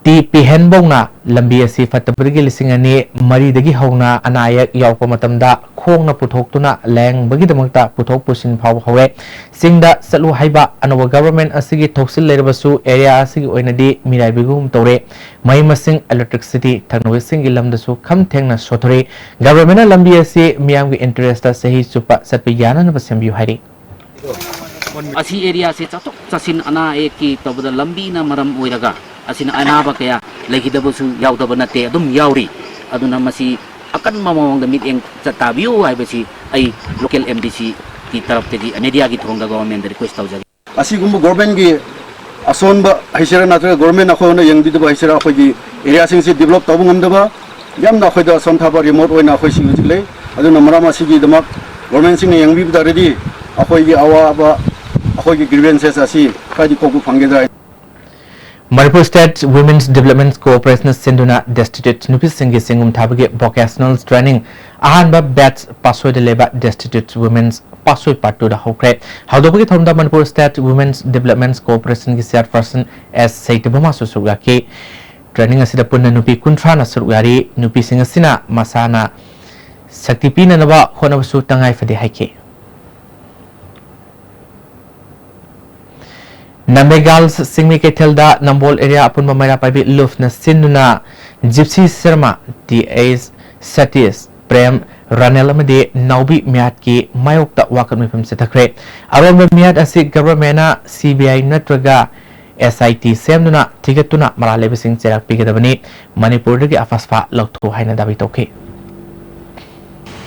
ꯇꯤ ꯄꯤꯍꯦꯟꯕꯧꯅ ꯂꯝꯕꯤ ꯑꯁꯤ ꯐꯠꯇꯕꯗꯒꯤ ꯂꯤꯁꯤꯡ ꯑꯅꯤ ꯃꯔꯤꯗꯒꯤ ꯍꯧꯅ ꯑꯅꯥ ꯑꯌꯦꯛ ꯌꯥꯎꯔꯛꯄ ꯃꯇꯝꯗ ꯈꯣꯡꯅ ꯄꯨꯊꯣꯛꯇꯨꯅ ꯂꯥꯌꯦꯡꯕꯒꯤꯗꯃꯛꯇ ꯄꯨꯊꯣꯛ ꯄꯨꯁꯤꯟ ꯐꯥꯎꯕ ꯍꯧꯔꯦ꯫ ꯆꯤꯡꯗ ꯆꯠꯂꯨ ꯍꯥꯏꯕ ꯑꯅꯧꯕ government ꯑꯁꯤꯒꯤ ꯊꯧꯁꯤꯜ ꯂꯩꯔꯕꯁꯨ area ꯑꯁꯤꯒꯤ ꯑꯣꯏꯅꯗꯤ ꯃꯤꯔꯥꯏꯕꯤꯒꯨꯝ ꯇꯧꯔꯦ꯫ ꯃꯍꯩ ꯃꯁꯤꯡ, electricity, ꯊꯛꯅꯕ ꯏꯁꯤꯡꯒꯤ ꯂꯝꯗꯁꯨ ꯈꯝ ꯊꯦꯡꯅ ꯁꯣꯠꯊꯔꯤ꯫ Governmentꯅ ꯂꯝꯕꯤ ꯑꯁꯤ ꯃꯤꯌꯥꯝꯒꯤ interestꯇ ꯆꯍꯤ ꯆꯨꯞꯄ ꯆꯠꯄ ꯌꯥꯅꯅꯕ ꯁꯦꯝꯕꯤꯌꯨ ꯍꯥꯏꯔꯤ꯫ ꯑꯁꯤ areaꯁꯦ ꯆꯠꯊꯣꯛ ꯆꯠꯁꯤꯟ ꯑꯅꯥ ꯑꯌꯦꯛꯀꯤ ꯇꯧꯕꯗ ꯂꯝꯕꯤꯅ ꯃꯔꯝ ꯑꯣꯏꯔꯒ ꯑꯁꯤꯅ ꯑꯅꯥꯕ ꯀꯌꯥ ꯂꯩꯈꯤꯗꯕꯁꯨ ꯌꯥꯎꯗꯕ ꯅꯠꯇꯦ, ꯑꯗꯨꯝ ꯌꯥꯎꯔꯤ꯫ ꯑꯗꯨꯅ ꯃꯁꯤ ꯑꯀꯟꯕ ꯃꯑꯣꯡꯗ ꯃꯤꯠꯌꯦꯡ ꯆꯠ ꯇꯥꯕꯤꯌꯨ ꯍꯥꯏꯕꯁꯤ ꯑꯩ local M D Cꯒꯤ ꯇꯔꯞꯇꯒꯤ mediaꯒꯤ ꯊꯣꯡꯗ governmentꯗ request ꯇꯧꯖꯒꯦ꯫ ꯑꯁꯤꯒꯨꯝꯕ governmentꯀꯤ ꯑꯁꯣꯟꯕ ꯍꯥꯏꯁꯤꯔꯥ ꯅꯠꯇ꯭ꯔꯒ government ꯑꯩꯈꯣꯏꯅ ꯌꯦꯡꯕꯤꯗꯕ ꯍꯥꯏꯁꯤꯔꯥ ꯑꯩꯈꯣꯏꯒꯤ areaꯁꯤꯡꯁꯤ develop ꯇꯧꯕ ꯉꯝꯗꯕ ꯌꯥꯝꯅ ꯑꯩꯈꯣꯏꯗ ꯁꯣꯟꯊꯕ remote ꯑꯣꯏꯅ ꯑꯩꯈꯣꯏꯁꯤ ꯍꯧꯖꯤꯛ ꯂꯩ꯫ ꯑꯗꯨꯅ ꯃꯔꯝ ꯑꯁꯤꯒꯤꯗꯃꯛ governmentꯁꯤꯡꯅ ꯌꯦꯡꯕꯤꯕ ꯇꯥꯔꯗꯤ ꯑꯩꯈꯣꯏꯒꯤ ꯑꯋꯥꯕ, ꯑꯩꯈꯣꯏꯒꯤ grievances ꯑꯁꯤ ꯈꯔꯗꯤ ꯀꯣꯛꯄ ꯐꯪꯒꯗ꯭ꯔꯥ? Manipur State Women's Development Corporationꯅ ꯁꯤꯟꯗꯨꯅ destitute ꯅꯨꯄꯤꯁꯤꯡꯒꯤ ꯆꯤꯡꯒꯨꯝ ꯊꯥꯕꯒꯤ vocational training ꯑꯍꯥꯟꯕ batch ꯄꯥꯁꯣꯏꯗ ꯂꯩꯕ destitute women's ꯄꯥꯁꯣꯏ part twoꯗ ꯍꯧꯈ꯭ꯔꯦ꯫ ꯍꯧꯗꯣꯛꯄꯒꯤ ꯊꯧꯔꯝꯗ Manipur State Women's Development Corporationꯒꯤ chairperson S ꯁꯩꯇꯕꯃꯥꯁꯨ ꯁꯔꯨꯛ ꯌꯥꯈꯤ꯫ Training ꯑꯁꯤꯗ ꯄꯨꯟꯅ ꯅꯨꯄꯤ ꯀꯨꯟꯊ꯭ꯔꯥꯅ ꯁꯔꯨꯛ ꯌꯥꯔꯤ꯫ ꯅꯨꯄꯤꯁꯤꯡ ꯑꯁꯤꯅ ꯃꯁꯥꯅ ꯁꯛꯇꯤ ꯄꯤꯅꯅꯕ ꯍꯣꯠꯅꯕꯁꯨ ꯇꯉꯥꯏ ꯐꯗꯦ ꯍꯥꯏꯈꯤ꯫ ꯅꯝꯕꯦꯒꯥꯜ ꯆꯤꯡꯃꯤ ꯀꯩꯊꯦꯜꯗ ꯅꯝꯕꯣꯜ ꯑꯦꯔꯤꯌꯥ ꯑꯄꯨꯟꯕ ꯃꯩꯔꯥ ꯄꯥꯏꯕꯤ ꯂꯨꯞꯅ ꯁꯤꯟꯗꯨꯅ ꯖꯤꯞꯁꯤ ꯁꯔꯃ, ꯇꯤ ꯑꯩꯆ ꯁꯇꯤꯁ, ꯄ꯭ꯔꯦꯝ, ꯔꯥꯅꯦꯜ ꯑꯃꯗꯤ ꯅꯥꯎꯕꯤ ꯃꯤꯌꯥꯠꯀꯤ ꯃꯥꯌꯣꯛꯇ ꯋꯥꯀꯠ ꯃꯤꯐꯝ ꯆꯠꯊꯈ꯭ꯔꯦ꯫ ꯑꯔꯣꯟꯕ ꯃꯤꯌꯥꯠ ꯑꯁꯤ ꯒꯚꯔꯟꯃꯦꯟꯅ ꯁꯤ ꯕꯤ ꯑꯥꯏ ꯅꯠꯇ꯭ꯔꯒ ꯑꯦꯁ ꯑꯥꯏ ꯇꯤ ꯁꯦꯝꯗꯨꯅ ꯊꯤꯒꯠꯇꯨꯅ ꯃꯔꯥꯜ ꯂꯩꯕꯁꯤꯡ ꯆꯩꯔꯥꯛ ꯄꯤꯒꯗꯕꯅꯤ꯫ ꯃꯅꯤꯄꯨꯔꯗꯒꯤ ꯑꯐꯁꯐꯥ ꯂꯧꯊꯣꯛꯎ ꯍꯥꯏꯅ ꯗꯥꯕꯤ ꯇꯧꯈꯤ꯫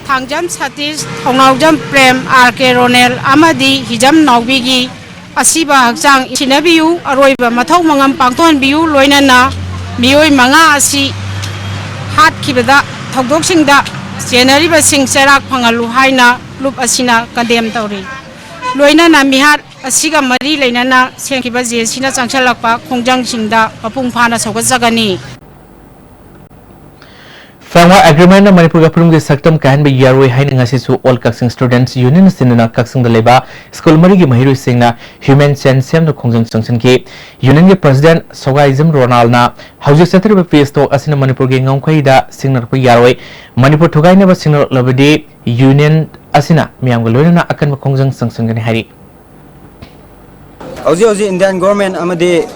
ꯊꯥꯡꯖꯝ ꯁꯇꯤꯁ, ꯊꯧꯅꯥꯎꯖꯝ ꯄ꯭ꯔꯦꯝ, ꯑꯥꯔ ꯀꯦ ꯔꯣꯅꯦꯜ ꯑꯃꯗꯤ ꯍꯤꯖꯝ ꯅꯥꯎꯕꯤꯒꯤ ꯑꯁꯤꯕ ꯍꯛꯆꯥꯡ ꯁꯤꯟꯅꯕꯤꯌꯨ, ꯑꯔꯣꯏꯕ ꯃꯊꯧ ꯃꯉꯝ ꯄꯥꯡꯊꯣꯛꯍꯟꯕꯤꯌꯨ, ꯂꯣꯏꯅꯅ ꯃꯤꯑꯣꯏ ꯃꯉꯥ ꯑꯁꯤ ꯍꯥꯠꯈꯤꯕꯗ ꯊꯧꯗꯣꯛꯁꯤꯡꯗ ꯆꯦꯟꯅꯔꯤꯕꯁꯤꯡ ꯆꯩꯔꯥꯛ ꯐꯪꯍꯜꯂꯨ ꯍꯥꯏꯅ ꯂꯨꯞ ꯑꯁꯤꯅ ꯀꯟꯗꯦꯝ ꯇꯧꯔꯤ꯫ ꯂꯣꯏꯅꯅ ꯃꯤꯍꯥꯠ ꯑꯁꯤꯒ ꯃꯔꯤ ꯂꯩꯅꯅ ꯁꯦꯝꯈꯤꯕ ꯖꯦ ꯁꯤꯅ ꯆꯪꯁꯤꯜꯂꯛꯄ ꯈꯣꯡꯖꯪꯁꯤꯡꯗ ꯃꯄꯨꯡ ꯐꯥꯅ ꯁꯧꯒꯠꯆꯒꯅꯤ꯫ ꯐ꯭ꯔꯦꯝꯋꯥꯔꯛ ꯑꯦꯒ꯭ꯔꯤꯃꯦꯟꯅ ꯃꯅꯤꯄꯨꯔꯒ ꯐꯤꯂꯝꯒꯤ ꯁꯛꯇꯝ ꯀꯥꯏꯍꯟꯕ ꯌꯥꯔꯣꯏ ꯍꯥꯏꯅ ꯉꯁꯤꯁꯨ ꯑꯣꯜ ꯀꯛꯆꯤꯡ ꯁ꯭ꯇꯨꯗꯦꯟꯠꯁ ꯌꯨꯅꯤꯌꯟ ꯁꯤꯟꯗꯨꯅ ꯀꯛꯆꯤꯡꯗ ꯂꯩꯕ ꯁ꯭ꯀꯨꯜ ꯃꯔꯤꯒꯤ ꯃꯍꯩꯔꯣꯏꯁꯤꯡꯅ ꯍ꯭ꯌꯨꯃꯦꯟ ꯆꯦꯟ ꯁꯦꯝꯗꯨꯅ ꯈꯣꯡꯖꯪ ꯆꯪꯁꯤꯟꯈꯤ꯫ ꯌꯨꯅꯤꯌꯟꯒꯤ ꯄ꯭ꯔꯁꯤꯗꯦꯟꯠ ꯁꯣꯒꯥꯏꯖꯝ ꯔꯣꯅꯥꯜꯅ ꯍꯧꯖꯤꯛ ꯆꯠꯊꯔꯤꯕ ꯄꯤꯁ ꯇꯣꯛ ꯑꯁꯤꯅ ꯃꯅꯤꯄꯨꯔꯒꯤ ꯉꯝꯈꯩꯗ ꯁꯤꯡꯅꯔꯛꯄ ꯌꯥꯔꯣꯏ꯫ ꯃꯅꯤꯄꯨꯔ ꯊꯨꯒꯥꯏꯅꯕ ꯁꯤꯡꯅꯔꯛꯂꯕꯗꯤ ꯌꯨꯅꯤꯌꯟ ꯑꯁꯤꯅ ꯃꯤꯌꯥꯝꯒ ꯂꯣꯏꯅꯅ ꯑꯀꯟꯕ ꯈꯣꯡꯖꯪ ꯆꯪꯁꯤꯟꯒꯅꯤ ꯍꯥꯏꯔꯤ꯫ ꯍꯧꯖꯤꯛ ꯍꯧꯖꯤꯛ ꯏꯟꯗꯤꯌꯥꯟ ꯒꯣꯔꯃꯦꯟ ꯑꯃꯗꯤ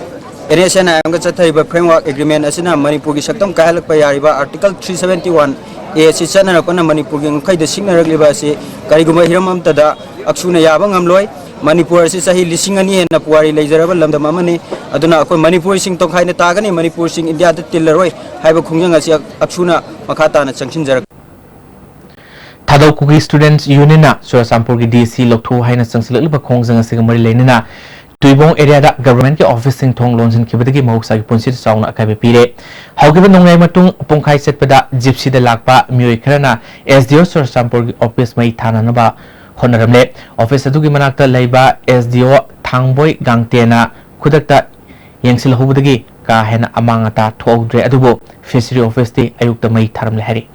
ꯑꯦꯟ ꯑꯦꯁ ꯑꯦꯟ ꯑꯥꯏ ꯑꯦꯝꯒ ꯆꯠꯊꯔꯤꯕ ꯐ꯭ꯔꯦꯝꯋꯥꯔꯛ ꯑꯦꯒ꯭ꯔꯤꯃꯦꯟ ꯑꯁꯤꯅ ꯃꯅꯤꯄꯨꯔꯒꯤ ꯁꯛꯇꯝ ꯀꯥꯏꯍꯜꯂꯛꯄ ꯌꯥꯔꯤꯕ ꯑꯥꯔꯇꯤꯀꯜ ꯊ꯭ꯔꯤ ꯁꯚꯦꯟꯇꯤ ꯋꯥꯟ ꯑꯦ ꯑꯁꯤ ꯆꯠꯅꯔꯛꯄꯅ ꯃꯅꯤꯄꯨꯔꯒꯤ ꯉꯝꯈꯩꯗ ꯁꯤꯡꯅꯔꯛꯂꯤꯕ ꯑꯁꯤ ꯀꯔꯤꯒꯨꯝꯕ ꯍꯤꯔꯝ ꯑꯃꯠꯇꯗ ꯑꯛꯁꯨꯅ ꯌꯥꯕ ꯉꯝꯂꯣꯏ꯫ ꯃꯅꯤꯄꯨꯔ ꯑꯁꯤ ꯆꯍꯤ ꯂꯤꯁꯤꯡ ꯑꯅꯤ ꯍꯦꯟꯅ ꯄꯨꯋꯥꯔꯤ ꯂꯩꯖꯔꯕ ꯂꯝꯗꯝ ꯑꯃꯅꯤ꯫ ꯑꯗꯨꯅ ꯑꯩꯈꯣꯏ ꯃꯅꯤꯄꯨꯔꯤꯁꯤꯡ ꯇꯣꯈꯥꯏꯅ ꯇꯥꯒꯅꯤ, ꯃꯅꯤꯄꯨꯔꯁꯤꯡ ꯏꯟꯗꯤꯌꯥꯗ ꯇꯤꯜꯂꯔꯣꯏ ꯍꯥꯏꯕ ꯈꯣꯡꯖꯪ ꯑꯁꯤ ꯑꯛꯁꯨꯅ ꯃꯈꯥ ꯇꯥꯅ ꯆꯪꯁꯤꯟꯖꯔꯛ ꯊꯥꯗꯧ ꯀꯨꯀꯤ ꯁ꯭ꯇꯨꯗꯦꯟꯠꯁ ꯌꯨꯅꯤꯌꯟꯅ ꯆꯨꯔꯆꯥꯟꯄꯨꯔꯒꯤ ꯗꯤ ꯁꯤ ꯂꯧꯊꯣꯛꯎ ꯍꯥꯏꯅ ꯆꯪꯁꯤꯜꯂꯛꯂꯤꯕ ꯈꯣꯡꯖꯪ ꯑꯁꯤꯒ ꯃꯔꯤ ꯂꯩꯅꯅ ꯇꯨꯏꯕꯣꯡ ꯑꯦꯔꯤꯌꯥꯗ ꯒꯚꯔꯟꯃꯦꯟꯠꯀꯤ ꯑꯣꯐꯤꯁꯁꯤꯡ ꯊꯣꯡ ꯂꯣꯟꯁꯤꯟꯈꯤꯕꯗꯒꯤ ꯃꯍꯧꯁꯥꯒꯤ ꯄꯨꯟꯁꯤꯗ ꯆꯥꯎꯅ ꯑꯀꯥꯏꯕ ꯄꯤꯔꯦ꯫ ꯍꯧꯈꯤꯕ ꯅꯣꯡꯌꯥꯏ ꯃꯇꯨꯡ ꯄꯨꯡꯈꯥꯏ ꯆꯠꯄꯗ ꯖꯤꯞꯁꯤꯗ ꯂꯥꯛꯄ ꯃꯤꯑꯣꯏ ꯈꯔꯅ ꯑꯦꯁ ꯗꯤ ꯑꯣ ꯆꯨꯔꯆꯥꯟꯄꯨꯔꯒꯤ ꯑꯣꯐꯤꯁ ꯃꯩ ꯊꯥꯅꯅꯕ ꯍꯣꯠꯅꯔꯝꯂꯦ꯫ ꯑꯣꯐꯤꯁ ꯑꯗꯨꯒꯤ ꯃꯅꯥꯛꯇ ꯂꯩꯕ ꯑꯦꯁ ꯗꯤ ꯑꯣ ꯊꯥꯡꯕꯣꯏ ꯒꯥꯡꯇꯦꯅ ꯈꯨꯗꯛꯇ ꯌꯦꯡꯁꯤꯜꯍꯧꯕꯗꯒꯤ ꯀꯥ ꯍꯦꯟꯅ ꯑꯃꯥꯡ ꯑꯇꯥ ꯊꯣꯛꯍꯧꯗ꯭ꯔꯦ, ꯑꯗꯨꯕꯨ ꯐꯤꯁꯔꯤ ꯑꯣꯐꯤꯁꯇꯤ ꯑꯌꯨꯛꯇ ꯃꯩ ꯊꯥꯔꯝꯂꯦ ꯍꯥꯏꯔꯤ꯫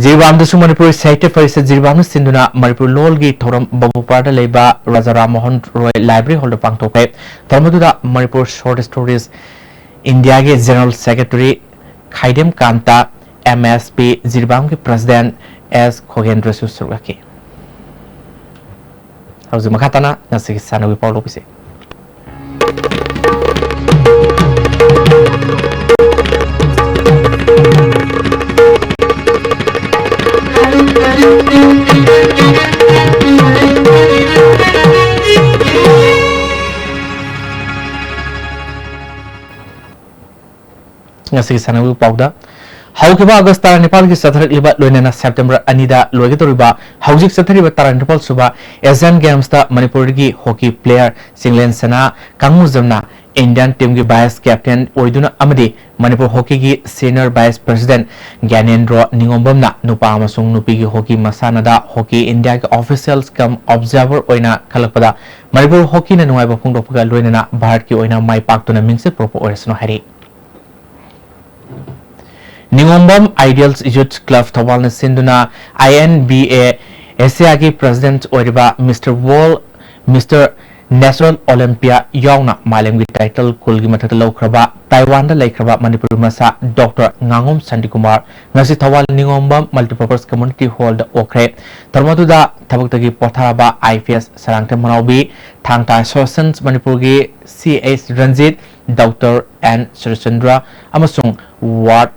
ꯖꯤꯔꯤꯕꯥꯝꯗꯁꯨ ꯃꯅꯤꯄꯨꯔ ꯁꯥꯍꯤꯇ꯭ꯌ ꯄꯔꯤꯁꯠ ꯖꯤꯔꯤꯕꯥꯝꯅ ꯁꯤꯟꯗꯨꯅ ꯃꯅꯤꯄꯨꯔ ꯂꯣꯜꯒꯤ ꯊꯧꯔꯝ ꯕꯕꯨꯄꯥꯔꯗ ꯂꯩꯕ ꯔꯥꯖꯥ ꯔꯥꯝ ꯃꯣꯍꯟ ꯔꯣꯏ ꯂꯥꯏꯕ꯭ꯔꯦꯔꯤ ꯍꯣꯜꯗ ꯄꯥꯡꯊꯣꯛꯈ꯭ꯔꯦ꯫ ꯊꯧꯔꯝ ꯑꯗꯨꯗ ꯃꯅꯤꯄꯨꯔ ꯁꯣꯔꯠ ꯁ꯭ꯇꯣꯔꯤꯁ ꯏꯟꯗꯤꯌꯥꯒꯤ general secretary Khaidem Kanta, M S P ꯖꯤꯔꯤꯕꯥꯝꯒꯤ ꯄ꯭ꯔꯁꯤꯗꯦꯟꯠ ꯑꯦꯁ ꯈꯣꯒꯦꯟꯗ꯭ꯔꯁꯨ ꯁꯔꯨꯛ ꯌꯥꯈꯤ꯫ ꯍꯧꯖꯤꯛ ꯃꯈꯥ ꯇꯥꯅ ꯉꯁꯤꯒꯤ ꯁꯥꯟꯅꯕꯒꯤ ꯄꯥꯎ ꯂꯧꯕꯤꯁꯤ꯫ ꯉꯁꯤꯒꯤ ꯁꯥꯟꯅꯕꯒꯤ ꯄꯥꯎꯗ, ꯍꯧꯈꯤꯕ ꯑꯥꯒꯁ ꯇꯔꯥꯅꯤꯄꯥꯜꯒꯤ ꯆꯠꯊꯔꯛꯂꯤꯕ ꯂꯣꯏꯅꯅ ꯁꯦꯞꯇꯦꯝꯕꯔ ꯑꯅꯤꯗ ꯂꯣꯏꯒꯗꯧꯔꯤꯕ ꯍꯧꯖꯤꯛ ꯆꯠꯊꯔꯤꯕ ꯇꯔꯥꯅꯤꯄꯥꯜ ꯁꯨꯕ ꯑꯦꯁꯤꯌꯥꯟ ꯒꯦꯝꯁꯇ ꯃꯅꯤꯄꯨꯔꯒꯤ ꯍꯣꯀꯤ ꯄ꯭ꯂꯦꯌꯔ ꯆꯤꯡꯂꯦꯟ ꯁꯅꯥ ꯀꯥꯡꯃꯨꯖꯝꯅ ꯏꯟꯗꯤꯌꯟ ꯇꯤꯝꯒꯤ ꯚꯥꯏꯁ ꯀꯦꯞꯇꯦꯟ ꯑꯣꯏꯗꯨꯅ ꯑꯃꯗꯤ ꯃꯅꯤꯄꯨꯔ ꯍꯣꯀꯤꯒꯤ ꯁꯤꯅꯤꯌꯔ ꯚꯥꯏꯁ ꯄ꯭ꯔꯦꯁꯤꯗꯦꯟꯠ ꯒ꯭ꯌꯥꯅꯦꯟꯗ꯭ꯔꯣ ꯅꯤꯉꯣꯝꯕꯝꯅ ꯅꯨꯄꯥ ꯑꯃꯁꯨꯡ ꯅꯨꯄꯤꯒꯤ ꯍꯣꯀꯤ ꯃꯁꯥꯟꯅꯗ ꯍꯣꯀꯤ ꯏꯟꯗꯤꯌꯥꯒꯤ ꯑꯣꯐꯤꯁꯤꯌꯦꯜꯁ ꯀꯝ ꯑꯣꯕꯖꯥꯔꯚꯔ ꯑꯣꯏꯅ ꯈꯜꯂꯛꯄꯗ ꯃꯅꯤꯄꯨꯔ ꯍꯣꯀꯤꯅ ꯅꯨꯡꯉꯥꯏꯕ ꯐꯣꯡꯗꯣꯛꯄꯒ ꯂꯣꯏꯅꯅ ꯚꯥꯔꯠꯀꯤ ꯑꯣꯏꯅ ꯃꯥꯏ ꯄꯥꯛꯇꯨꯅ ꯃꯤꯡꯆꯠ ꯄꯨꯔꯛꯄ ꯑꯣꯏꯔꯁꯅꯨ ꯍꯥꯏꯔꯤ꯫ ꯅꯤꯉꯣꯝꯕꯝ ꯑꯥꯏꯗꯤꯌꯜꯁ ꯌꯨꯊ ꯀ꯭ꯂꯕ ꯊꯧꯕꯥꯜꯅ ꯁꯤꯟꯗꯨꯅ ꯑꯥꯏ ꯑꯦꯟ ꯕꯤ ꯑꯦ ꯑꯦꯁꯤꯌꯥꯒꯤ ꯄ꯭ꯔꯦꯁꯤꯗꯦꯟꯠ ꯑꯣꯏꯔꯤꯕ ꯃꯤꯁꯇꯔ ꯋꯥꯔꯜꯗ, ꯃꯤꯁꯇꯔ ꯅꯦꯁꯅꯦꯜ ꯑꯣꯂꯦꯝꯄꯤꯌꯥ ꯌꯥꯎꯅ ꯃꯥꯂꯦꯝꯒꯤ ꯇꯥꯏꯇꯜ ꯀꯨꯟꯒꯤ ꯃꯊꯛꯇ ꯂꯧꯈ꯭ꯔꯕ ꯇꯥꯏꯋꯥꯟꯗ ꯂꯩꯈ꯭ꯔꯕ ꯃꯅꯤꯄꯨꯔꯤ ꯃꯆꯥ ꯗꯣꯛꯇꯔ ꯉꯥꯉꯣꯝ ꯁꯥꯟꯇꯤꯀꯨꯃꯥꯔ ꯉꯁꯤ ꯊꯧꯕꯥꯜ ꯅꯤꯉꯣꯝꯕꯝ ꯃꯜꯇꯤꯄꯔꯄꯁ ꯀꯝꯃ꯭ꯌꯨꯅꯤꯇꯤ ꯍꯣꯜꯗ ꯑꯣꯛꯈ꯭ꯔꯦ꯫ ꯊꯧꯔꯝ ꯑꯗꯨꯗ ꯊꯕꯛꯇꯒꯤ ꯄꯣꯊꯥꯔꯕ ꯑꯥꯏ ꯄꯤ ꯑꯦꯁ ꯁꯔꯥꯡꯊꯦꯝ ꯃꯅꯥꯎꯕꯤ, ꯊꯥꯡ ꯇꯥ ꯑꯦꯁꯣꯁꯤꯌꯦꯁꯟ ꯃꯅꯤꯄꯨꯔꯒꯤ ꯁꯤ H Ranjit, doctor and Surchandra ꯑꯃꯁꯨꯡ ꯋꯥꯔꯗ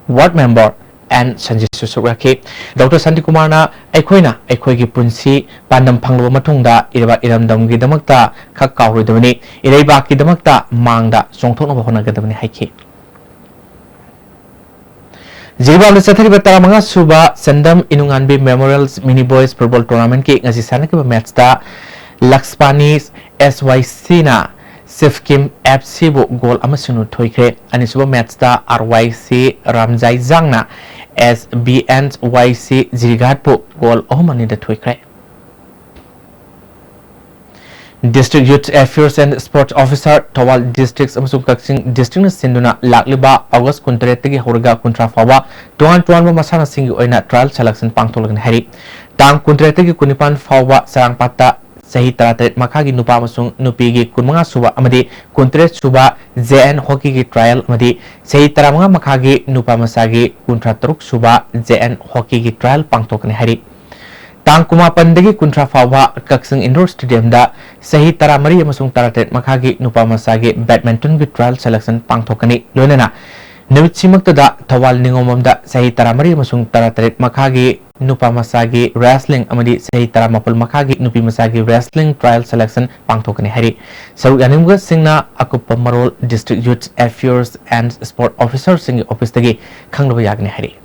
ꯋꯥꯔꯗ ꯃꯦꯝꯕꯔ ꯑꯦꯟ ꯁꯟꯖꯤꯠꯁꯨ ꯁꯔꯨꯛ ꯌꯥꯈꯤ꯫ ꯗꯣꯛꯇꯔ ꯁꯥꯟꯇꯤꯀꯨꯃꯥꯔꯅ, "ꯑꯩꯈꯣꯏꯅ ꯑꯩꯈꯣꯏꯒꯤ ꯄꯨꯟꯁꯤ ꯄꯥꯟꯗꯝ ꯐꯪꯂꯕ ꯃꯇꯨꯡꯗ ꯏꯔꯕ ꯏꯔꯝꯗꯝꯒꯤꯗꯃꯛꯇ ꯈꯛ ꯀꯥꯎꯔꯣꯏꯗꯕꯅꯤ, ꯏꯔꯩꯕꯥꯛꯀꯤꯗꯃꯛꯇ ꯃꯥꯡꯗ ꯆꯣꯡꯊꯣꯛꯅꯕ ꯍꯣꯠꯅꯒꯗꯕꯅꯤ" ꯍꯥꯏꯈꯤ꯫ ꯖꯤꯔꯤꯕꯥꯝꯗ ꯆꯠꯊꯔꯤꯕ ꯇꯔꯥꯃꯉꯥ ꯁꯨꯕ ꯆꯟꯗꯝ ꯏꯅꯨꯉꯥꯟꯕꯤ ꯃꯦꯃꯣꯔꯤꯌꯦꯜ ꯃꯤꯅꯤ ꯕꯣꯏꯁ ꯐꯨꯠꯕꯣꯜ ꯇꯣꯔꯅꯥꯃꯦꯟꯠꯀꯤ ꯉꯁꯤ ꯁꯥꯟꯅꯈꯤꯕ ꯃꯦꯠꯆꯇ ꯂꯛꯁꯄꯥꯅꯤ ꯑꯦꯁ ꯋꯥꯏ ꯁꯤꯅ ꯁꯤꯐꯀꯤꯝ ꯑꯦꯐ ꯁꯤꯕꯨ ꯒꯣꯜ ꯑꯃꯁꯨꯡꯅ ꯊꯣꯏꯈ꯭ꯔꯦ꯫ ꯑꯅꯤꯁꯨꯕ ꯃꯦꯠꯆꯇ ꯑꯥꯔ ꯋꯥꯏ ꯁꯤ ꯔꯥꯝꯖꯥꯏꯖꯥꯡꯅ ꯑꯦꯁ ꯕꯤ ꯑꯦꯟ ꯋꯥꯏ ꯁꯤ ꯖꯤꯔꯤꯘꯥꯠꯄꯨ ꯒꯣꯜ ꯑꯍꯨꯝ ꯑꯅꯤꯗ ꯊꯣꯏꯈ꯭ꯔꯦ꯫ District Youth Affairs and Sports Officer, Thoubal district ꯑꯃꯁꯨꯡ ꯀꯛꯆꯤꯡ districtꯅ ꯁꯤꯟꯗꯨꯅ ꯂꯥꯛꯂꯤꯕ ꯑꯣꯒꯁ ꯀꯨꯟꯇꯔꯦꯠꯇꯒꯤ ꯍꯧꯔꯒ ꯀꯨꯟꯊ꯭ꯔꯥ ꯐꯥꯎꯕ ꯇꯣꯉꯥꯟ ꯇꯣꯉꯥꯟꯕ ꯃꯁꯥꯟꯅꯁꯤꯡꯒꯤ ꯑꯣꯏꯅ trial selection ꯄꯥꯡꯊꯣꯛꯂꯒꯅꯤ ꯍꯥꯏꯔꯤ꯫ ꯇꯥꯡ ꯀꯨꯟꯇꯔꯦꯠꯇꯒꯤ ꯀꯨꯟꯅꯤꯄꯥꯟ ꯐꯥꯎꯕ ꯆꯔꯥꯡꯄꯥꯠꯇ ꯆꯍꯤ ꯇꯔꯥꯇꯔꯦꯠ ꯃꯈꯥꯒꯤ ꯅꯨꯄꯥ ꯑꯃꯁꯨꯡ ꯅꯨꯄꯤꯒꯤ ꯀꯨꯟꯃꯉꯥ ꯁꯨꯕ ꯑꯃꯗꯤ ꯀꯨꯟꯇꯔꯦꯠ ꯁꯨꯕ ꯖꯦ ꯑꯦꯟ ꯍꯣꯀꯤꯒꯤ trial ꯑꯃꯗꯤ ꯆꯍꯤ ꯇꯔꯥꯃꯉꯥ ꯃꯈꯥꯒꯤ ꯅꯨꯄꯥ ꯃꯆꯥꯒꯤ ꯀꯨꯟꯊ꯭ꯔꯥ ꯇꯔꯨꯛ ꯁꯨꯕ ꯖꯦ ꯑꯦꯟ ꯍꯣꯀꯤꯒꯤ trial ꯄꯥꯡꯊꯣꯛꯀꯅꯤ ꯍꯥꯏꯔꯤ꯫ ꯇꯥꯡ ꯀꯨꯟꯃꯥꯄꯟꯗꯒꯤ ꯀꯨꯟꯊ꯭ꯔꯥ ꯐꯥꯎꯕ ꯀꯛꯆꯤꯡ indoor stadiumꯗ ꯆꯍꯤ ꯇꯔꯥꯃꯔꯤ ꯑꯃꯁꯨꯡ ꯇꯔꯥꯇꯔꯦꯠ ꯃꯈꯥꯒꯤ ꯅꯨꯄꯥ ꯃꯆꯥꯒꯤ badmintonꯒꯤ trial selection ꯄꯥꯡꯊꯣꯛꯀꯅꯤ꯫ ꯂꯣꯏꯅꯅ ꯅꯨꯃꯤꯠꯁꯤꯃꯛꯇꯗ ꯊꯧꯕꯥꯜ ꯅꯤꯉꯣꯝꯕꯝꯗ ꯆꯍꯤ ꯇꯔꯥꯃꯔꯤ ꯑꯃꯁꯨꯡ ꯇꯔꯥꯇꯔꯦꯠ ꯃꯈꯥꯒꯤ ꯅꯨꯄꯥ ꯃꯆꯥꯒꯤ wrestling ꯑꯃꯗꯤ ꯆꯍꯤ ꯇꯔꯥꯃꯥꯄꯜ ꯃꯈꯥꯒꯤ ꯅꯨꯄꯤ ꯃꯆꯥꯒꯤ wrestling trial selection ꯄꯥꯡꯊꯣꯛꯀꯅꯤ ꯍꯥꯏꯔꯤ꯫ ꯁꯔꯨꯛ ꯌꯥꯅꯤꯡꯕꯁꯤꯡꯅ ꯑꯀꯨꯞꯄ ꯃꯔꯣꯜ District Youth Affairs and Sport Officerꯁꯤꯡꯒꯤ officeꯇꯒꯤ ꯈꯪꯂꯕ ꯌꯥꯒꯅꯤ ꯍꯥꯏꯔꯤ꯫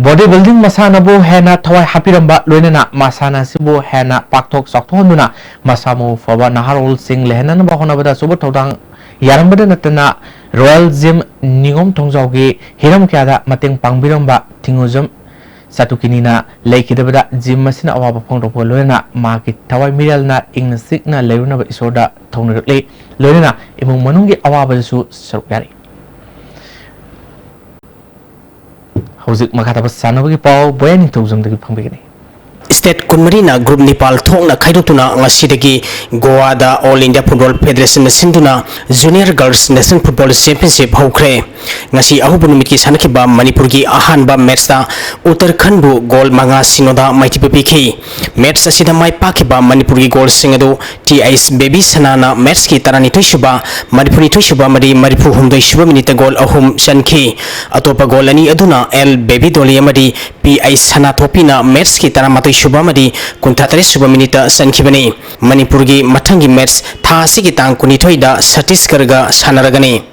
Body building ꯃꯁꯥꯟꯅꯕꯨ ꯍꯦꯟꯅ ꯊꯋꯥꯏ ꯍꯥꯞꯄꯤꯔꯝꯕ, ꯂꯣꯏꯅꯅ ꯃꯁꯥꯟꯅ ꯑꯁꯤꯕꯨ ꯍꯦꯟꯅ ꯄꯥꯛꯊꯣꯛ ꯆꯥꯎꯊꯣꯛꯍꯟꯗꯨꯅ ꯃꯁꯥ ꯃꯎ ꯐꯕ ꯅꯍꯥꯔꯣꯜꯁꯤꯡ ꯂꯩꯍꯟꯅꯕ ꯍꯣꯠꯅꯕꯗ ꯑꯆꯧꯕ ꯊꯧꯗꯥꯡ ꯌꯥꯔꯝꯕꯗ ꯅꯠꯇꯅ, Royal Gym ꯅꯤꯉꯣꯝ ꯊꯣꯡꯖꯥꯎꯒꯤ ꯍꯤꯔꯝ ꯀꯌꯥꯗ ꯃꯇꯦꯡ ꯄꯥꯡꯕꯤꯔꯝꯕ ꯊꯤꯡꯉꯨꯖꯝ ꯆꯥꯇꯨꯀꯤꯅꯤꯅ ꯂꯩꯈꯤꯗꯕꯗ gym ꯑꯁꯤꯅ ꯑꯋꯥꯕ ꯐꯣꯡꯗꯣꯛꯄꯒ ꯂꯣꯏꯅꯅ ꯃꯍꯥꯛꯀꯤ ꯊꯋꯥꯏ ꯃꯤꯔꯦꯜꯅ ꯏꯪꯅ ꯆꯤꯛꯅ ꯂꯩꯔꯨꯅꯕ ꯏꯁꯣꯔꯗ ꯊꯧꯅꯤꯔꯛꯂꯤ꯫ ꯂꯣꯏꯅꯅ ꯏꯃꯨꯡ ꯃꯅꯨꯡꯒꯤ ꯑꯋꯥꯕꯗꯁꯨ ꯁꯔꯨꯛ ꯌꯥꯔꯤ꯫ ꯍꯧꯖꯤꯛ ꯃꯈꯥ ꯇꯥꯕ ꯁꯥꯟꯅꯕꯒꯤ ꯄꯥꯎ ꯕꯣꯌꯥ ꯅꯤꯡꯊꯧꯖꯝꯗꯒꯤ ꯐꯪꯕꯤꯒꯅꯤ꯫ State ꯀꯨꯟꯃꯔꯤꯅ group ꯅꯤꯄꯥꯜ ꯊꯣꯛꯅ ꯈꯥꯏꯗꯣꯛꯇꯨꯅ ꯉꯁꯤꯗꯒꯤ ꯒꯣꯋꯥꯗ All India Football Federation ꯅ ꯁꯤꯟꯗꯨꯅ Junior Girls National Football Championship ꯍꯧꯈ꯭ꯔꯦ꯫ ꯉꯁꯤ ꯑꯍꯧꯕ ꯅꯨꯃꯤꯠꯀꯤ ꯁꯥꯟꯅꯈꯤꯕ ꯃꯅꯤꯄꯨꯔꯒꯤ ꯑꯍꯥꯟꯕ match ꯇ ꯎꯠꯇꯔꯈꯟꯕꯨ goal ꯃꯉꯥ ꯁꯤꯅꯣꯗ ꯃꯥꯏꯊꯤꯕ ꯄꯤꯈꯤ꯫ Match ꯑꯁꯤꯗ ꯃꯥꯏ ꯄꯥꯛꯈꯤꯕ ꯃꯅꯤꯄꯨꯔꯒꯤ goal ꯁꯤꯡ ꯑꯗꯨ ꯇꯤ ꯑꯩꯆ ꯕꯦꯕꯤ ꯁꯅꯥꯅ match ꯀꯤ ꯇꯔꯥꯅꯤꯊꯣꯏ ꯁꯨꯕ, ꯃꯔꯤꯐꯨꯅꯤꯊꯣꯏ ꯁꯨꯕ ꯑꯃꯗꯤ ꯃꯔꯤꯐꯨ ꯍꯨꯝꯗꯣꯏ ꯁꯨꯕ minute ꯇ goal ꯑꯍꯨꯝ ꯆꯟꯈꯤ꯫ ꯑꯇꯣꯞꯄ goal ꯑꯅꯤ ꯑꯗꯨꯅ ꯑꯦꯜ ꯕꯦꯕꯤ ꯗꯣꯂꯤ ꯑꯃꯗꯤ ꯄꯤ ꯑꯩꯆ ꯁꯅꯥꯊꯣꯛꯄꯤꯅ match ꯀꯤ ꯇꯔꯥꯃꯥꯊꯣꯏ ꯁꯨꯕ ꯑꯃꯗꯤ ꯀꯨꯟꯊ꯭ꯔꯥ ꯇꯔꯦꯠ ꯁꯨꯕ minute ꯇ ꯆꯟꯈꯤꯕꯅꯤ꯫ ꯃꯅꯤꯄꯨꯔꯒꯤ ꯃꯊꯪꯒꯤ match ꯊꯥ ꯑꯁꯤꯒꯤ ꯇꯥꯡ ꯀꯨꯟꯅꯤꯊꯣꯏꯗ ꯆꯇꯤꯁꯒꯔꯒ ꯁꯥꯟꯅꯔꯒꯅꯤ꯫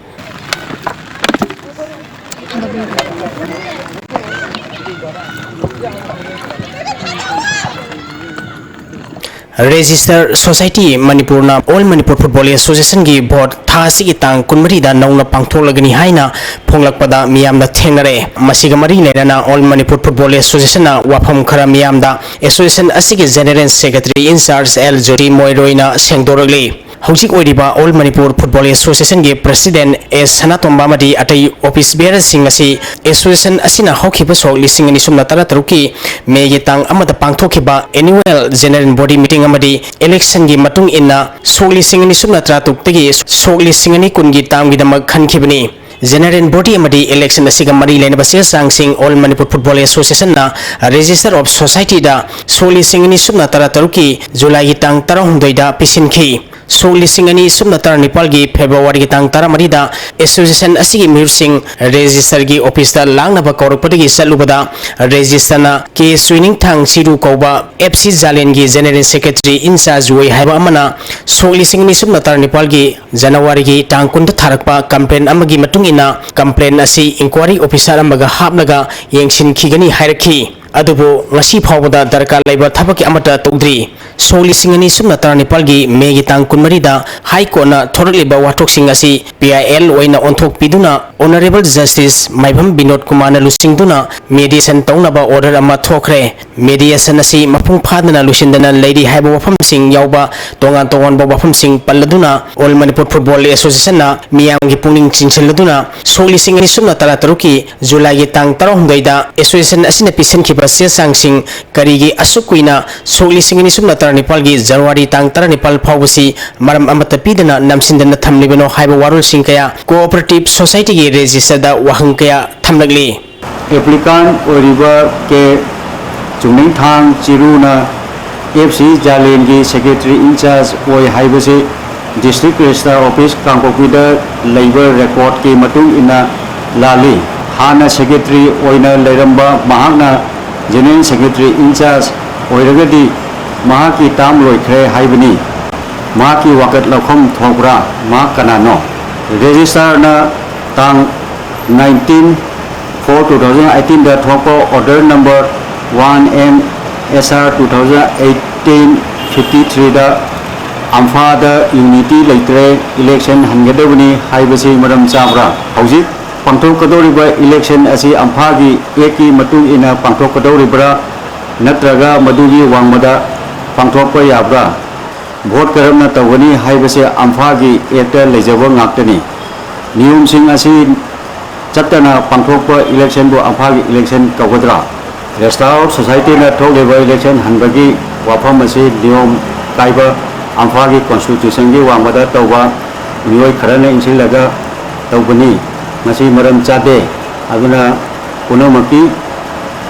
Register Society ꯃꯅꯤꯄꯨꯔꯅ All Manipur Football Association ꯒꯤ vote ꯊꯥ ꯑꯁꯤꯒꯤ ꯇꯥꯡ ꯀꯨꯟꯃꯔꯤꯗ ꯅꯧꯅ ꯄꯥꯡꯊꯣꯛꯂꯒꯅꯤ ꯍꯥꯏꯅ ꯐꯣꯡꯂꯛꯄꯗ ꯃꯤꯌꯥꯝꯅ ꯊꯦꯡꯅꯔꯦ꯫ ꯃꯁꯤꯒ ꯃꯔꯤ ꯂꯩꯅꯅ All Manipur Football Association ꯅ ꯋꯥꯐꯝ ꯈꯔ ꯃꯤꯌꯥꯝꯗ association ꯑꯁꯤꯒꯤ General Secretary in charge L Joti ꯃꯣꯏꯔꯣꯏꯅ ꯁꯦꯡꯗꯣꯔꯛꯂꯤ꯫ ꯍꯧꯖꯤꯛ ꯑꯣꯏꯔꯤꯕ All Manipur Football Association ꯒꯤ President ꯑꯦꯁ ꯁꯅꯥꯇꯣꯝꯕ ꯑꯃꯗꯤ ꯑꯇꯩ office bearer ꯁꯤꯡ ꯑꯁꯤ association ꯑꯁꯤꯅ ꯍꯧꯈꯤꯕ ꯁꯣꯛ ꯂꯤꯁꯤꯡ ꯑꯅꯤ ꯁꯨꯞꯅ ꯇꯔꯥ ꯇꯔꯨꯛꯀꯤ ꯃꯦꯒꯤ ꯇꯥꯡ ꯑꯃꯗ ꯄꯥꯡꯊꯣꯛꯈꯤꯕ annual general body meeting ꯑꯃꯗꯤ election ꯒꯤ ꯃꯇꯨꯡ ꯏꯟꯅ ꯁꯣꯛ ꯂꯤꯁꯤꯡ ꯑꯅꯤ ꯁꯨꯞꯅ ꯇꯔꯥ ꯇꯔꯨꯛꯇꯒꯤ ꯁꯣꯛ ꯂꯤꯁꯤꯡ ꯑꯅꯤ ꯀꯨꯟꯒꯤ term ꯒꯤꯗꯃꯛ ꯈꯟꯈꯤꯕꯅꯤ꯫ General body ꯑꯃꯗꯤ election ꯑꯁꯤꯒ ꯃꯔꯤ ꯂꯩꯅꯕ ꯆꯦ ꯆꯥꯡꯁꯤꯡ All Manipur Football Association ꯅ Register of Society ꯗ ꯁꯣꯛ ꯂꯤꯁꯤꯡ ꯑꯅꯤ ꯁꯨꯞꯅ ꯇꯔꯥ ꯇꯔꯨꯛꯀꯤ July ꯒꯤ ꯇꯥꯡ ꯇꯔꯥꯍꯨꯝꯗꯣꯏꯗ ꯄꯤꯁꯤꯟꯈꯤ꯫ ꯁꯣꯛ ꯂꯤꯁꯤꯡ ꯑꯅꯤ ꯁꯨꯞꯅ ꯇꯔꯥꯅꯤꯄꯥꯜꯒꯤ February ꯒꯤ ꯇꯥꯡ ꯇꯔꯥꯃꯔꯤꯗ association ꯑꯁꯤꯒꯤ ꯃꯤꯍꯨꯠꯁꯤꯡ register ꯒꯤ office ꯇ ꯂꯥꯛꯅꯕ ꯀꯧꯔꯛꯄꯗꯒꯤ ꯆꯠꯂꯨꯕꯗ, register ꯅ ꯀꯦ ꯁꯨꯏꯅꯤꯡꯊꯥꯡ ꯆꯤꯔꯨ ꯀꯧꯕ F C ꯖꯥꯂꯦꯟꯒꯤ General Secretary in charge ꯑꯣꯏ ꯍꯥꯏꯕ ꯑꯃꯅ ꯁꯣꯛ ꯂꯤꯁꯤꯡ ꯑꯅꯤ ꯁꯨꯞꯅ ꯇꯔꯥꯅꯤꯄꯥꯜꯒꯤ January ꯒꯤ ꯇꯥꯡ ꯀꯨꯟꯗ ꯊꯥꯔꯛꯄ complaint ꯑꯃꯒꯤ ꯃꯇꯨꯡ ꯏꯟꯅ complaint ꯑꯁꯤ inquiry officer ꯑꯃꯒ ꯍꯥꯞꯂꯒ ꯌꯦꯡꯁꯤꯟꯈꯤꯒꯅꯤ ꯍꯥꯏꯔꯛꯈꯤ꯫ ꯑꯗꯨꯕꯨ ꯉꯁꯤ ꯐꯥꯎꯕꯗ ꯗꯔꯀꯥꯔ ꯂꯩꯕ ꯊꯕꯛ ꯑꯃꯠꯇ ꯇꯧꯗ꯭ꯔꯤ꯫ ꯁꯣꯛ ꯂꯤꯁꯤꯡ ꯑꯅꯤ ꯁꯨꯞꯅ ꯇꯔꯥꯅꯤꯄꯥꯜꯒꯤ May ꯒꯤ ꯇꯥꯡ ꯀꯨꯟꯃꯔꯤꯗ High Court ꯅ ꯊꯣꯔꯛꯂꯤꯕ ꯋꯥꯊꯣꯛꯁꯤꯡ ꯑꯁꯤ P I L ꯑꯣꯏꯅ ꯑꯣꯟꯊꯣꯛꯄꯤꯗꯨꯅ Honourable Justice ꯃꯥꯏꯕꯝ ꯕꯤꯅꯣꯗ ꯀꯨꯃꯥꯔꯅ ꯂꯨꯆꯤꯡꯗꯨꯅ mediation ꯇꯧꯅꯕ order ꯑꯃ ꯊꯣꯛꯈ꯭ꯔꯦ꯫ Mediation ꯑꯁꯤ ꯃꯄꯨꯡ ꯐꯥꯗꯅ ꯂꯣꯏꯁꯤꯟꯗꯅ ꯂꯩꯔꯤ ꯍꯥꯏꯕ ꯋꯥꯐꯝꯁꯤꯡ ꯌꯥꯎꯕ ꯇꯣꯉꯥꯟ ꯇꯣꯉꯥꯟꯕ ꯋꯥꯐꯝꯁꯤꯡ ꯄꯜꯂꯗꯨꯅ All Manipur Football Association ꯅ ꯃꯤꯌꯥꯝꯒꯤ ꯄꯨꯛꯅꯤꯡ ꯆꯤꯡꯁꯤꯜꯂꯗꯨꯅ ꯁꯣꯛ ꯂꯤꯁꯤꯡ ꯑꯅꯤ ꯁꯨꯞꯅ ꯇꯔꯥ ꯇꯔꯨꯛꯀꯤ July ꯒꯤ ꯇꯥꯡ ꯇꯔꯥꯍꯨꯝꯗꯣꯏꯗ association ꯑꯁꯤꯅ ꯄꯤꯁꯤꯟꯈꯤꯕ ꯆꯦ ꯆꯥꯡꯁꯤꯡ ꯀꯔꯤꯒꯤ ꯑꯁꯨꯛ ꯀꯨꯏꯅ ꯁꯣꯛ ꯂꯤꯁꯤꯡ ꯑꯅꯤ ꯁꯨꯞꯅ ꯇꯔꯥꯅꯤꯄꯥꯜꯒꯤ January ꯇꯥꯡ ꯇꯔꯥꯅꯤꯄꯥꯜ ꯐꯥꯎꯕꯁꯤ ꯃꯔꯝ ꯑꯃꯠꯇ ꯄꯤꯗꯅ ꯅꯝꯁꯤꯟꯗꯅ ꯊꯝꯂꯤꯕꯅꯣ ꯍꯥꯏꯕ ꯋꯥꯔꯣꯜꯁꯤꯡ ꯀꯌꯥ Cooperative Society ꯒꯤ register ꯗ ꯋꯥꯍꯪ ꯀꯌꯥ ꯊꯝꯂꯛꯂꯤ꯫ Applicant ꯑꯣꯏꯔꯤꯕ ꯀꯦ ꯆꯨꯝꯅꯤꯡꯊꯥꯡ ꯆꯤꯔꯨꯅ F C ꯖꯥꯂꯦꯟꯒꯤ Secretary in charge ꯑꯣꯏ ꯍꯥꯏꯕꯁꯤ District Registrar Office ꯀꯥꯡꯄꯣꯛꯄꯤꯗ ꯂꯩꯕ record ꯀꯤ ꯃꯇꯨꯡ ꯏꯟꯅ ꯂꯥꯜꯂꯤ꯫ ꯍꯥꯟꯅ Secretary ꯑꯣꯏꯅ ꯂꯩꯔꯝꯕ ꯃꯍꯥꯛꯅ General Secretary in charge ꯑꯣꯏꯔꯒꯗꯤ ꯃꯍꯥꯛꯀꯤ term ꯂꯣꯏꯈ꯭ꯔꯦ ꯍꯥꯏꯕꯅꯤ꯫ ꯃꯍꯥꯛꯀꯤ ꯋꯥꯀꯠ ꯂꯧꯐꯝ ꯊꯣꯛꯄ꯭ꯔꯥ? ꯃꯍꯥꯛ ꯀꯅꯥꯅꯣ? Registrar ꯅ ꯇꯥꯡ nineteen four two thousand eighteen ꯗ ꯊꯣꯛꯄ order number one N S R two thousand eighteen fifty three ꯗ ꯑꯝꯐꯥꯗ unity ꯂꯩꯇ꯭ꯔꯦ, election ꯍꯟꯒꯗꯕꯅꯤ ꯍꯥꯏꯕꯁꯤ ꯃꯔꯝ ꯆꯥꯕ꯭ꯔꯥ? ꯍꯧꯖꯤꯛ ꯄꯥꯡꯊꯣꯛꯀꯗꯧꯔꯤꯕ election ꯑꯁꯤ ꯑꯝꯐꯥꯒꯤ Act ꯀꯤ ꯃꯇꯨꯡ ꯏꯟꯅ ꯄꯥꯡꯊꯣꯛꯀꯗꯧꯔꯤꯕ꯭ꯔꯥ, ꯅꯠꯇ꯭ꯔꯒ ꯃꯗꯨꯒꯤ ꯋꯥꯡꯃꯗ ꯄꯥꯡꯊꯣꯛꯄ ꯌꯥꯕ꯭ꯔꯥ? Vote ꯀꯔꯝꯅ ꯇꯧꯒꯅꯤ ꯍꯥꯏꯕꯁꯦ ꯑꯝꯐꯥꯒꯤ Act ꯇ ꯂꯩꯖꯕ ꯉꯥꯛꯇꯅꯤ꯫ ꯅꯤꯌꯣꯝꯁꯤꯡ ꯑꯁꯤ ꯆꯠꯇꯅ ꯄꯥꯡꯊꯣꯛꯄ election ꯕꯨ ꯑꯝꯐꯥꯒꯤ election ꯀꯧꯒꯗ꯭ꯔꯥ? Registrar of Society ꯅ ꯊꯣꯛꯂꯤꯕ election ꯍꯟꯕꯒꯤ ꯋꯥꯐꯝ ꯑꯁꯤ ꯅꯤꯌꯣꯝ ꯀꯥꯏꯕ ꯑꯝꯐꯥꯒꯤ constitution ꯒꯤ ꯋꯥꯡꯃꯗ ꯇꯧꯕ ꯃꯤꯑꯣꯏ ꯈꯔꯅ ꯏꯟꯁꯤꯜꯂꯒ ꯇꯧꯕꯅꯤ꯫ ꯃꯁꯤ ꯃꯔꯝ ꯆꯥꯗꯦ꯫ ꯑꯗꯨꯅ ꯄꯨꯝꯅꯃꯛꯀꯤ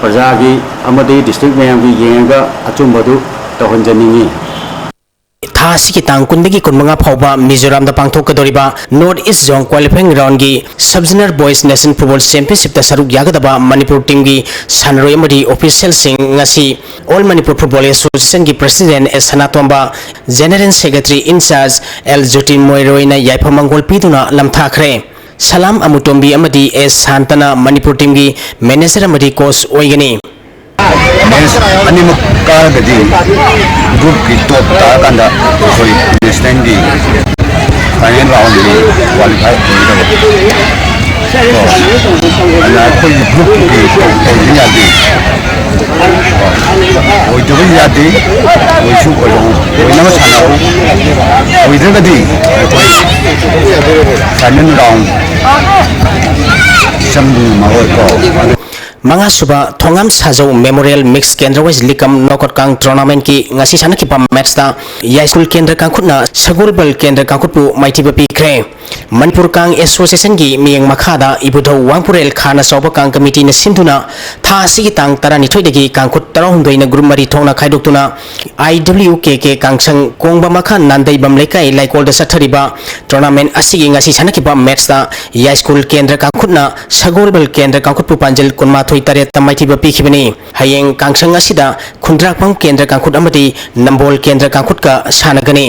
ꯄ꯭ꯔꯖꯥꯒꯤ ꯑꯃꯗꯤ ꯗꯤꯁꯇ꯭ꯔꯤꯛ ꯃꯌꯥꯝꯒꯤ ꯌꯦꯡꯉꯒ ꯑꯆꯨꯝꯕꯗꯨ ꯇꯧꯍꯟꯖꯅꯤꯡꯏ꯫ ꯊꯥ ꯑꯁꯤꯒꯤ ꯇꯥꯡ ꯀꯨꯟꯗꯒꯤ ꯀꯨꯟꯃꯉꯥ ꯐꯥꯎꯕ ꯃꯤꯖꯣꯔꯥꯝꯗ ꯄꯥꯡꯊꯣꯛꯀꯗꯧꯔꯤꯕ North East Zone Qualifying Roundꯒꯤ Sub Zonal Boys National Football Championshipꯇ ꯁꯔꯨꯛ ꯌꯥꯒꯗꯕ ꯃꯅꯤꯄꯨꯔ teamꯒꯤ ꯁꯥꯟꯅꯔꯣꯏ ꯑꯃꯗꯤ officialꯁꯤꯡ ꯉꯁꯤ All Manipur Football Associationꯒꯤ President S Sanatomba, General Secretary in charge L ꯖꯣꯇꯤꯟꯃꯣꯏ ꯔꯣꯏꯅ ꯌꯥꯏꯐ ꯃꯪꯒꯣꯜ ꯄꯤꯗꯨꯅ ꯂꯝꯊꯥꯈ꯭ꯔꯦ꯫ ꯁꯂꯥꯝ ꯑꯃꯨꯇꯣꯝꯕꯤ ꯑꯃꯗꯤ S ꯁꯥꯟꯇꯅ ꯃꯅꯤꯄꯨꯔ teamꯒꯤ manager ꯑꯃꯗꯤ coach ꯑꯣꯏꯒꯅꯤ꯫ Match ꯑꯅꯤꯃꯛ ꯀꯥꯔꯒꯗꯤ groupꯀꯤ top ꯇꯥꯔꯀꯥꯟꯗ ꯑꯩꯈꯣꯏ nationalꯒꯤ final roundꯒꯤ qualify ꯑꯣꯏꯒꯗꯕ꯫ ꯀꯣ, ꯑꯗꯨꯅ ꯑꯩꯈꯣꯏꯒꯤ groupꯀꯤ top ꯑꯣꯏꯕ ꯌꯥꯗꯦ꯫ ꯑꯣꯏꯗꯕ ꯌꯥꯗꯦ꯫ ꯑꯣꯏꯁꯨ ꯑꯣꯏꯔꯣ, ꯑꯣꯏꯅꯕ ꯁꯥꯟꯅꯧ꯫ ꯑꯣꯏꯗ꯭ꯔꯒꯗꯤ ꯑꯩꯈꯣꯏ final round ꯆꯪꯕ ꯉꯝꯃꯔꯣꯏꯀꯣ꯫ ꯃꯉꯥꯁꯨꯕ ꯊꯣꯉꯥꯝ ꯁꯥꯖꯧ Memorial Mix Kendra Wise Likam Knockout Kang Tournamentꯀꯤ ꯉꯁꯤ ꯁꯥꯟꯅꯈꯤꯕ matchꯇ ꯌꯥꯏꯁ꯭ꯀꯨꯜ ꯀꯦꯟꯗ꯭ꯔ ꯀꯥꯡꯈꯨꯠꯅ ꯁꯒꯣꯜꯕꯜ ꯀꯦꯟꯗ꯭ꯔ ꯀꯥꯡꯈꯨꯠꯄꯨ ꯃꯥꯏꯊꯤꯕ ꯄꯤꯈ꯭ꯔꯦ꯫ ꯃꯅꯤꯄꯨꯔ ꯀꯥꯡ Associationꯒꯤ ꯃꯤꯠꯌꯦꯡ ꯃꯈꯥꯗ ꯏꯕꯨꯙꯧ ꯋꯥꯡꯄꯨꯔꯦꯜ ꯈꯥꯅ ꯆꯥꯎꯕ ꯀꯥꯡ committeeꯅ ꯁꯤꯟꯗꯨꯅ ꯊꯥ ꯑꯁꯤꯒꯤ ꯇꯥꯡ ꯇꯔꯥꯅꯤꯊꯣꯏꯗꯒꯤ ꯀꯥꯡꯈꯨꯠ ꯇꯔꯥꯍꯨꯝꯗꯣꯏꯅ group ꯃꯔꯤ ꯊꯣꯛꯅ ꯈꯥꯏꯗꯣꯛꯇꯨꯅ I W K K ꯀꯥꯡꯁꯪ ꯀꯣꯡꯕ ꯃꯈꯥ ꯅꯥꯟꯗꯩꯕꯝ ꯂꯩꯀꯥꯏ ꯂꯩꯀꯣꯜꯗ ꯆꯠꯊꯔꯤꯕ tournament ꯑꯁꯤꯒꯤ ꯉꯁꯤ ꯁꯥꯟꯅꯈꯤꯕ matchꯇ ꯌꯥꯏꯁ꯭ꯀꯨꯜ ꯀꯦꯟꯗ꯭ꯔ ꯀꯥꯡꯈꯨꯠꯅ ꯁꯒꯣꯜꯕꯜ ꯀꯦꯟꯗ꯭ꯔ ꯀꯥꯡꯈꯨꯠꯄꯨ ꯄꯥꯟꯖꯜ ꯀꯨꯟꯃꯥꯊꯣꯏ ꯇꯔꯦꯠꯇ ꯃꯥꯏꯊꯤꯕ ꯄꯤꯈꯤꯕꯅꯤ꯫ ꯍꯌꯦꯡ ꯀꯥꯡꯁꯪ ꯑꯁꯤꯗ ꯈꯨꯟꯗ꯭ꯔꯥꯛꯄꯝ ꯀꯦꯟꯗ꯭ꯔ ꯀꯥꯡꯈꯨꯠ ꯑꯃꯗꯤ ꯅꯝꯕꯣꯜ ꯀꯦꯟꯗ꯭ꯔ ꯀꯥꯡꯈꯨꯠꯀ ꯁꯥꯟꯅꯒꯅꯤ꯫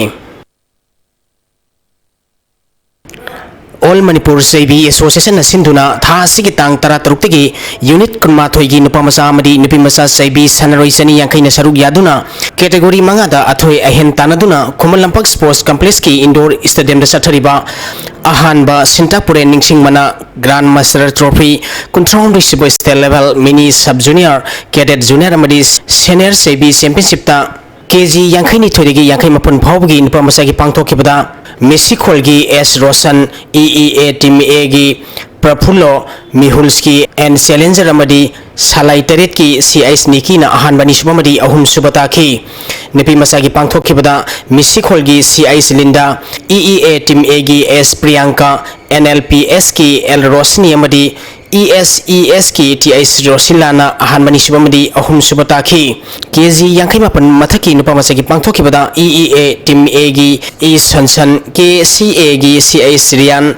All Manipur ꯆꯩꯕꯤ Associationꯅ ꯁꯤꯟꯗꯨꯅ ꯊꯥ ꯑꯁꯤꯒꯤ ꯇꯥꯡ ꯇꯔꯥꯇꯔꯨꯛꯇꯒꯤ unit ꯀꯨꯟꯃꯥꯊꯣꯏꯒꯤ ꯅꯨꯄꯥ ꯃꯆꯥ ꯑꯃꯗꯤ ꯅꯨꯄꯤ ꯃꯆꯥ ꯆꯩꯕꯤ ꯁꯥꯟꯅꯔꯣꯏ ꯆꯅꯤ ꯌꯥꯡꯈꯩꯅ ꯁꯔꯨꯛ ꯌꯥꯗꯨꯅ category ꯃꯉꯥꯗ ꯑꯊꯣꯏ ꯑꯍꯦꯟ ꯇꯥꯟꯅꯗꯨꯅ ꯈꯨꯃꯟ ꯂꯝꯄꯥꯛ Sports Complexꯀꯤ indoor stadiumꯗ ꯆꯠꯊꯔꯤꯕ ꯑꯍꯥꯟꯕ ꯁꯤꯟꯇꯥ ꯄꯨꯔꯦꯟ ꯅꯤꯡꯁꯤꯡꯕꯅ Grand Master Trophy, ꯀꯨꯟꯊ꯭ꯔꯥꯍꯨꯝꯗꯣꯏ ꯁꯨꯕ state level mini sub junior, cadet junior ꯑꯃꯗꯤ senior ꯆꯩꯕꯤ championshipꯇ ꯀꯦ ꯖꯤ ꯌꯥꯡꯈꯩ ꯅꯤꯊꯣꯏꯗꯒꯤ ꯌꯥꯡꯈꯩ ꯃꯥꯄꯟ ꯐꯥꯎꯕꯒꯤ ꯅꯨꯄꯥ ꯃꯆꯥꯒꯤ ꯄꯥꯡꯊꯣꯛꯈꯤꯕꯗ ꯃꯤꯁꯤꯈꯣꯜꯒꯤ S Roshan, E E A Team Aꯒꯤ ꯄ꯭ꯔꯐꯨꯜꯂꯣ, ꯃꯤꯍꯨꯜꯁꯀꯤ ꯑꯦꯟ ꯆꯦꯂꯦꯟꯖꯔ ꯑꯃꯗꯤ ꯁꯂꯥꯏ ꯇꯔꯦꯠꯀꯤ ꯁꯤ ꯑꯩꯆ ꯅꯤꯀꯤꯅ ꯑꯍꯥꯟꯕ, ꯑꯅꯤꯁꯨꯕ ꯑꯃꯗꯤ ꯑꯍꯨꯝꯁꯨꯕ ꯇꯥꯈꯤ꯫ ꯅꯨꯄꯤ ꯃꯆꯥꯒꯤ ꯄꯥꯡꯊꯣꯛꯈꯤꯕꯗ ꯃꯤꯁꯤꯈꯣꯜꯒꯤ C H Linda, E E A team ꯑꯦꯒꯤ S Priyanka, N L P ꯑꯦꯁꯀꯤ ꯑꯦꯜ ꯔꯣꯁꯅꯤ ꯑꯃꯗꯤ ꯏ ꯑꯦꯁ ꯏ ꯑꯦꯁꯀꯤ ꯇꯤ ꯑꯩꯆ ꯔꯣꯁꯤꯂꯥꯅ ꯑꯍꯥꯟꯕ, ꯑꯅꯤꯁꯨꯕ ꯑꯃꯗꯤ ꯑꯍꯨꯝꯁꯨꯕ ꯇꯥꯈꯤ꯫ ꯀꯦ ꯖꯤ ꯌꯥꯡꯈꯩ ꯃꯥꯄꯟ ꯃꯊꯛꯀꯤ ꯅꯨꯄꯥ ꯃꯆꯥꯒꯤ ꯄꯥꯡꯊꯣꯛꯈꯤꯕꯗ ꯏ ꯏ ꯑꯦ ꯇꯤꯝ ꯑꯦꯒꯤ ꯏ ꯁꯟꯁꯟ, ꯀꯦ ꯁꯤ ꯑꯦꯒꯤ ꯁꯤ ꯑꯩꯆ ꯔꯤꯌꯥꯟ,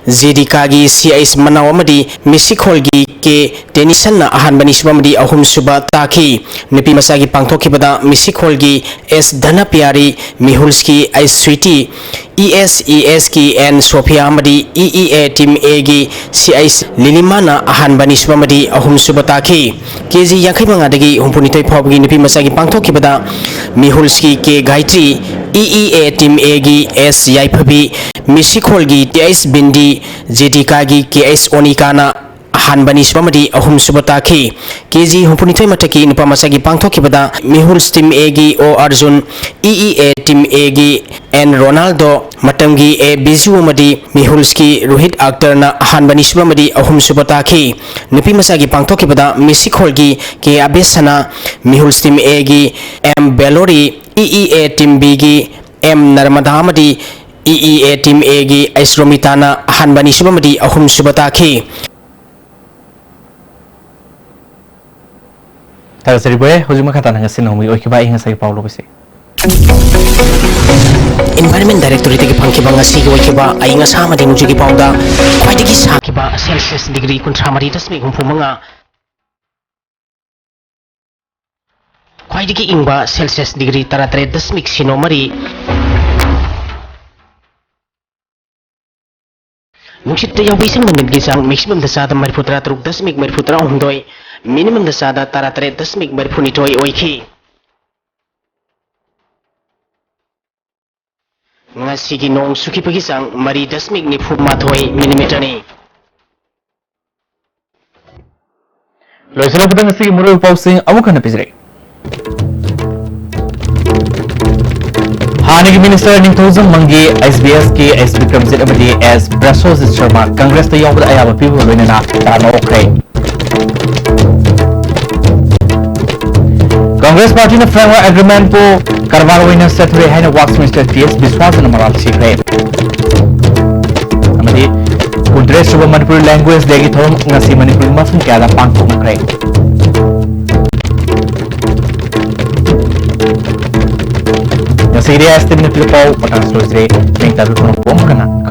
ꯖꯦꯗꯤꯀꯥꯒꯤ ꯁꯤ ꯑꯩꯆ ꯃꯅꯥꯎ ꯑꯃꯗꯤ ꯃꯤꯁꯤꯈꯣꯜꯒꯤ ꯀꯦ ꯇꯦꯅꯤꯁꯟꯅ ꯑꯍꯥꯟꯕ, ꯑꯅꯤꯁꯨꯕ ꯑꯃꯗꯤ ꯑꯍꯨꯝꯁꯨꯕ ꯇꯥꯈꯤ꯫ ꯅꯨꯄꯤ ꯃꯆꯥꯒꯤ ꯄꯥꯡꯊꯣꯛꯈꯤꯕꯗ ꯃꯤꯁꯤꯈꯣꯜꯒꯤ ꯑꯦꯁ ꯙꯅꯄ꯭ꯌꯥꯔꯤ, ꯃꯤꯍꯨꯜꯁꯀꯤ H Sweety, E S E ꯑꯦꯁꯀꯤ ꯑꯦꯟ ꯁꯣꯐꯤꯌꯥ ꯑꯃꯗꯤ ꯏ ꯏ ꯑꯦ ꯇꯤꯝ ꯑꯦꯒꯤ ꯁꯤ ꯑꯩꯆ ꯂꯤꯂꯤꯃꯥꯅ ꯑꯍꯥꯟꯕ, ꯑꯅꯤꯁꯨꯕ ꯑꯃꯗꯤ ꯑꯍꯨꯝꯁꯨꯕ ꯇꯥꯈꯤ꯫ ꯀꯦ ꯖꯤ ꯌꯥꯡꯈꯩ ꯃꯉꯥꯗꯒꯤ ꯍꯨꯝꯐꯨꯅꯤꯊꯣꯏ ꯐꯥꯎꯕꯒꯤ ꯅꯨꯄꯤ ꯃꯆꯥꯒꯤ ꯄꯥꯡꯊꯣꯛꯈꯤꯕꯗ ꯃꯤꯍꯨꯜꯁꯀꯤ ꯀꯦ Gayatri, E E A team ꯑꯦꯒꯤ ꯑꯦꯁ ꯌꯥꯏꯐꯕꯤ, ꯃꯤꯁꯤꯈꯣꯜꯒꯤ ꯇꯤ ꯑꯩꯆ ꯕꯤꯟꯗꯤ, ꯖꯦꯗꯤꯀꯥꯒꯤ ꯀꯦ ꯑꯩꯆ ꯑꯣꯅꯤꯀꯥꯅ ꯑꯍꯥꯟꯕ, ꯑꯅꯤꯁꯨꯕ ꯑꯃꯗꯤ ꯑꯍꯨꯝꯁꯨꯕ ꯇꯥꯈꯤ꯫ ꯀꯦ ꯖꯤ ꯍꯨꯝꯐꯨꯅꯤꯊꯣꯏ ꯃꯊꯛꯀꯤ ꯅꯨꯄꯥ ꯃꯆꯥꯒꯤ ꯄꯥꯡꯊꯣꯛꯈꯤꯕꯗ ꯃꯤꯍꯨꯜꯁ ꯇꯤꯝ ꯑꯦꯒꯤ ꯑꯣ Arjun, E E A team ꯑꯦꯒꯤ ꯑꯦꯟ ꯔꯣꯅꯥꯜꯗꯣ, ꯃꯇꯝꯒꯤ ꯑꯦ ꯕꯤꯖꯨ ꯑꯃꯗꯤ ꯃꯤꯍꯨꯜꯁꯀꯤ ꯔꯣꯍꯤꯠ ꯑꯛꯇꯔꯅ ꯑꯍꯥꯟꯕ, ꯑꯅꯤꯁꯨꯕ ꯑꯃꯗꯤ ꯑꯍꯨꯝꯁꯨꯕ ꯇꯥꯈꯤ꯫ ꯅꯨꯄꯤ ꯃꯆꯥꯒꯤ ꯄꯥꯡꯊꯣꯛꯈꯤꯕꯗ ꯃꯤꯁꯤꯈꯣꯜꯒꯤ ꯀꯦ ꯑꯕꯦꯁꯅ, ꯃꯤꯍꯨꯜꯁ ꯇꯤꯝ ꯑꯦꯒꯤ M ꯕꯦꯂꯣꯔꯤ, E E A team ꯕꯤꯒꯤ M ꯅꯔꯃꯗꯥ ꯑꯃꯗꯤ ꯏ ꯏ ꯑꯦ ꯇꯤꯝ ꯑꯦꯒꯤ ꯑꯩꯁ ꯔꯣꯃꯤꯇꯥꯅ ꯑꯍꯥꯟꯕ, ꯑꯅꯤꯁꯨꯕ ꯑꯃꯗꯤ ꯑꯍꯨꯝꯁꯨꯕ ꯇꯥꯈꯤ꯫ ꯊꯥꯒꯠꯆꯔꯤ ꯕ꯭ꯔꯣ꯫ ꯍꯧꯖꯤꯛ ꯃꯈꯥ ꯇꯥꯅ ꯉꯁꯤ ꯅꯣꯡꯃꯒꯤ ꯑꯣꯏꯈꯤꯕ ꯑꯏꯪ ꯑꯁꯥꯒꯤ ꯄꯥꯎ ꯂꯧꯕꯁꯤ꯫ Environment Directorate-ꯇꯒꯤ ꯐꯪꯈꯤꯕ ꯉꯁꯤꯒꯤ ꯑꯣꯏꯈꯤꯕ ꯑꯏꯪ ꯑꯁꯥ ꯑꯃꯗꯤ ꯅꯣꯡꯖꯨꯒꯤ ꯄꯥꯎꯗ ꯈ꯭ꯋꯥꯏꯗꯒꯤ ꯁꯥꯈꯤꯕ celsius degree ꯀꯨꯟꯊ꯭ꯔꯥ ꯃꯔꯤ ꯗꯁꯃꯤꯛ ꯍꯨꯝꯐꯨ ꯃꯉꯥ, ꯈ꯭ꯋꯥꯏꯗꯒꯤ ꯏꯪꯕ celsius degree ꯇꯔꯥꯇꯔꯦꯠ ꯗꯁꯃꯤꯛ ꯁꯤꯅꯣ ꯃꯔꯤ, ꯅꯨꯡꯁꯤꯠꯇ ꯌꯥꯎꯕ ꯏꯁꯤꯡ ꯃꯅꯤꯜꯒꯤ ꯆꯥꯡ maximum-ꯗ ꯆꯥꯗ ꯃꯔꯤꯐꯨ ꯇꯔꯥ ꯇꯔꯨꯛ ꯗꯁꯃꯤꯛ ꯃꯔꯤꯐꯨ ꯇꯔꯥ ꯍꯨꯝꯗꯣꯏ, minimum-ꯗ ꯆꯥꯗ ꯇꯔꯥ ꯇꯔꯦꯠ ꯗꯁꯃꯤꯛ ꯃꯔꯤꯐꯨ ꯅꯤꯊꯣꯏ ꯑꯣꯏꯈꯤ꯫ ꯉꯁꯤꯒꯤ ꯅꯣꯡ ꯆꯨꯈꯤꯕꯒꯤ ꯆꯥꯡ ꯃꯔꯤ ꯗꯁꯃꯤꯛ ꯅꯤꯐꯨ ꯃꯥꯊꯣꯏ millimeter-ꯅꯤ꯫ ꯂꯣꯏꯁꯤꯜꯂꯛꯄꯗ ꯉꯁꯤꯒꯤ ꯃꯔꯨꯑꯣꯏꯕ ꯄꯥꯎꯁꯤꯡ ꯑꯃꯨꯛ ꯍꯟꯅ ꯄꯤꯖꯔꯛꯏ꯫ ꯍꯥ ꯍꯥꯟꯅꯒꯤ ꯃꯤꯅꯤꯁꯇꯔ ꯅꯤꯡꯊꯧꯖꯝ ꯃꯪꯒꯤ, ꯑꯦꯁ ꯕꯤ ꯑꯦꯁꯀꯤ ꯑꯦꯁ ꯕꯤꯀ꯭ꯔꯝꯖꯤꯠ ꯑꯃꯗꯤ ꯑꯦꯁ ꯕ꯭ꯔꯁꯣꯖꯤꯠ ꯁꯔꯃ ꯀꯪꯒ꯭ꯔꯦꯁꯇ ꯌꯥꯎꯕꯗ ꯑꯌꯥꯕ ꯄꯤꯕꯒ ꯂꯣꯏꯅꯅ ꯇꯥꯅ ꯑꯣꯛꯈ꯭ꯔꯦ꯫ ꯀꯪꯒ꯭ꯔꯦꯁ ꯄꯥꯔꯇꯤꯅ ꯐ꯭ꯔꯦꯝꯋꯥꯔꯛ ꯑꯦꯒ꯭ꯔꯤꯃꯦꯟꯠꯄꯨ ꯀꯔꯕꯥꯔ ꯑꯣꯏꯅ ꯆꯠꯊꯔꯦ ꯍꯥꯏꯅ ꯋꯥꯛꯁ ꯃꯤꯅꯤꯁꯇꯔ ꯇꯤ ꯑꯦꯁ ꯕꯤꯁ꯭ꯋꯥꯁꯅ ꯃꯔꯥꯜ ꯁꯤꯈ꯭ꯔꯦ꯫ ꯑꯃꯗꯤ ꯀꯨꯟꯇꯔꯦꯠ ꯁꯨꯕ ꯃꯅꯤꯄꯨꯔꯤ ꯂꯦꯡꯒ꯭ꯋꯦꯖ ꯗꯦꯒꯤ ꯊꯧꯔꯝ ꯉꯁꯤ ꯃꯅꯤꯄꯨꯔꯒꯤ ꯃꯐꯝ ꯀꯌꯥꯗ ꯄꯥꯡꯊꯣꯛꯅꯈ꯭ꯔꯦ꯫ ꯉꯁꯤꯒꯤꯗꯤ ꯑꯦꯁ ꯇꯤ ꯚꯤꯅ ꯄꯤꯕ ꯄꯥꯎ ꯃꯇꯥꯡ ꯂꯣꯏꯁꯤꯜꯂꯦ꯫ ꯅꯤꯡꯇꯝꯕ ꯄꯨꯝꯅꯃꯛꯄꯨ ꯑꯃꯨꯛ ꯍꯟꯅ